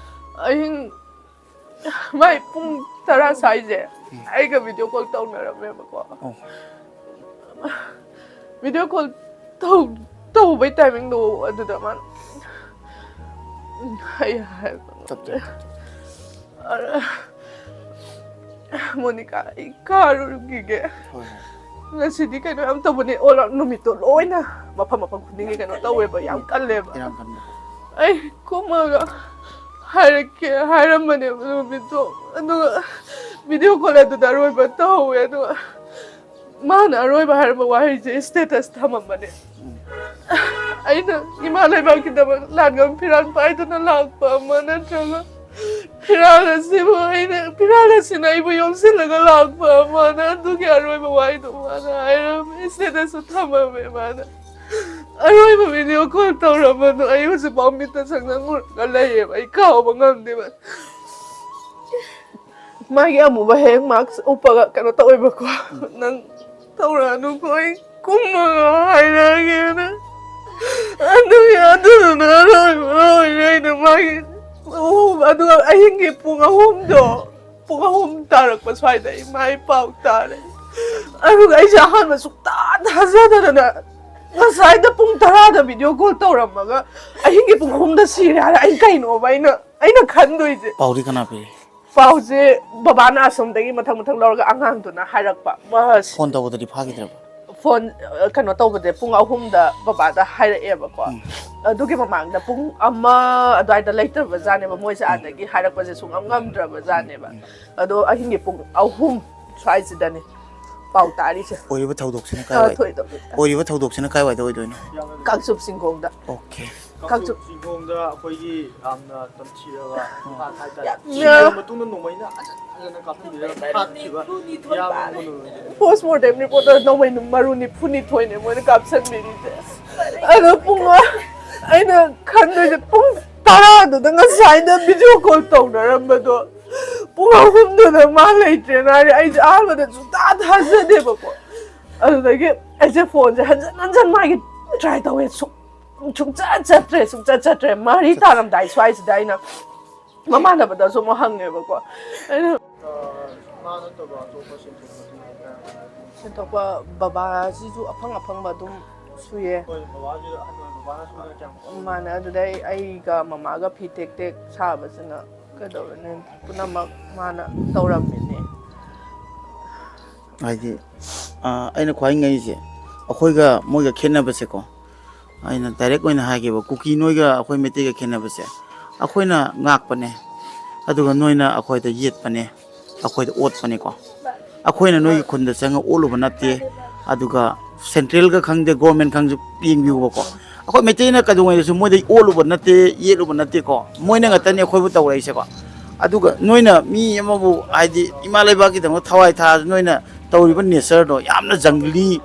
ꯑꯍꯤꯡ, ꯃꯥꯏ ꯄꯨꯡ ꯇꯔꯥ ꯁ꯭ꯋꯥꯏꯁꯦ ꯑꯩꯒ ꯚꯤꯗꯤꯑꯣ ꯀꯣꯜ ꯇꯧꯅꯔꯝꯃꯦꯕꯀꯣ꯫ ꯑꯣ꯫ ꯚꯤꯗꯤꯑꯣ ꯀꯣꯜ ꯇꯧ-, ꯇꯧꯕꯩ ꯇꯥꯏꯃꯤꯡꯗꯣ ꯑꯗꯨꯗ ꯃꯥꯅ, ꯑꯩ ꯍꯥꯏ-, ꯇꯞ, ꯇꯞ, ꯇꯞ, ꯇꯞ꯫ ꯑ, ꯃꯣꯅꯤꯀꯥ, ꯑꯩ ꯀꯥꯔꯨꯈꯤꯒꯦ꯫ ꯍꯣꯏ, ꯍꯣꯏ꯫ ꯉꯁꯤꯗꯤ ꯀꯩꯅꯣ ꯌꯥꯝ ꯇꯧꯕꯅꯦ, ꯑꯣ, ꯅꯨꯃꯤꯠꯇꯣ ꯂꯣꯏꯅ ꯃꯐꯝ ꯃꯐꯝ ꯈꯨꯗꯤꯡꯒꯤ ꯀꯩꯅꯣ ꯇꯧꯋꯦꯕ, ꯌꯥꯝ ꯀꯜꯂꯦꯕ꯫ ꯏꯔꯥꯡ ꯀꯟꯕ꯫ ꯑꯩ ꯀꯨꯝꯃꯒ ꯍꯥꯏꯔꯛꯀꯦ ꯍꯥꯏꯔꯝꯕꯅꯦꯕ ꯅꯨꯃꯤꯠꯇꯣ, ꯑꯗꯨꯒ ꯚꯤꯗꯤꯑꯣ ꯀꯣꯜ ꯑꯗꯨꯗ ꯑꯔꯣꯏꯕ ꯇꯧꯍꯧꯋꯦ꯫ ꯑꯗꯨꯒ ꯃꯥꯅ ꯑꯔꯣꯏꯕ ꯍꯥꯏꯔꯝꯕ ꯋꯥꯍꯩꯁꯦ ꯁ꯭ꯇꯦꯇꯁ ꯊꯝꯃꯝꯕꯅꯦ꯫ ꯎꯝ꯫ ꯑꯩꯅ ꯏꯃꯥ ꯂꯩꯕꯥꯛꯀꯤꯗꯃꯛ ꯂꯥꯟꯒꯝ ꯐꯤꯔꯥꯜ ꯄꯥꯏꯗꯨꯅ ꯂꯥꯛꯄ ꯑꯃ ꯅꯠꯇ꯭ꯔꯒ ꯐꯤꯔꯥꯜ ꯑꯁꯤꯕꯨ ꯑꯩꯅ, ꯐꯤꯔꯥꯜ ꯑꯁꯤꯅ ꯑꯩꯕꯨ ꯌꯣꯝꯁꯤꯜꯂꯒ ꯂꯥꯛꯄ ꯑꯃꯅ ꯑꯗꯨꯒꯤ ꯑꯔꯣꯏꯕ ꯋꯥꯍꯩꯗꯣ ꯃꯥꯅ ꯍꯥꯏꯔꯝꯃꯦ꯫ ꯁ꯭ꯇꯦꯇꯁꯁꯨ ꯊꯝꯃꯝꯃꯦ ꯃꯥꯅ꯫ ꯑꯔꯣꯏꯕ ꯚꯤꯗꯤꯑꯣ ꯀꯣꯜ ꯇꯧꯔꯝꯕꯗꯣ ꯑꯩ ꯍꯧꯖꯤꯛꯐꯥꯎ ꯃꯤꯠꯇ ꯁꯪꯅ ꯎꯔꯒ ꯂꯩꯌꯦꯕ꯫ ꯑꯩ ꯀꯥꯎꯕ ꯉꯝꯗꯦꯕ꯫ ꯃꯥꯒꯤ ꯑꯃꯨꯕ ꯍꯌꯦꯡ ꯃꯥꯛꯁ ꯎꯞꯄꯒ ꯀꯩꯅꯣ ꯇꯧꯋꯦꯕꯀꯣ꯫ "ꯅꯪ ꯇꯧꯔꯛꯑꯅꯨꯀꯣ, ꯑꯩ ꯀꯨꯝꯃꯒ ꯍꯥꯏꯔꯛꯑꯒꯦꯅ"꯫ ꯑꯗꯨꯒꯤ, ꯑꯗꯨꯗꯨꯅ ꯑꯔꯣꯏꯕ ꯑꯣꯏꯔꯦ꯫ ꯑꯩꯅ ꯃꯥꯒꯤ, ꯑꯣ, ꯑꯗꯨꯒ ꯑꯍꯤꯡꯒꯤ ꯄꯨꯡ ꯑꯍꯨꯝꯗꯣ, ꯄꯨꯡ ꯑꯍꯨꯝ ꯇꯥꯔꯛꯄ ꯁ꯭ꯋꯥꯏꯗ ꯑꯩ ꯃꯥꯏ ꯄꯥꯎ ꯇꯥꯔꯦ꯫ ꯑꯗꯨꯒ ꯑꯩꯁꯦ ꯑꯍꯥꯟꯕ ꯁꯨꯛꯇꯥ ꯊꯥꯖꯗꯗꯅ, ꯉꯁꯥꯏꯗ ꯄꯨꯡ ꯇꯔꯥꯗ ꯚꯤꯗꯤꯑꯣ ꯀꯣꯜ ꯇꯧꯔꯝꯃꯒ ꯑꯍꯤꯡꯒꯤ ꯄꯨꯡ ꯑꯍꯨꯝꯗ ꯁꯤꯔꯦ ꯍꯥꯏꯔ ꯑꯩ ꯀꯩꯅꯣꯕ ꯑꯩꯅ, ꯑꯩꯅ ꯈꯟꯗꯣꯏꯁꯦ? ꯄꯥꯎꯗꯤ ꯀꯅꯥ ꯄꯤꯔꯤ? ꯄꯥꯎꯁꯦ ꯕꯕꯥꯅ ꯑꯁꯣꯝꯗꯒꯤ ꯃꯊꯪ ꯃꯊꯪ ꯂꯧꯔꯒ ꯑꯉꯥꯡꯗꯨꯅ ꯍꯥꯏꯔꯛꯄ꯫ ꯃꯥ ꯐꯣꯟ ꯇꯧꯕꯗꯗꯤ ꯐꯥꯈꯤꯗ꯭ꯔꯕ? ꯐꯣꯟ, ꯑ, ꯀꯩꯅꯣ ꯇꯧꯕꯗ ꯄꯨꯡ ꯑꯍꯨꯝꯗ ꯕꯕꯥꯗ ꯍꯥꯏꯔꯛꯑꯦꯕꯀꯣ꯫ ꯎꯝ꯫ ꯑꯗꯨꯒꯤ ꯃꯃꯥꯡꯗ ꯄꯨꯡ ꯑꯃ ꯑꯗꯨꯋꯥꯏꯗ ꯂꯩꯇ꯭ꯔꯕ ꯖꯥꯠꯅꯦꯕ꯫ ꯃꯣꯏꯁꯦ ꯎꯝ꯫ ꯑꯥꯗꯒꯤ ꯍꯥꯏꯔꯛꯄꯁꯦ ꯁꯨꯡꯉꯝ ꯉꯝꯗ꯭ꯔꯕ ꯖꯥꯠꯅꯦꯕ꯫ ꯎꯝ꯫ ꯑꯗꯣ ꯑꯍꯤꯡꯒꯤ ꯄꯨꯡ ꯑꯍꯨꯝ ꯁ꯭ꯋꯥꯏꯁꯤꯗꯅꯤ ꯄꯥꯎ ꯇꯥꯔꯤꯁꯦ꯫ ꯑꯣꯏꯔꯤꯕ ꯊꯧꯗꯣꯛꯁꯤꯅ ꯑ, ꯀꯥꯏꯋꯥꯏꯗ? ꯊꯣꯏꯗꯣꯛ ꯑꯣꯏꯔꯤꯕ ꯊꯧꯗꯣꯛꯁꯤꯅ ꯀꯥꯏꯋꯥꯏꯗ ꯑꯣꯏꯗꯣꯏꯅꯣ? ꯀꯥꯡꯆꯨꯞ ꯆꯤꯡꯈꯣꯡꯗ꯫ ꯑꯣꯀꯦ꯫ ꯀꯥꯡꯆꯨꯞ ꯀꯥꯡꯆꯨꯞ ꯆꯤꯡꯈꯣꯡꯗ ꯑꯩꯈꯣꯏꯒꯤ ꯌꯥꯝꯅ ꯇꯝꯊꯤꯔꯕ ꯍꯥꯠ ꯍꯥꯏꯇꯥꯔꯦ꯫ ꯌꯥꯝꯅ ꯁꯤꯔꯕ ꯃꯇꯨꯡꯗ ꯅꯣꯡꯃꯩꯅ ꯐꯖꯅ ꯐꯖꯅ ꯀꯥꯞꯍꯟꯕꯤꯔꯒ ꯍꯥꯠꯈꯤꯕ ꯅꯤꯐꯨꯅꯤꯊꯣꯏ ꯏꯌꯥꯝꯕ ꯄꯥꯜꯂꯦ꯫ ꯑꯃ ꯂꯣꯏꯔꯦ꯫ ꯄꯣꯁꯃꯣꯔꯇꯦꯝ ꯔꯤꯄꯣꯔꯠꯇ ꯅꯣꯡꯃꯩ ꯃꯔꯨ ꯅꯤꯐꯨꯅꯤꯊꯣꯏꯅꯦ ꯃꯣꯏꯅ ꯀꯥꯞꯁꯟꯕꯤꯔꯤꯁꯦ꯫ ꯑꯗꯣ ꯄꯨꯡ ꯑ-, ꯑꯩꯅ ꯈꯟꯗꯣꯏꯁꯦ ꯄꯨꯡ ꯇꯔꯥꯗꯨꯗ ꯉꯁꯥꯏꯅ ꯚꯤꯗꯤꯑꯣ ꯀꯣꯜ ꯇꯧꯅꯔꯝꯕꯗꯣ ꯄꯨꯡ ꯑꯍꯨꯝꯗꯨꯗ ꯃꯥ ꯂꯩꯇ꯭ꯔꯦꯅ ꯍꯥꯏꯔꯦ꯫ ꯑꯩꯁꯦ ꯑꯍꯥꯟꯕꯗ ꯁꯨꯡꯊꯥ ꯊꯥꯖꯗꯦꯕꯀꯣ꯫ ꯑꯗꯨꯗꯒꯤ ꯑꯩꯁꯦ ꯐꯣꯟꯁꯦ ꯍꯟꯖꯟ ꯍꯟꯖꯟ ꯃꯥꯒꯤ ꯇ꯭ꯔꯥꯏ ꯇꯧꯋꯦ꯫ ꯁꯨꯡ ꯁꯨꯡꯆꯠ ꯆꯠꯇ꯭ꯔꯦ, ꯁꯨꯡꯆꯠ ꯆꯠꯇ꯭ꯔꯦ꯫ ꯃꯔꯤ ꯇꯥꯔꯝꯗꯥꯏ ꯁ꯭ꯋꯥꯏꯁꯤꯗ ꯑꯩꯅ ꯃꯃꯥꯟꯅꯕꯗꯁꯨ ꯑꯃꯨꯛ ꯍꯪꯉꯦꯕꯀꯣ꯫ ꯑꯩꯅ ꯃꯥ ꯅꯠꯇꯕ ꯑꯇꯣꯞꯄ ꯁꯦꯟꯊꯣꯛꯄꯗꯤ ꯀꯌꯥꯝ ꯁꯦꯟꯊꯣꯛꯄ ꯕꯕꯥꯁꯤꯁꯨ ꯑꯐꯪ ꯑꯐꯪꯕ ꯑꯗꯨꯝ ꯁꯨꯏꯌꯦ꯫ ꯍꯣꯏ, ꯕꯕꯥꯁꯨ ꯑꯍꯟ ꯑꯣꯏ, ꯕꯕꯥꯅ ꯁꯨꯕꯗ ꯀꯌꯥꯝ ꯀꯣꯝꯃꯤ? ꯃꯥꯅꯦ꯫ ꯑꯗꯨꯗꯩ ꯑꯩꯒ ꯃꯃꯥꯒ ꯐꯤ ꯇꯦꯛ ꯇꯦꯛ ꯁꯥꯕꯁꯤꯅ ꯀꯩꯗꯧꯔꯅꯤ? ꯄꯨꯝꯅꯃꯛ ꯃꯥꯅ ꯇꯧꯔꯝꯃꯤꯅꯦ꯫ ꯍꯥꯏꯗꯤ, ꯑꯥ, ꯑꯩꯅ ꯈ꯭ꯋꯥꯏ ꯉꯛꯏꯁꯦ, ꯑꯩꯈꯣꯏꯒ ꯃꯣꯏꯒ ꯈꯦꯠꯅꯕꯁꯦꯀꯣ, ꯑꯩꯅ ꯗꯥꯏꯔꯦꯛ ꯑꯣꯏꯅ ꯍꯥꯏꯒꯦꯕ, ꯀꯨꯀꯤ ꯅꯣꯏꯒ ꯑꯩꯈꯣꯏ ꯃꯩꯇꯩꯒ ꯈꯦꯠꯅꯕꯁꯦ, ꯑꯩꯈꯣꯏꯅ ꯉꯥꯛꯄꯅꯦ, ꯑꯗꯨꯒ ꯅꯣꯏꯅ ꯑꯩꯈꯣꯏꯗ ꯌꯦꯠꯄꯅꯦ, ꯑꯩꯈꯣꯏꯗ ꯑꯣꯠꯄꯅꯦꯀꯣ꯫ ꯑꯩꯈꯣꯏꯅ ꯅꯣꯏꯒꯤ ꯈꯨꯟꯗ ꯆꯪꯉ ꯑꯣꯠꯂꯨꯕ ꯅꯠꯇꯦ, ꯑꯗꯨꯒ ꯁꯦꯟꯇ꯭ꯔꯦꯜꯒ ꯈꯪꯗꯦ, ꯒꯣꯔꯃꯦꯟ ꯈꯪꯗꯦ, ꯌꯦꯡꯕꯤꯌꯨꯕꯀꯣ꯫ ꯑꯩꯈꯣꯏ ꯃꯩꯇꯩꯅ ꯀꯩꯗꯧꯉꯩꯗꯁꯨ ꯃꯣꯏꯗ ꯑꯣꯠꯂꯨꯕ ꯅꯠꯇꯦ, ꯌꯦꯠꯂꯨꯕ ꯅꯠꯇꯦꯀꯣ꯫ ꯃꯣꯏꯅ ꯉꯥꯛꯇꯅꯤ ꯑꯩꯈꯣꯏꯕꯨ ꯇꯧꯔꯛꯏꯁꯦꯀꯣ꯫ ꯑꯗꯨꯒ ꯅꯣꯏꯅ ꯃꯤ ꯑꯃꯕꯨ, ꯍꯥꯏꯗꯤ, ꯏꯃꯥ ꯂꯩꯕꯥꯛꯀꯤꯗꯃꯛ ꯊꯋꯥꯏ ꯊꯥꯔꯁꯨ, ꯅꯣꯏꯅ ꯇꯧꯔꯤꯕ ꯅꯦꯆꯔꯗꯣ ꯌꯥꯝꯅ ꯖꯪꯒꯂꯤ,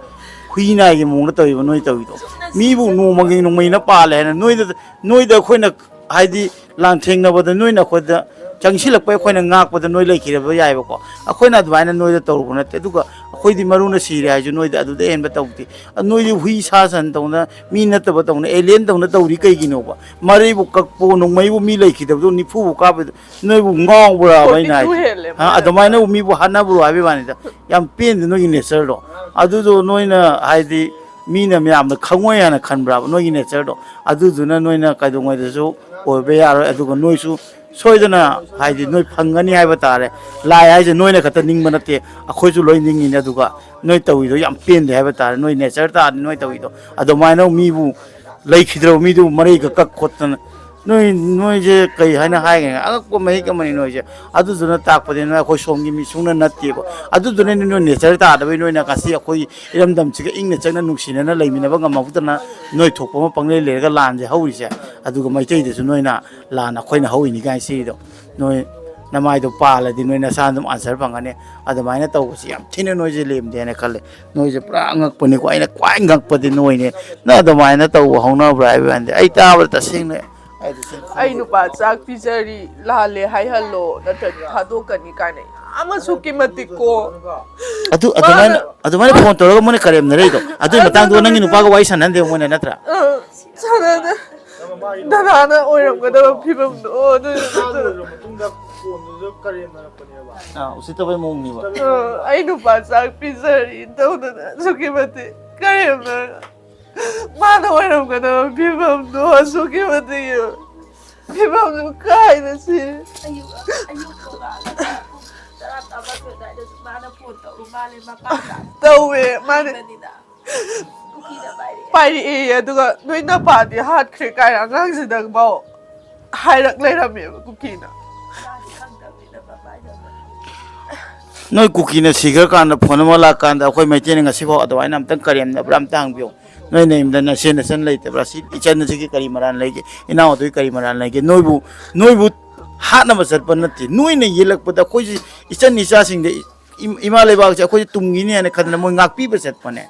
ꯍꯨꯏ ꯅꯥꯏꯒꯤ ꯃꯑꯣꯡꯗ ꯇꯧꯔꯤꯕ ꯅꯣꯏ ꯇꯧꯔꯤꯗꯣ꯫ ꯃꯤꯕꯨ ꯅꯣꯡꯃꯒꯤ ꯅꯣꯡꯃꯩꯅ ꯄꯥꯜꯂꯦ ꯍꯥꯏꯅ ꯅꯣꯏꯗ, ꯅꯣꯏꯗ ꯑꯩꯈꯣꯏꯅ, ꯍꯥꯏꯗꯤ, ꯂꯥꯟꯊꯦꯡꯅꯕꯗ ꯅꯣꯏꯅ ꯑꯩꯈꯣꯏꯗ ꯆꯪꯁꯤꯜꯂꯛꯄ, ꯑꯩꯈꯣꯏꯅ ꯉꯥꯛꯄꯗ ꯅꯣꯏ ꯂꯩꯈꯤꯗꯕ ꯌꯥꯏꯕꯀꯣ꯫ ꯑꯩꯈꯣꯏꯅ ꯑꯗꯨꯃꯥꯏꯅ ꯅꯣꯏꯗ ꯇꯧꯔꯨꯕ ꯅꯠꯇꯦ꯫ ꯑꯗꯨꯒ ꯑꯩꯈꯣꯏꯗꯤ ꯃꯔꯨꯅ ꯁꯤꯔꯦ ꯍꯥꯏꯁꯨ ꯅꯣꯏꯗꯤ ꯑꯗꯨꯗ ꯍꯦꯟꯕ ꯇꯧꯗꯦ꯫ ꯅꯣꯏꯗꯤ ꯍꯨꯏ ꯁꯥ ꯁꯟ ꯇꯧꯅ, ꯃꯤ ꯅꯠꯇꯕ ꯇꯧꯅ, ꯑꯦꯂꯤꯌꯟ ꯇꯧꯅ ꯇꯧꯔꯤ ꯀꯩꯒꯤꯅꯣꯕ? ꯃꯔꯩꯕꯨ ꯀꯛꯄꯨ, ꯅꯣꯡꯃꯩꯕꯨ ꯃꯤ ꯂꯩꯈꯤꯗꯕꯗꯣ, ꯅꯤꯐꯨꯕꯨ ꯀꯥꯞꯄꯗꯣ, ꯅꯣꯏꯕꯨ ꯉꯥꯎꯕ꯭ꯔꯥꯕ ꯑꯩꯅ ꯍꯥꯏꯁꯦ? ꯍꯦꯜꯂꯦ ꯍꯥ? ꯃꯣꯏꯅ꯫ ꯑꯗꯨꯃꯥꯏꯅꯕꯨ ꯃꯤꯕꯨ ꯍꯥꯠꯅꯕ꯭ꯔꯣ ꯍꯥꯏꯕꯒꯤ ꯋꯥꯅꯤꯗ꯫ ꯌꯥꯝ ꯄꯦꯟꯗꯦ ꯅꯣꯏꯒꯤ ꯅꯦꯆꯔꯗꯣ꯫ ꯑꯗꯨꯗꯣ ꯅꯣꯏꯅ, ꯍꯥꯏꯗꯤ, ꯃꯤꯅ ꯃꯌꯥꯝꯅ ꯈꯪꯉꯣꯏ ꯍꯥꯏꯅ ꯈꯟꯕ꯭ꯔꯥꯕ ꯅꯣꯏꯒꯤ ꯅꯦꯆꯔꯗꯣ? ꯑꯗꯨꯗꯨꯅ ꯅꯣꯏꯅ ꯀꯩꯗꯧꯉꯩꯗꯁꯨ ꯑꯣꯏꯕ ꯌꯥꯔꯣꯏ꯫ ꯑꯗꯨꯒ ꯅꯣꯏꯁꯨ ꯁꯣꯏꯗꯅ, ꯍꯥꯏꯗꯤ, ꯅꯣꯏ ꯐꯪꯒꯅꯤ ꯍꯥꯏꯕ ꯇꯥꯔꯦ꯫ ꯂꯥꯏ ꯍꯥꯏꯁꯦ ꯅꯣꯏꯅ ꯈꯛꯇ ꯅꯤꯡꯕ ꯅꯠꯇꯦ, ꯑꯩꯈꯣꯏꯁꯨ ꯂꯣꯏ ꯅꯤꯡꯉꯤꯅꯦ꯫ ꯑꯗꯨꯒ ꯅꯣꯏ ꯇꯧꯔꯤꯗꯣ ꯌꯥꯝ ꯄꯦꯟꯗꯦ ꯍꯥꯏꯕ ꯇꯥꯔꯦ꯫ ꯅꯣꯏ ꯅꯦꯆꯔ ꯇꯥꯔꯗꯤ ꯅꯣꯏ ꯇꯧꯔꯤꯗꯣ꯫ ꯑꯗꯨꯃꯥꯏꯅ ꯃꯤꯕꯨ, ꯂꯩꯈꯤꯗ꯭ꯔꯕ ꯃꯤꯗꯨꯕꯨ ꯃꯔꯩꯒ ꯀꯛ ꯈꯣꯠꯇꯅ, ꯅꯣꯏ, ꯅꯣꯏꯁꯦ ꯀꯩ ꯍꯥꯏꯅ ꯍꯥꯏꯒꯅꯤ? ꯑꯉꯛꯄ ꯃꯍꯤꯛ ꯑꯃꯅꯤ ꯅꯣꯏꯁꯦ꯫ ꯑꯗꯨꯗꯨꯅ ꯇꯥꯛꯄꯗꯤ ꯅꯣꯏ ꯑꯩꯈꯣꯏ ꯁꯣꯝꯒꯤ ꯃꯤ ꯁꯨꯡꯅ ꯅꯠꯇꯦꯕ꯫ ꯑꯗꯨꯗꯨꯅꯅꯦ ꯅꯣꯏ ꯅꯦꯆꯔ ꯇꯥꯗꯕꯩ ꯅꯣꯏꯅ ꯉꯁꯤ ꯑꯩꯈꯣꯏ ꯏꯔꯝꯗꯝꯁꯤꯒ ꯏꯪꯅ ꯆꯪꯅ ꯅꯨꯡꯁꯤꯅꯅ ꯂꯩꯃꯤꯟꯅꯕ ꯉꯝꯍꯧꯗꯅ ꯅꯣꯏ ꯊꯣꯛꯄ ꯑꯃ ꯄꯪꯂꯩ ꯂꯩꯔꯒ ꯂꯥꯟꯁꯦ ꯍꯧꯔꯤꯁꯦ꯫ ꯑꯗꯨꯒ ꯃꯩꯇꯩꯗꯁꯨ ꯅꯣꯏꯅ ꯂꯥꯟ ꯑꯩꯈꯣꯏꯅ ꯍꯧꯔꯤꯅꯤ ꯀꯥꯏꯅ ꯁꯤꯗꯣ꯫ ꯅꯣꯏ ꯅꯃꯥꯏꯗꯣ ꯄꯥꯜꯂꯗꯤ ꯅꯣꯏ ꯅꯁꯥꯅ ꯑꯗꯨꯝ ꯑꯟꯁꯔ ꯐꯪꯒꯅꯤ꯫ ꯑꯗꯨꯃꯥꯏꯅ ꯇꯧꯕꯁꯤ ꯌꯥꯝ ꯊꯤꯅ ꯅꯣꯏꯁꯦ ꯂꯦꯝꯗꯦ ꯍꯥꯏꯅ ꯈꯜꯂꯦ꯫ ꯅꯣꯏꯁꯦ ꯄꯨꯔꯥ ꯑꯉꯛꯄꯅꯤꯀꯣ꯫ ꯑꯩꯅ ꯈ꯭ꯋꯥꯏ ꯉꯛꯄꯗꯤ ꯅꯣꯏꯅꯦ꯫ ꯅꯪ ꯑꯗꯨꯃꯥꯏꯅ ꯇꯧꯕ ꯍꯧꯅꯕ꯭ꯔꯥ ꯍꯥꯏꯕ ꯀꯥꯟꯗ ꯑꯩ ꯇꯥꯕꯗ ꯇꯁꯦꯡꯅ ꯑꯩꯗꯤ ꯁꯨꯝ ꯑꯩ ꯈꯪꯗꯦ꯫ ꯅꯨꯄꯥ ꯆꯥꯛ ꯄꯤꯖꯔꯤ, ꯂꯥꯜꯂꯦ ꯍꯥꯏꯍꯜꯂꯣ, ꯅꯠꯇ꯭ꯔꯗꯤ ꯊꯥꯗꯣꯛꯀꯅꯤ ꯀꯥꯏꯅ ꯌꯥꯝ ꯑꯃꯁꯨꯀꯤ ꯃꯇꯤꯛ ꯀꯣ꯫ ꯑꯗꯨ ꯑꯗꯨꯃꯥꯏꯅ ꯑꯗꯨꯃꯥꯏꯅ ꯐꯣꯟ ꯇꯧꯔꯒ ꯃꯣꯏꯅ ꯀꯔꯦꯝꯅꯔꯛꯏꯗꯣ, ꯑꯗꯨꯒꯤ ꯃꯇꯥꯡꯗꯨꯒ ꯅꯪꯒꯤ ꯅꯨꯄꯥꯒ ꯋꯥꯔꯤ ꯁꯥꯟꯅꯍꯟꯗꯦꯕ ꯃꯣꯏꯅ, ꯅꯠꯇ꯭ꯔꯥ? ꯑ, ꯁꯥꯟꯅꯗꯦ꯫ ꯗꯗꯥꯅ ꯑꯣꯏꯔꯝꯒꯗꯕ ꯐꯤꯕꯝꯗꯣ ꯑꯗꯨ ꯃꯥ ꯂꯣꯏꯔꯕ ꯃꯇꯨꯡꯗ ꯐꯣꯟꯗꯨꯁꯨ ꯀꯔꯦꯝꯅꯔꯛꯄꯅꯦꯕ꯫ ꯑꯥ, ꯎꯁꯤꯠꯇꯕꯩ ꯃꯑꯣꯡꯅꯤꯕ꯫ ꯑ, ꯑꯩ ꯅꯨꯄꯥ ꯆꯥꯛ ꯄꯤꯖꯔꯤ ꯇꯧꯗꯅ ꯑꯁꯨꯛꯀꯤ ꯃꯇꯤꯛ ꯀꯔꯦꯝꯅ ꯃꯥꯅ ꯑꯣꯏꯔꯝꯒꯗꯕ ꯐꯤꯕꯝꯗꯣ ꯑꯁꯨꯛꯀꯤ ꯃꯇꯤꯛ ꯐꯤꯕꯝꯗꯨ ꯀꯥꯏꯅ ꯁꯤ ꯑꯌꯨꯛ ꯑꯌꯨꯛ ꯅꯣꯡꯉꯥꯜꯂꯒ ꯄꯨꯡ ꯇꯔꯥ ꯇꯔꯥꯃꯥꯊꯣꯏ ꯑꯗꯨꯋꯥꯏꯗꯁꯨ ꯃꯥꯅ ꯐꯣꯟ ꯇꯧꯔꯨ ꯃꯥꯜꯂꯦ ꯃꯄꯥꯟꯗ꯫ ꯇꯧꯋꯦ ꯃꯥꯅ ꯅꯤꯗ ꯀꯨꯀꯤꯅ ꯄꯥꯏꯔꯛꯑꯦ꯫ ꯄꯥꯏꯔꯛꯑꯦ꯫ ꯑꯗꯨꯒ ꯅꯣꯏ ꯅꯄꯥꯗꯤ ꯍꯥꯠꯈ꯭ꯔꯦ ꯀꯥꯏꯅ ꯑꯉꯥꯡꯁꯤꯗꯐꯥꯎ ꯍꯥꯏꯔꯛ ꯂꯩꯔꯝꯃꯦꯕ ꯀꯨꯀꯤꯅ꯫ ꯃꯥꯗꯤ ꯈꯪꯗꯕꯅꯤꯅ ꯃꯄꯥꯟꯗ ꯅꯣꯏ ꯀꯨꯀꯤꯅ ꯁꯤꯈ꯭ꯔꯀꯥꯟꯗ ꯐꯣꯟ ꯑꯃ ꯂꯥꯛꯀꯥꯟꯗ ꯑꯩꯈꯣꯏ ꯃꯩꯇꯩꯅ ꯉꯁꯤꯐꯥꯎ ꯑꯗꯨꯃꯥꯏꯅ ꯑꯝꯇꯪ ꯀꯔꯦꯝꯅꯕ꯭ꯔꯥ ꯑꯝꯇ ꯍꯪꯕꯤꯌꯨ꯫ ꯅꯣꯏ ꯅꯌꯨꯝꯗ ꯅꯆꯦ ꯅꯆꯟ ꯂꯩꯇꯕ꯭ꯔꯥ? ꯁꯤ ꯏꯆꯟ ꯑꯁꯤꯒꯤ ꯀꯔꯤ ꯃꯔꯥꯜ ꯂꯩꯒꯦ? ꯏꯅꯥꯎ ꯑꯗꯨꯒꯤ ꯀꯔꯤ ꯃꯔꯥꯜ ꯂꯩꯒꯦ? ꯅꯣꯏꯕꯨ ꯅꯣꯏꯕꯨ ꯍꯥꯠꯅꯕ ꯆꯠꯄ ꯅꯠꯇꯦ꯫ ꯅꯣꯏꯅ ꯌꯦꯜꯂꯛꯄꯗ ꯑꯩꯈꯣꯏꯁꯤ ꯏꯆꯟ ꯏꯆꯥꯁꯤꯡꯗ ꯏ- ꯏꯃꯥ ꯂꯩꯕꯥꯛꯁꯦ ꯑꯩꯈꯣꯏꯁꯦ ꯇꯨꯡꯒꯤꯅꯤ ꯍꯥꯏꯅ ꯈꯟꯗꯅ ꯃꯣꯏ ꯉꯥꯛꯄꯤꯕ ꯆꯠꯄꯅꯦ꯫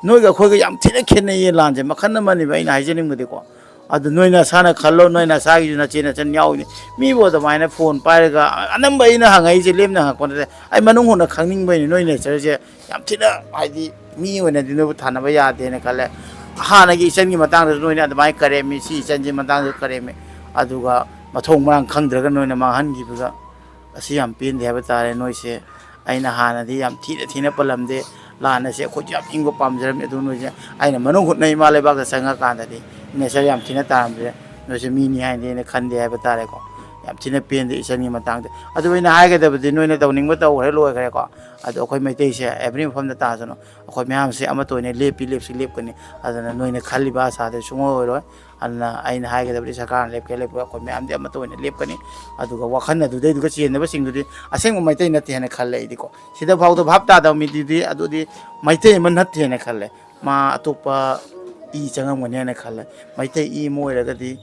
ꯅꯣꯏꯒ ꯑꯩꯈꯣꯏꯒ ꯌꯥꯝ ꯊꯤꯅ ꯈꯦꯠꯅꯩꯌꯦ ꯂꯥꯟꯁꯦ꯫ ꯃꯈꯜ ꯑꯃꯅꯦꯕ ꯑꯩꯅ ꯍꯥꯏꯖꯅꯤꯡꯕꯗꯤꯀꯣ꯫ ꯑꯗꯨ ꯅꯣꯏ ꯅꯁꯥꯅ ꯈꯜꯂꯣ, ꯅꯣꯏ ꯅꯁꯥꯒꯤꯁꯨ ꯅꯆꯦ ꯅꯆꯟ ꯌꯥꯎꯏꯅꯦ꯫ ꯃꯤꯕꯨ ꯑꯗꯨꯃꯥꯏꯅ ꯐꯣꯟ ꯄꯥꯏꯔꯒ ꯑꯅꯝꯕ ꯑꯩꯅ ꯍꯪꯉꯛꯏꯁꯦ ꯂꯦꯝꯅ ꯍꯪꯉꯛꯄ ꯅꯠꯇꯦ꯫ ꯑꯩ ꯃꯅꯨꯡ ꯍꯨꯠꯅ ꯈꯪꯅꯤꯡꯕꯩꯅꯦ꯫ ꯅꯣꯏ ꯅꯦꯆꯔꯁꯦ ꯌꯥꯝ ꯊꯤꯅ ꯍꯥꯏꯗꯤ ꯃꯤ ꯑꯣꯏꯅꯗꯤ ꯅꯣꯏꯕꯨ ꯊꯥꯅꯕ ꯌꯥꯗꯦꯅ ꯈꯜꯂꯦ꯫ ꯍꯥꯟꯅꯒꯤ ꯏꯆꯟꯒꯤ ꯃꯇꯥꯡꯗꯁꯨ ꯅꯣꯏꯅ ꯑꯗꯨꯃꯥꯏꯅ ꯀꯔꯦꯝꯃꯤ, ꯁꯤ ꯏꯆꯟꯁꯤ ꯃꯇꯥꯡꯗꯁꯨ ꯀꯔꯦꯝꯃꯤ꯫ ꯑꯗꯨꯒ ꯃꯊꯣꯡ ꯃꯔꯥꯡ ꯈꯪꯗ꯭ꯔꯒ ꯅꯣꯏꯅ ꯃꯥꯡꯍꯟꯈꯤꯕꯗ ꯑꯁꯤ ꯌꯥꯝ ꯄꯦꯟꯗꯦ ꯍꯥꯏꯕ ꯇꯥꯔꯦ꯫ ꯅꯣꯏꯁꯦ ꯑꯩꯅ ꯍꯥꯟꯅꯗꯤ ꯌꯥꯝ ꯊꯤꯅ ꯊꯤꯅ ꯄꯜꯂꯝꯗꯦ꯫ ꯂꯥꯟ ꯑꯁꯦ ꯑꯩꯈꯣꯏꯁꯨ ꯌꯥꯝ ꯏꯪꯕ ꯄꯥꯝꯖꯔꯝꯃꯤ꯫ ꯑꯗꯨ ꯅꯣꯏꯁꯦ ꯑꯩꯅ ꯃꯅꯨꯡ ꯍꯨꯠꯅ ꯏꯃꯥ ꯂꯩꯕꯥꯛꯇ ꯆꯪꯉꯀꯥꯟꯗꯗꯤ ꯅꯦꯆꯔ ꯌꯥꯝ ꯊꯤꯅ ꯇꯥꯔꯝꯗ꯭ꯔꯦ꯫ ꯅꯣꯏꯁꯦ ꯃꯤꯅꯤ ꯍꯥꯏꯅꯗꯤ ꯑꯩꯅ ꯈꯟꯗꯦ ꯍꯥꯏꯕ ꯇꯥꯔꯦꯀꯣ꯫ ꯌꯥꯝ ꯊꯤꯅ ꯄꯦꯟꯗꯦ ꯏꯆꯟꯒꯤ ꯃꯇꯥꯡꯗ꯫ ꯑꯗꯨ ꯑꯩꯅ ꯍꯥꯏꯒꯗꯕꯗꯤ ꯅꯣꯏꯅ ꯇꯧꯅꯤꯡꯕ ꯇꯧꯈ꯭ꯔꯦ, ꯂꯣꯏꯈ꯭ꯔꯦꯀꯣ꯫ ꯑꯗꯣ ꯑꯩꯈꯣꯏ ꯃꯩꯇꯩꯁꯦ every ꯃꯐꯝꯗ ꯇꯥꯁꯅꯨ꯫ ꯑꯩꯈꯣꯏ ꯃꯌꯥꯝꯁꯦ ꯑꯃꯠꯇ ꯑꯣꯏꯅ ꯂꯦꯞꯄꯤ, ꯂꯦꯞꯁꯤ, ꯂꯦꯞꯀꯅꯤ꯫ ꯑꯗꯨꯅ ꯅꯣꯏꯅ ꯈꯜꯂꯤꯕ ꯑꯁꯥꯗꯨ ꯁꯨꯡꯑꯣꯏ ꯑꯣꯏꯔꯣꯏ꯫ ꯑꯗꯨꯅ ꯑꯩꯅ ꯍꯥꯏꯒꯗꯕꯗꯤ ꯁꯔꯀꯥꯔꯅ ꯂꯦꯞꯀꯦ ꯂꯦꯞꯄꯣꯏ, ꯑꯩꯈꯣꯏ ꯃꯌꯥꯝꯗꯤ ꯑꯃꯠꯇ ꯑꯣꯏꯅ ꯂꯦꯞꯀꯅꯤ꯫ ꯑꯗꯨꯒ ꯋꯥꯈꯜ ꯑꯗꯨꯗꯩꯗꯨꯒ ꯆꯦꯟꯅꯕꯁꯤꯡꯗꯨꯗꯤ ꯑꯁꯦꯡꯕ ꯃꯩꯇꯩ ꯅꯠꯇꯦ ꯍꯥꯏꯅ ꯈꯜꯂꯦ ꯑꯩꯗꯤꯀꯣ꯫ ꯁꯤꯗ ꯐꯥꯎꯗ ꯚꯥꯞ ꯇꯥꯗꯕ ꯃꯤꯗꯨꯗꯤ ꯑꯗꯨꯗꯤ ꯃꯩꯇꯩ ꯑꯃ ꯅꯠꯇꯦ ꯍꯥꯏꯅ ꯈꯜꯂꯦ꯫ ꯃꯥ ꯑꯇꯣꯞꯄ ꯏ ꯆꯪꯉꯝꯒꯅꯤ ꯍꯥꯏꯅ ꯈꯜꯂꯦ꯫ ꯃꯩꯇꯩ ꯏ ꯑꯃ ꯑꯣꯏꯔꯒꯗꯤ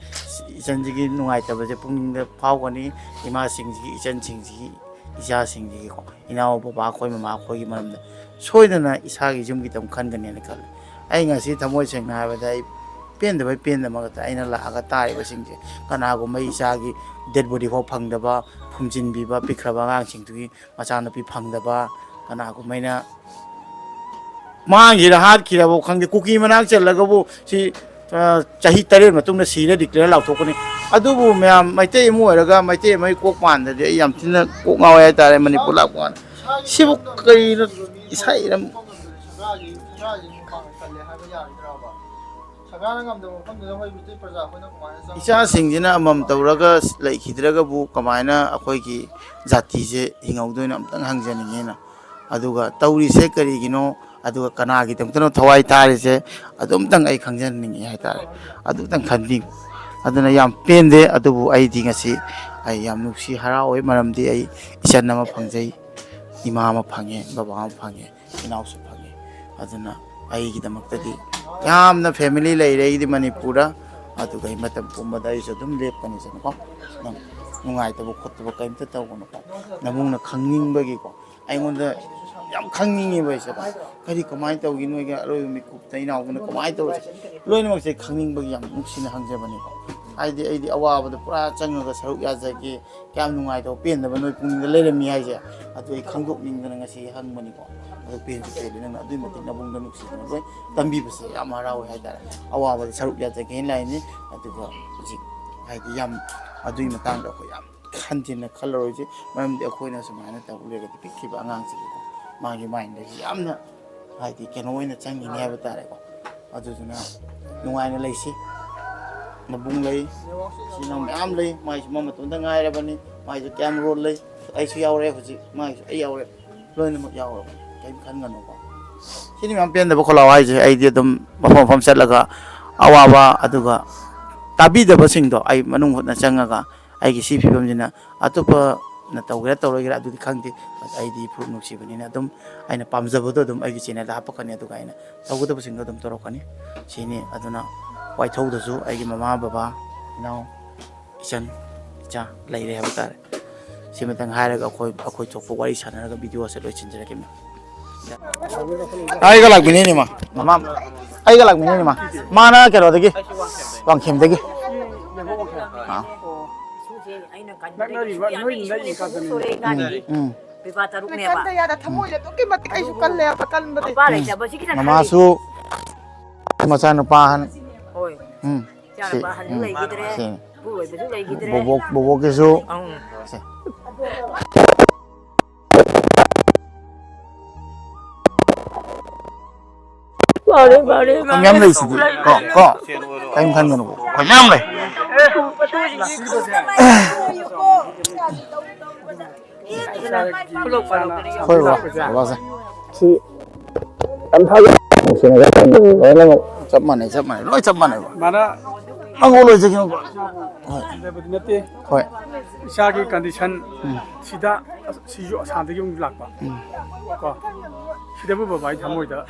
ꯏꯆꯟꯁꯤꯒꯤ ꯅꯨꯡꯉꯥꯏꯇꯕꯁꯦ ꯄꯨꯛꯅꯤꯡꯗ ꯐꯥꯎꯒꯅꯤ꯫ ꯏꯃꯥꯁꯤꯡꯁꯤꯒꯤ, ꯏꯆꯟꯁꯤꯡꯁꯤꯒꯤ, ꯏꯆꯥꯁꯤꯡꯁꯤꯒꯤꯀꯣ, ꯏꯅꯥꯎ, ꯕꯕꯥ, ꯑꯩꯈꯣꯏ ꯃꯃꯥ, ꯑꯩꯈꯣꯏꯒꯤ ꯃꯔꯝꯗ ꯁꯣꯏꯗꯅ ꯏꯁꯥꯒꯤ ꯌꯨꯝꯒꯤꯗꯃꯛ ꯈꯟꯒꯅꯦꯅ ꯈꯜꯂꯦ꯫ ꯑꯩ ꯉꯁꯤ ꯊꯃꯣꯏ ꯁꯦꯡꯅ ꯍꯥꯏꯕꯗ ꯑꯩ ꯄꯦꯟꯗꯕꯩ ꯄꯦꯟꯗꯕ ꯉꯥꯛꯇ꯫ ꯑꯩꯅ ꯂꯥꯛꯑꯒ ꯇꯥꯔꯤꯕꯁꯤꯡꯁꯦ, ꯀꯅꯥꯒꯨꯝꯕ ꯏꯆꯥꯒꯤ ꯗꯦꯠ ꯕꯣꯗꯤ ꯐꯥꯎ ꯐꯪꯗꯕ, ꯐꯨꯝꯖꯤꯟꯕꯤꯕ, ꯄꯤꯛꯈ꯭ꯔꯕ ꯑꯉꯥꯡꯁꯤꯡꯗꯨꯒꯤ ꯃꯆꯥꯅꯨꯄꯤ ꯐꯪꯗꯕ, ꯀꯅꯥꯒꯨꯝꯕ ꯑꯩꯅ ꯃꯥꯡꯈꯤꯔ ꯍꯥꯠꯈꯤꯔꯕ ꯈꯪꯗꯦ, ꯀꯨꯀꯤ ꯃꯅꯥꯛ ꯆꯜꯂꯒꯕꯨ ꯁꯤ, ꯑ, ꯆꯍꯤ ꯇꯔꯦꯠ ꯃꯇꯨꯡꯗ ꯁꯤꯔ ꯗꯤꯀ꯭ꯂꯦꯌꯔ ꯂꯥꯎꯊꯣꯛꯀꯅꯤ꯫ ꯑꯗꯨꯕꯨ ꯃꯌꯥꯝ ꯃꯩꯇꯩ ꯑꯃ ꯑꯣꯏꯔꯒ ꯃꯩꯇꯩ ꯑꯃꯒꯤ ꯀꯣꯛ ꯄꯥꯟꯗꯗꯤ ꯑꯩ ꯌꯥꯝ ꯊꯤꯅ ꯀꯣꯛ ꯉꯥꯎꯋꯦ ꯍꯥꯏꯇꯥꯔꯦ꯫ ꯃꯅꯤꯄꯨꯔ ꯂꯥꯛꯄ ꯀꯥꯟꯗ ꯁꯤꯕꯨ ꯀꯔꯤꯅꯣ? ꯏꯁꯥ ꯏꯔꯝ ꯁꯔꯀꯥꯔꯅ ꯉꯝꯗꯕ ꯃꯐꯝꯗꯨꯗ ꯑꯩꯈꯣꯏ ꯃꯤꯇꯩ ꯄ꯭ꯔꯖꯥ ꯑꯩꯈꯣꯏꯅ ꯀꯃꯥꯏꯅ ꯆꯪꯉꯒ ꯏꯆꯥꯁꯤꯡꯁꯤꯅ ꯑꯃꯃꯝ ꯇꯧꯔꯒ ꯂꯩꯈꯤꯗ꯭ꯔꯒꯕꯨ ꯀꯃꯥꯏꯅ ꯑꯩꯈꯣꯏꯒꯤ ꯖꯥꯇꯤꯁꯦ ꯍꯤꯡꯍꯧꯗꯣꯏꯅꯣ ꯑꯝꯇꯪ ꯍꯪꯖꯅꯤꯡꯉꯦꯅ꯫ ꯑꯗꯨꯒ ꯇꯧꯔꯤꯁꯦ ꯀꯔꯤꯒꯤꯅꯣ, ꯑꯗꯨꯒ ꯀꯅꯥꯒꯤꯗꯃꯛꯇꯅꯣ ꯊꯋꯥꯏ ꯊꯥꯔꯤꯁꯦ, ꯑꯗꯨꯝꯇꯪ ꯑꯩ ꯈꯪꯖꯅꯤꯡꯉꯤ ꯍꯥꯏꯇꯥꯔꯦ꯫ ꯑꯗꯨꯝꯇꯪ ꯈꯟꯕꯤꯌꯨ꯫ ꯑꯗꯨꯅ ꯌꯥꯝ ꯄꯦꯟꯗꯦ, ꯑꯗꯨꯕꯨ ꯑꯩꯗꯤ ꯉꯁꯤ ꯑꯩ ꯌꯥꯝ ꯅꯨꯡꯁꯤ ꯍꯔꯥꯎꯋꯦ, ꯃꯔꯝꯗꯤ ꯑꯩ ꯏꯆꯟ ꯑꯃ ꯐꯪꯖꯩ, ꯏꯃꯥ ꯑꯃ ꯐꯪꯉꯦ, ꯕꯕꯥ ꯑꯃ ꯐꯪꯉꯦ, ꯏꯅꯥꯎꯁꯨ ꯐꯪꯉꯦ꯫ ꯑꯗꯨꯅ ꯑꯩꯒꯤꯗꯃꯛꯇꯗꯤ ꯌꯥꯝꯅ ꯐꯦꯃꯤꯂꯤ ꯂꯩꯔꯦ ꯑꯩꯗꯤ ꯃꯅꯤꯄꯨꯔꯗ꯫ ꯑꯗꯨꯒ ꯑꯩ ꯃꯇꯝ ꯄꯨꯝꯕꯗ ꯑꯩꯁꯨ ꯑꯗꯨꯝ ꯂꯦꯞꯀꯅꯤ ꯁꯤꯅꯀꯣ꯫ ꯅꯪ ꯅꯨꯡꯉꯥꯏꯇꯕ ꯈꯣꯠꯇꯕ ꯀꯔꯤꯝꯇ ꯇꯧꯒꯅꯨꯀꯣ꯫ ꯅꯕꯨꯡꯅ ꯈꯪꯅꯤꯡꯕꯒꯤꯀꯣ, ꯑꯩꯉꯣꯟꯗ ꯌꯥꯝ ꯈꯪꯅꯤꯡꯉꯦꯕ ꯑꯩꯁꯦ꯫ ꯀꯔꯤ, ꯀꯃꯥꯏꯅ ꯇꯧꯈꯤ ꯅꯣꯏꯒꯤ ꯑꯔꯣꯏꯕ ꯃꯤꯀꯨꯞꯇ ꯏꯅꯥꯎꯗꯨꯅ ꯀꯃꯥꯏꯅ ꯇꯧꯔꯁꯦ? ꯂꯣꯏꯅꯃꯛꯁꯦ ꯈꯪꯅꯤꯡꯕꯒꯤ ꯌꯥꯝ ꯅꯨꯡꯁꯤꯅ ꯍꯪꯖꯕꯅꯤꯀꯣ꯫ ꯍꯥꯏꯗꯤ ꯑꯩꯗꯤ ꯑꯋꯥꯕꯗ ꯄꯨꯔꯥ ꯆꯪꯉꯒ ꯁꯔꯨꯛ ꯌꯥꯖꯒꯦ, ꯀꯌꯥꯝ ꯅꯨꯡꯉꯥꯏꯇꯕ ꯄꯦꯟꯗꯕ ꯅꯣꯏ ꯄꯨꯛꯅꯤꯡꯗ ꯂꯩꯔꯝꯃꯤ ꯍꯥꯏꯁꯦ꯫ ꯑꯗꯨ ꯑꯩ ꯈꯪꯗꯣꯛꯅꯤꯡꯗꯅ ꯉꯁꯤ ꯍꯪꯕꯅꯤꯀꯣ꯫ ꯑꯗꯨ ꯄꯦꯟꯁꯨ ꯄꯦꯜꯂꯤ, ꯅꯪꯅ ꯑꯗꯨꯒꯤ ꯃꯇꯤꯛ ꯅꯕꯨꯡꯗ ꯅꯨꯡꯁꯤꯗꯅ ꯂꯣꯏ ꯇꯝꯕꯤꯕꯁꯦ ꯌꯥꯝ ꯍꯔꯥꯎꯋꯦ ꯍꯥꯏꯇꯥꯔꯦ꯫ ꯑꯋꯥꯕꯗ ꯁꯔꯨꯛ ꯌꯥꯖꯒꯦꯅ ꯂꯥꯛꯏꯅꯤ꯫ ꯑꯗꯨꯒ ꯍꯧꯖꯤꯛ ꯍꯥꯏꯗꯤ ꯌꯥꯝ ꯑꯗꯨꯒꯤ ꯃꯇꯥꯡꯗ ꯑꯩꯈꯣꯏ ꯌꯥꯝ ꯍꯟꯖꯤꯟꯅ ꯈꯜꯂꯔꯣꯏꯁꯤ꯫ ꯃꯔꯝꯗꯤ ꯑꯩꯈꯣꯏꯅ ꯁꯨꯃꯥꯏꯅ ꯇꯧ ꯂꯩꯔꯒꯗꯤ ꯄꯤꯛꯈꯤꯕ ꯑꯉꯥꯡꯁꯤꯒꯤꯀꯣ, ꯃꯥꯒꯤ ꯃꯥꯏꯟꯗꯁꯨ ꯌꯥꯝꯅ ꯍꯥꯏꯗꯤ ꯀꯩꯅꯣ ꯑꯣꯏꯅ ꯆꯪꯈꯤꯅꯤ ꯍꯥꯏꯕ ꯇꯥꯔꯦꯀꯣ꯫ ꯑꯗꯨꯗꯨꯅ ꯅꯨꯡꯉꯥꯏꯅ ꯂꯩꯁꯤ꯫ ꯃꯕꯨꯡ ꯂꯩ, ꯏꯆꯤꯟ ꯏꯅꯥꯎ ꯃꯌꯥꯝ ꯂꯩ, ꯃꯥꯏꯁꯨ ꯃꯥ ꯃꯇꯣꯝꯇ ꯉꯥꯏꯔꯕꯅꯤ꯫ ꯃꯥꯏꯁꯨ ꯀꯌꯥꯝ ꯔꯣꯜ ꯂꯩ, ꯑꯩꯁꯨ ꯌꯥꯎꯔꯦ ꯍꯧꯖꯤꯛ, ꯃꯥꯏꯁꯨ ꯑꯩ ꯌꯥꯎꯔꯦ, ꯂꯣꯏꯅꯃꯛ ꯌꯥꯎꯔꯕꯅꯤ, ꯀꯔꯤꯝ ꯈꯟꯒꯅꯨꯀꯣ꯫ ꯁꯤꯅꯤ ꯃꯌꯥꯝ ꯄꯦꯟꯗꯕ ꯈꯣꯠꯂꯥꯎ ꯍꯥꯏꯁꯦ꯫ ꯑꯩꯗꯤ ꯑꯗꯨꯝ ꯃꯐꯝ ꯃꯐꯝ ꯆꯠꯂꯒ ꯑꯋꯥꯕ ꯑꯗꯨꯒ ꯇꯥꯕꯤꯗꯕꯁꯤꯡꯗꯣ ꯑꯩ ꯃꯅꯨꯡ ꯍꯨꯠꯅ ꯆꯪꯉꯒ ꯑꯩꯒꯤ ꯁꯤ ꯐꯤꯕꯝꯁꯤꯅ ꯑꯇꯣꯞꯄꯅ ꯇꯧꯒꯦꯔꯥ ꯇꯧꯔꯣꯏꯒꯦꯔꯥ ꯑꯗꯨꯗꯤ ꯈꯪꯗꯦ꯫ ꯑꯩꯗꯤ ꯏꯄꯨꯔꯨꯞ ꯅꯨꯡꯁꯤꯕꯅꯤꯅ ꯑꯗꯨꯝ ꯑꯩꯅ ꯄꯥꯝꯖꯕꯗꯣ ꯑꯗꯨꯝ ꯑꯩꯒꯤ ꯆꯦꯅꯦꯜꯗ ꯍꯥꯞꯄꯛꯀꯅꯤ, ꯑꯗꯨꯒ ꯑꯩꯅ ꯇꯧꯒꯗꯕꯁꯤꯡꯗꯣ ꯑꯗꯨꯝ ꯇꯧꯔꯛꯀꯅꯤ꯫ ꯁꯤꯅꯤ꯫ ꯑꯗꯨꯅ ꯋꯥꯏꯊꯧꯗꯁꯨ ꯑꯩꯒꯤ ꯃꯃꯥ ꯕꯕꯥ, ꯏꯅꯥꯎ, ꯏꯆꯟ, ꯏꯆꯥ ꯂꯩꯔꯦ ꯍꯥꯏꯕ ꯇꯥꯔꯦ꯫ ꯁꯤꯃꯇꯪ ꯍꯥꯏꯔꯒ ꯑꯩꯈꯣꯏ, ꯑꯩꯈꯣꯏ ꯊꯣꯛꯄ ꯋꯥꯔꯤ ꯁꯥꯟꯅꯔꯒ ꯚꯤꯗꯤꯑꯣ ꯑꯁꯦ ꯂꯣꯏꯁꯤꯟꯖꯔꯒꯦ, ꯃꯦꯝ꯫ ꯍꯥꯏꯒ ꯂꯥꯛꯄꯤꯅꯤꯅꯦ, ꯃꯥ꯫ ꯃꯃꯥ꯫ ꯑꯩꯒ ꯂꯥꯛꯃꯤꯟꯅꯩꯅꯦ ꯃꯥ꯫ ꯃꯥꯅ ꯀꯩꯅꯣꯗꯒꯤ, ꯋꯥꯡꯈꯦꯝꯗꯒꯤ꯫ ꯑꯥ꯫ ꯅꯛꯅꯔꯤꯕ, ꯅꯣꯏ ꯅꯛꯏ ꯀꯥꯟꯗꯅꯤ꯫ ꯎꯝ, ꯎꯝ꯫ ꯄꯤꯕꯥ ꯇꯔꯨꯛꯅꯦꯕ꯫ ꯀꯟꯗ ꯌꯥꯗ ꯊꯃꯣꯏꯗ ꯑꯗꯨꯛꯀꯤ ꯃꯇꯤꯛ ꯑꯩꯁꯨ ꯀꯜꯂꯦꯕ ꯀꯟꯕꯗꯤ꯫ ꯃꯄꯥ ꯂꯩꯇꯕꯁꯤ ꯈꯤꯇꯪ ꯃꯃꯥꯁꯨ ꯃꯆꯥꯅꯨꯄꯥ ꯑꯍꯟ꯫ ꯍꯣꯏ꯫ ꯎꯝ꯫ ꯏꯆꯥꯅꯨꯄꯥ ꯑꯍꯟꯁꯨ ꯂꯩꯈꯤꯗ꯭ꯔꯦ꯫ ꯁꯤ꯫ ꯏꯄꯨ ꯑꯣꯏꯕꯁꯨ ꯂꯩꯈꯤꯗ꯭ꯔꯦ꯫ ꯕꯣꯕꯣꯛ, ꯕꯣꯕꯣꯛꯀꯤꯁꯨ꯫ ꯑꯪ꯫ ꯁꯦ꯫ ꯃꯥꯅꯦ, ꯃꯥꯅꯦ, ꯑꯩꯈꯣꯏ ꯃꯥꯅꯦ꯫ ꯃꯌꯥꯝ ꯂꯩꯁꯤꯗꯤ ꯀꯣ, ꯀꯣ꯫ ꯀꯔꯤꯝ ꯈꯟꯒꯅꯨ꯫ ꯑꯩꯈꯣꯏ ꯃꯌꯥꯝ ꯂꯩ꯫ ꯍꯣꯏ, ꯕꯕꯥ, ꯕꯕꯥꯁꯦ꯫ ꯁꯤ ꯌꯥꯝ ꯊꯥꯒꯠ-, ꯅꯨꯡꯁꯤꯅꯕ ꯂꯣꯏꯅꯃꯛ꯫ ꯆꯞ ꯃꯥꯟꯅꯩ, ꯆꯞ ꯃꯥꯟꯅꯩ꯫ ꯂꯣꯏ ꯆꯞ ꯃꯥꯟꯅꯩꯕ꯫ ꯃꯥꯅ ꯅꯪꯕꯨ ꯂꯣꯏꯖꯒꯦ꯫ ꯍꯣꯏ꯫ ꯂꯩꯕꯗꯤ ꯅꯠꯇꯦ꯫ ꯍꯣꯏ꯫ ꯏꯆꯥꯒꯤ condition ꯎꯝ꯫ ꯁꯤꯗ, ꯁꯤꯁꯨ ꯑꯁꯥꯝꯗꯒꯤ ꯑꯃꯨꯛ ꯂꯥꯛꯄ꯫ ꯎꯝ꯫ ꯀꯣ꯫ ꯁꯤꯗꯕꯨ ꯕꯕꯥꯒꯤ ꯊꯃꯣꯏꯗ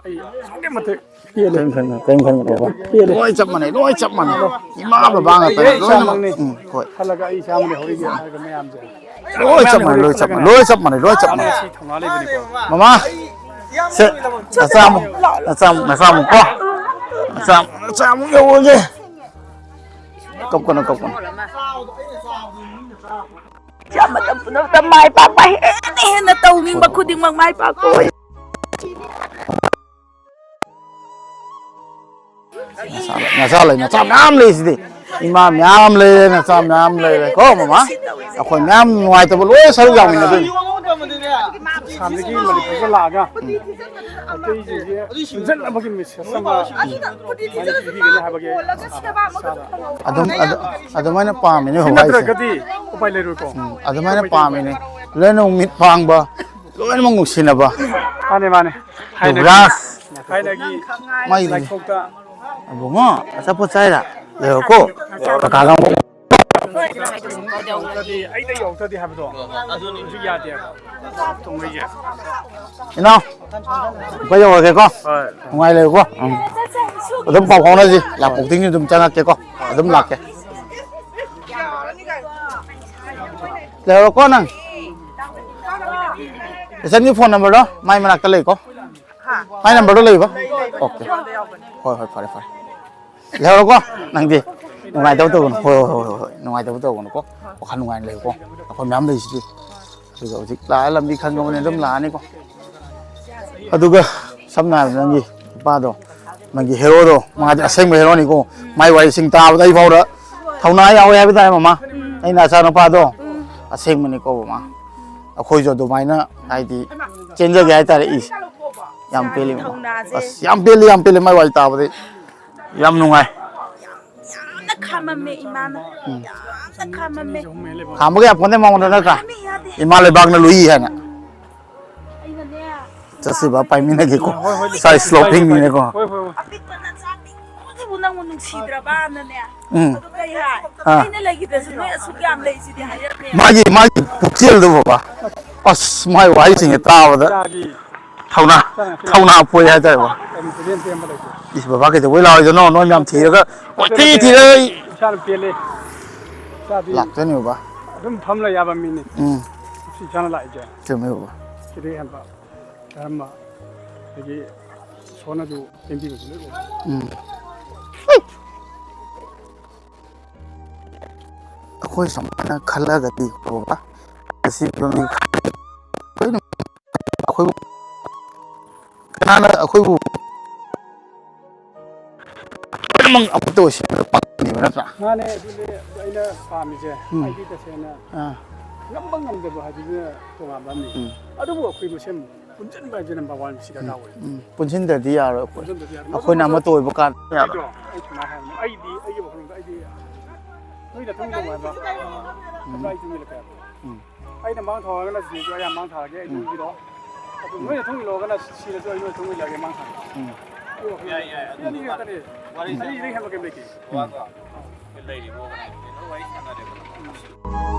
ꯑꯩ ꯑꯁꯨꯛꯀꯤ ꯃꯇꯤꯛ ꯄꯦꯜꯂꯦ꯫ ꯀꯔꯤꯝ ꯈꯟꯒꯅꯨ, ꯀꯔꯤꯝ ꯈꯟꯒꯅꯨ, ꯕꯕꯥ꯫ ꯄꯦꯜꯂꯦ꯫ ꯂꯣꯏ ꯆꯞ ꯃꯥꯟꯅꯩ, ꯂꯣꯏ ꯆꯞ ꯃꯥꯟꯅꯩ꯫ ꯏꯃꯥ ꯕꯕꯥ ꯉꯥꯛꯇꯅꯦ, ꯑꯩ ꯂꯣꯏꯅꯃꯛ꯫ ꯏꯆꯥꯃꯛꯅꯤ꯫ ꯎꯝ, ꯍꯣꯏ꯫ ꯈꯜꯂꯒ ꯑꯩ ꯏꯆꯥꯃꯛꯅꯤ ꯍꯧꯔꯛꯏꯁꯦ ꯍꯥꯏꯔꯒ ꯃꯌꯥꯝꯁꯦ꯫ ꯂꯣꯏ ꯆꯞ ꯃꯥꯟꯅꯩ, ꯂꯣꯏ ꯆꯞ ꯃꯥꯟꯅꯩ, ꯂꯣꯏ ꯆꯞ ꯃꯥꯟꯅꯩ꯫ ꯃꯥꯅꯦ, ꯁꯤ ꯊꯧꯅꯥ ꯂꯩꯕꯅꯤꯀꯣ꯫ ꯃꯃꯥ, ꯁꯦ, ꯅꯆꯥ ꯑꯃꯨꯛ, ꯅꯆꯥ ꯑꯃꯨꯛ, ꯅꯆꯥ ꯑꯃꯨꯛ ꯀꯣ꯫ ꯅꯆꯥ ꯑꯃꯨꯛ, ꯅꯆꯥ ꯑꯃꯨꯛ ꯌꯧꯔꯒꯦ꯫ ꯀꯞꯀꯅꯨ, ꯀꯞꯀꯅꯨ꯫ ꯃꯇꯝ ꯄꯨꯝꯅꯃꯛꯇ ꯃꯥꯏ ꯄꯥꯛꯄ ꯍꯦꯟꯅ ꯍꯦꯟꯅ ꯇꯧꯅꯤꯡꯕ ꯈꯨꯗꯤꯡꯃꯛ ꯃꯥꯏ ꯄꯥꯛꯄ ꯑꯣꯏ꯫ ꯅꯆꯥ ꯂꯩ, ꯅꯆꯥ ꯂꯩ, ꯅꯆꯥ ꯃꯌꯥꯝ ꯂꯩꯁꯤꯗꯤ꯫ ꯏꯃꯥ ꯃꯌꯥꯝ ꯂꯩꯔꯦ, ꯅꯆꯥ ꯃꯌꯥꯝ ꯂꯩꯔꯦ ꯀꯣ, ꯃꯃꯥ? ꯑꯩꯈꯣꯏ ꯃꯌꯥꯝ ꯅꯨꯡꯉꯥꯏꯇꯕ ꯂꯣꯏ ꯁꯔꯨꯛ ꯌꯥꯃꯤꯟꯅꯗꯣꯏꯅꯤ꯫ ꯑꯁꯥꯝꯗꯒꯤ ꯃꯅꯤꯄꯨꯔꯗ ꯂꯥꯛꯑꯒ ꯑꯇꯩꯁꯤꯡꯁꯦ ꯄꯨꯟꯁꯤꯟꯅꯕꯒꯤ message ꯑꯃ ꯄꯤꯕꯤꯒꯅꯤ ꯍꯥꯏꯕꯒꯤ ꯑꯁꯥꯗ꯫ ꯑꯗꯨꯝ, ꯑꯗꯨ, ꯑꯗꯨꯃꯥꯏꯅ ꯄꯥꯝꯃꯤꯅꯦ ꯁꯤ ꯕꯕꯥ ꯑꯩꯁꯦ꯫ ꯅꯠꯇ꯭ꯔꯒꯗꯤ ꯎꯄꯥꯏ ꯂꯩꯔꯣꯏꯀꯣ꯫ ꯎꯝ, ꯑꯗꯨꯃꯥꯏꯅ ꯄꯥꯝꯃꯤꯅꯦ꯫ ꯂꯣꯏꯅꯃꯛ ꯃꯤꯠ ꯄꯥꯡꯕ, ꯂꯣꯏꯅꯃꯛ ꯅꯨꯡꯁꯤꯅꯕ꯫ ꯃꯥꯅꯦ, ꯃꯥꯅꯦ꯫ ꯊꯥꯏꯅꯒꯤ, ꯌꯨꯕꯔꯥꯖ꯫ ꯊꯥꯏꯅꯒꯤ ꯃꯥꯒꯤ ꯂꯥꯏꯊꯣꯛꯇ꯫ ꯑꯕꯨꯡꯉꯣ, ꯑꯆꯥꯄꯣꯠ ꯆꯥꯏꯔ? ꯂꯩꯔꯣꯀꯣ꯫ ꯀꯀꯥꯒ ꯑꯃꯨꯛ꯫ ꯌꯧꯔꯛꯇ꯭ꯔꯗꯤ, ꯑꯩꯗ ꯌꯧꯔꯛꯇ꯭ꯔꯗꯤ ꯍꯥꯏꯕꯗꯣ꯫ ꯍꯧꯖꯤꯛ ꯌꯥꯗꯦꯕ꯫ ꯊꯨꯡꯕꯩꯁꯦ꯫ ꯏꯅꯥꯎ, ꯑꯩꯈꯣꯏ ꯌꯧꯔꯒꯦꯀꯣ꯫ ꯍꯣꯏ꯫ ꯅꯨꯡꯉꯥꯏ ꯂꯩꯌꯨꯀꯣ꯫ ꯎꯝ꯫ ꯑꯗꯨꯝ ꯄꯥꯎ ꯐꯥꯎꯅꯁꯤ꯫ ꯂꯥꯛꯄꯣꯛꯇꯤꯡꯁꯨ ꯑꯗꯨꯝ ꯆꯪꯉꯛꯀꯦꯀꯣ꯫ ꯑꯗꯨꯝ ꯂꯥꯛꯀꯦ꯫ ꯂꯩꯍꯧꯔꯣꯀꯣ ꯅꯪ꯫ ꯏꯆꯟꯒꯤ phone number ꯗꯣ ꯃꯥꯏ ꯃꯅꯥꯛꯇ ꯂꯩꯀꯣ꯫ ꯃꯥꯏ ꯅꯝꯕꯔꯗꯣ ꯂꯩꯕ? ꯑꯣꯀꯦ꯫ ꯍꯣꯏ, ꯍꯣꯏ, ꯐꯔꯦ, ꯐꯔꯦ꯫ ꯂꯩꯍꯧꯔꯣꯀꯣ꯫ ꯅꯪꯗꯤ ꯅꯨꯡꯉꯥꯏꯇꯕ ꯇꯧꯒꯅꯨ꯫ ꯍꯣꯏ, ꯍꯣꯏ, ꯍꯣꯏ, ꯍꯣꯏ, ꯍꯣꯏ, ꯅꯨꯡꯉꯥꯏꯇꯕ ꯇꯧꯒꯅꯨꯀꯣ꯫ ꯋꯥꯈꯜ ꯅꯨꯡꯉꯥꯏꯅ ꯂꯩꯌꯨꯀꯣ꯫ ꯑꯩꯈꯣꯏ ꯃꯌꯥꯝ ꯂꯩꯁꯤꯗꯤ꯫ ꯑꯗꯨꯒ ꯍꯧꯖꯤꯛ ꯂꯥꯛꯑ ꯂꯝꯕꯤ ꯈꯪꯉꯕꯅꯤ ꯑꯗꯨꯝ ꯂꯥꯛꯑꯅꯤꯀꯣ꯫ ꯑꯗꯨꯒ ꯁꯝꯅ ꯍꯥꯏꯔꯕꯗ ꯅꯪꯒꯤ ꯅꯨꯄꯥꯗꯣ, ꯅꯪꯒꯤ ꯍꯦꯔꯣꯗꯣ, ꯃꯥꯗꯤ ꯑꯁꯦꯡꯕ ꯍꯦꯔꯣꯅꯤꯀꯣ꯫ ꯃꯥꯏ ꯋꯥꯔꯤꯁꯤꯡ ꯇꯥꯕꯗ ꯑꯩ ꯐꯥꯎꯗ ꯊꯧꯅꯥ ꯌꯥꯎꯋꯦ ꯍꯥꯏꯕ ꯇꯥꯔꯦ ꯃꯃꯥ꯫ ꯑꯩ ꯅꯆꯥ ꯅꯨꯄꯥꯗꯣ ꯑꯁꯦꯡꯕꯅꯤꯀꯣ ꯃꯃꯥ꯫ ꯑꯩꯈꯣꯏꯁꯨ ꯑꯗꯨꯃꯥꯏꯅ ꯍꯥꯏꯗꯤ ꯆꯦꯟꯖꯒꯦ ꯍꯥꯏꯇꯥꯔꯦ꯫ ꯏꯁ, ꯌꯥꯝ ꯄꯦꯜꯂꯤ ꯃꯃꯥ꯫ ꯊꯧꯅꯥꯁꯦ꯫ ꯑꯁ, ꯌꯥꯝ ꯄꯦꯜꯂꯤ, ꯌꯥꯝ ꯄꯦꯜꯂꯤ ꯃꯥꯏ ꯋꯥꯔꯤ ꯇꯥꯕꯗꯤ꯫ ꯌꯥꯝ ꯅꯨꯡꯉꯥꯏ꯫ ꯌꯥꯝꯅ ꯈꯥꯝꯃꯝꯃꯦ ꯏꯃꯥꯅ꯫ ꯎꯝ꯫ ꯌꯥꯝꯅ ꯈꯥꯝꯃꯝꯃꯦ꯫ ꯈꯥꯝꯕꯒ ꯌꯥꯝ ꯄꯣꯟꯇꯦ ꯃꯉꯣꯟꯗ ꯅꯠꯇ꯭ꯔꯥ? ꯈꯥꯝꯃꯦ ꯌꯥꯗꯦ꯫ ꯏꯃꯥ ꯂꯩꯕꯥꯛꯅ ꯂꯨꯏ ꯍꯥꯏꯅ꯫ ꯑꯩꯅꯅꯦ꯫ ꯆꯠꯁꯤꯕ ꯄꯥꯏꯃꯤꯟꯅꯒꯦꯀꯣ꯫ ꯍꯣꯏ, ꯍꯣꯏ, ꯁ꯭ꯋꯥꯏ ꯍꯣꯏ, slopingꯅꯤꯅꯦꯀꯣ꯫ ꯍꯣꯏ, ꯍꯣꯏ, ꯍꯣꯏ꯫ ꯑꯄꯤꯛꯄ ꯅꯆꯥ ꯄꯤꯛꯇꯨꯕꯨ ꯅꯪꯕꯨ ꯅꯨꯡꯁꯤꯗ꯭ꯔꯕꯅꯅꯦ꯫ ꯎꯝ꯫ ꯑꯗꯨ ꯀꯩ ꯍꯥꯏ? ꯑꯥ꯫ ꯑꯩꯅ ꯂꯩꯈꯤꯗ꯭ꯔꯁꯨ ꯅꯣꯏ ꯑꯁꯨꯛ ꯌꯥꯝ ꯂꯩꯁꯤꯗꯤ ꯍꯥꯏꯔꯛꯅꯦ꯫ ꯃꯥꯒꯤ, ꯃꯥꯒꯤ ꯄꯨꯛꯆꯦꯜꯗꯨ ꯕꯕꯥ꯫ ꯑꯁ, ꯃꯥꯏ ꯋꯥꯍꯩꯁꯤꯡꯁꯦ ꯇꯥꯕꯗ꯫ ꯏꯆꯥꯒꯤ ꯊꯧꯅꯥ, ꯊꯧꯅꯥ ꯐꯣꯏ ꯍꯥꯏꯇꯥꯔꯦꯀꯣ꯫ ꯀꯔꯤ ꯄꯦꯟ ꯄꯦꯟꯕ ꯂꯩꯇꯦ꯫ ꯏꯁ, ꯕꯕꯥ ꯀꯩꯗꯧꯕꯩ ꯂꯥꯛꯑꯣꯏꯗꯣꯏꯅꯣ? ꯅꯣꯏ ꯃꯌꯥꯝ ꯊꯤꯔꯒ ꯀꯣꯏꯊꯤ ꯊꯤꯔꯒ ꯑꯩ ꯏꯁꯥꯅ ꯄꯦꯜꯂꯦ꯫ ꯏꯆꯥꯗꯤ ꯂꯥꯛꯇꯣꯏꯅꯦ ꯕꯕꯥ꯫ ꯑꯗꯨꯝ ꯐꯝ ꯂꯩ ꯌꯥꯕ ꯃꯤꯅꯤ꯫ ꯎꯝ꯫ ꯁꯤ ꯏꯁꯥꯅ ꯂꯥꯛꯏꯁꯦ꯫ ꯆꯨꯝꯃꯦ ꯕꯕꯥ꯫ ꯁꯤꯗꯒꯤ ꯍꯦꯟꯕ ꯙꯔꯃ ꯑꯗꯒꯤ ꯏꯁꯣꯔꯅꯁꯨ ꯄꯦꯟꯕꯤꯕꯁꯨ ꯂꯣꯏ ꯑꯣꯏ꯫ ꯎꯝ꯫ ꯑꯩꯈꯣꯏ ꯁꯨꯃꯥꯏꯅ ꯈꯜꯂꯒꯗꯤ ꯕꯕꯥ, ꯉꯁꯤ ꯐꯤꯕꯝꯁꯤ ꯑꯩꯈꯣꯏꯕꯨ ꯀꯅꯥꯅ ꯑꯩꯈꯣꯏꯕꯨ ꯂꯣꯏꯅꯃꯛ ꯑꯃꯠꯇ ꯑꯣꯏꯁꯤꯟꯕꯗ ꯄꯥꯝꯃꯤꯕ ꯅꯠꯇ꯭ꯔꯥ? ꯃꯥꯅꯦ, ꯑꯗꯨꯅꯦ ꯑꯩꯅ ꯄꯥꯝꯃꯤꯁꯦ꯫ ꯎꯝ꯫ ꯑꯩꯗꯤ ꯇꯁꯦꯡꯅ ꯑꯥ꯫ ꯉꯝꯕ ꯉꯝꯗꯕ ꯍꯥꯏꯕꯗꯨꯅ ꯇꯣꯉꯥꯟꯕ ꯑꯃꯅꯤ꯫ ꯎꯝ꯫ ꯑꯗꯨꯕꯨ ꯑꯩꯈꯣꯏ ꯃꯁꯦꯟ ꯄꯨꯟꯁꯤꯟꯕ ꯍꯥꯏꯁꯦ number one ꯁꯤ ꯗꯔꯀꯥꯔ ꯎꯝ, ꯑꯣꯏ꯫ ꯎꯝ, ꯄꯨꯟꯁꯤꯟꯗ꯭ꯔꯗꯤ ꯌꯥꯔꯣꯏ ꯑꯩꯈꯣꯏ꯫ ꯄꯨꯟꯁꯤꯟꯗ꯭ꯔꯗꯤ ꯌꯥꯔꯣꯏ꯫ ꯑꯩꯈꯣꯏꯅ ꯃꯗꯨꯃꯁꯨ ꯑꯃꯠꯇ ꯑꯣꯏꯕ ꯀꯥꯟꯗ ꯌꯥꯔꯣꯏ꯫ ꯑꯩꯗꯣ, ꯑꯩ ꯁꯨꯃꯥꯏꯅ ꯍꯥꯏꯕꯅꯦ, ꯑꯩꯗꯤ, ꯑꯩꯒꯤ ꯋꯥꯈꯜꯂꯣꯟꯗ ꯑꯩꯗꯤ ꯅꯣꯏꯅ ꯊꯨꯡꯗꯧ ꯍꯥꯏꯕ꯫ ꯎꯝ꯫ ꯑꯗꯨ ꯑꯩ ꯊꯨꯡꯖꯤꯜꯂꯛꯀꯦ ꯍꯥꯏꯕ꯫ ꯎꯝ꯫ ꯑꯩꯅ ꯃꯥꯡ ꯊꯧꯔꯒꯅ ꯁꯤꯔꯁꯨ ꯑꯩ ꯃꯥꯡ ꯊꯥꯔꯒꯦ, ꯑꯩ ꯎꯝ꯫ ꯊꯨꯡꯖꯤꯜꯂꯣ꯫ ꯑꯗꯨ ꯎꯝ꯫ ꯅꯣꯏꯅ ꯊꯨꯡꯖꯤꯜꯂꯛꯑꯒꯅ ꯁꯤꯔꯁꯨ ꯑꯩ ꯅꯣꯏ ꯊꯨꯡꯖꯤꯜꯂꯛꯑꯒꯦ ꯃꯥꯡ ꯊꯥꯔꯒꯦ꯫ ꯎꯝ꯫ ꯑꯩ ꯋꯥꯈꯜꯂꯣꯟꯗ ꯌꯥꯏ, ꯌꯥꯏ, ꯑꯗꯨꯝ ꯁꯤ ꯑꯅꯤꯁꯤ ꯈꯛꯇꯅꯦ꯫ ꯋꯥꯔꯤꯁꯦ ꯑꯅꯤꯁꯤꯗꯒꯤ ꯍꯦꯟꯕ ꯀꯩꯝ ꯂꯩꯇꯦ꯫ ꯋꯥꯗꯣ ꯂꯩꯔꯤꯕ organization ꯂꯣꯏ ꯋꯥꯔꯤ ꯁꯥꯟꯅꯔꯦꯕ꯫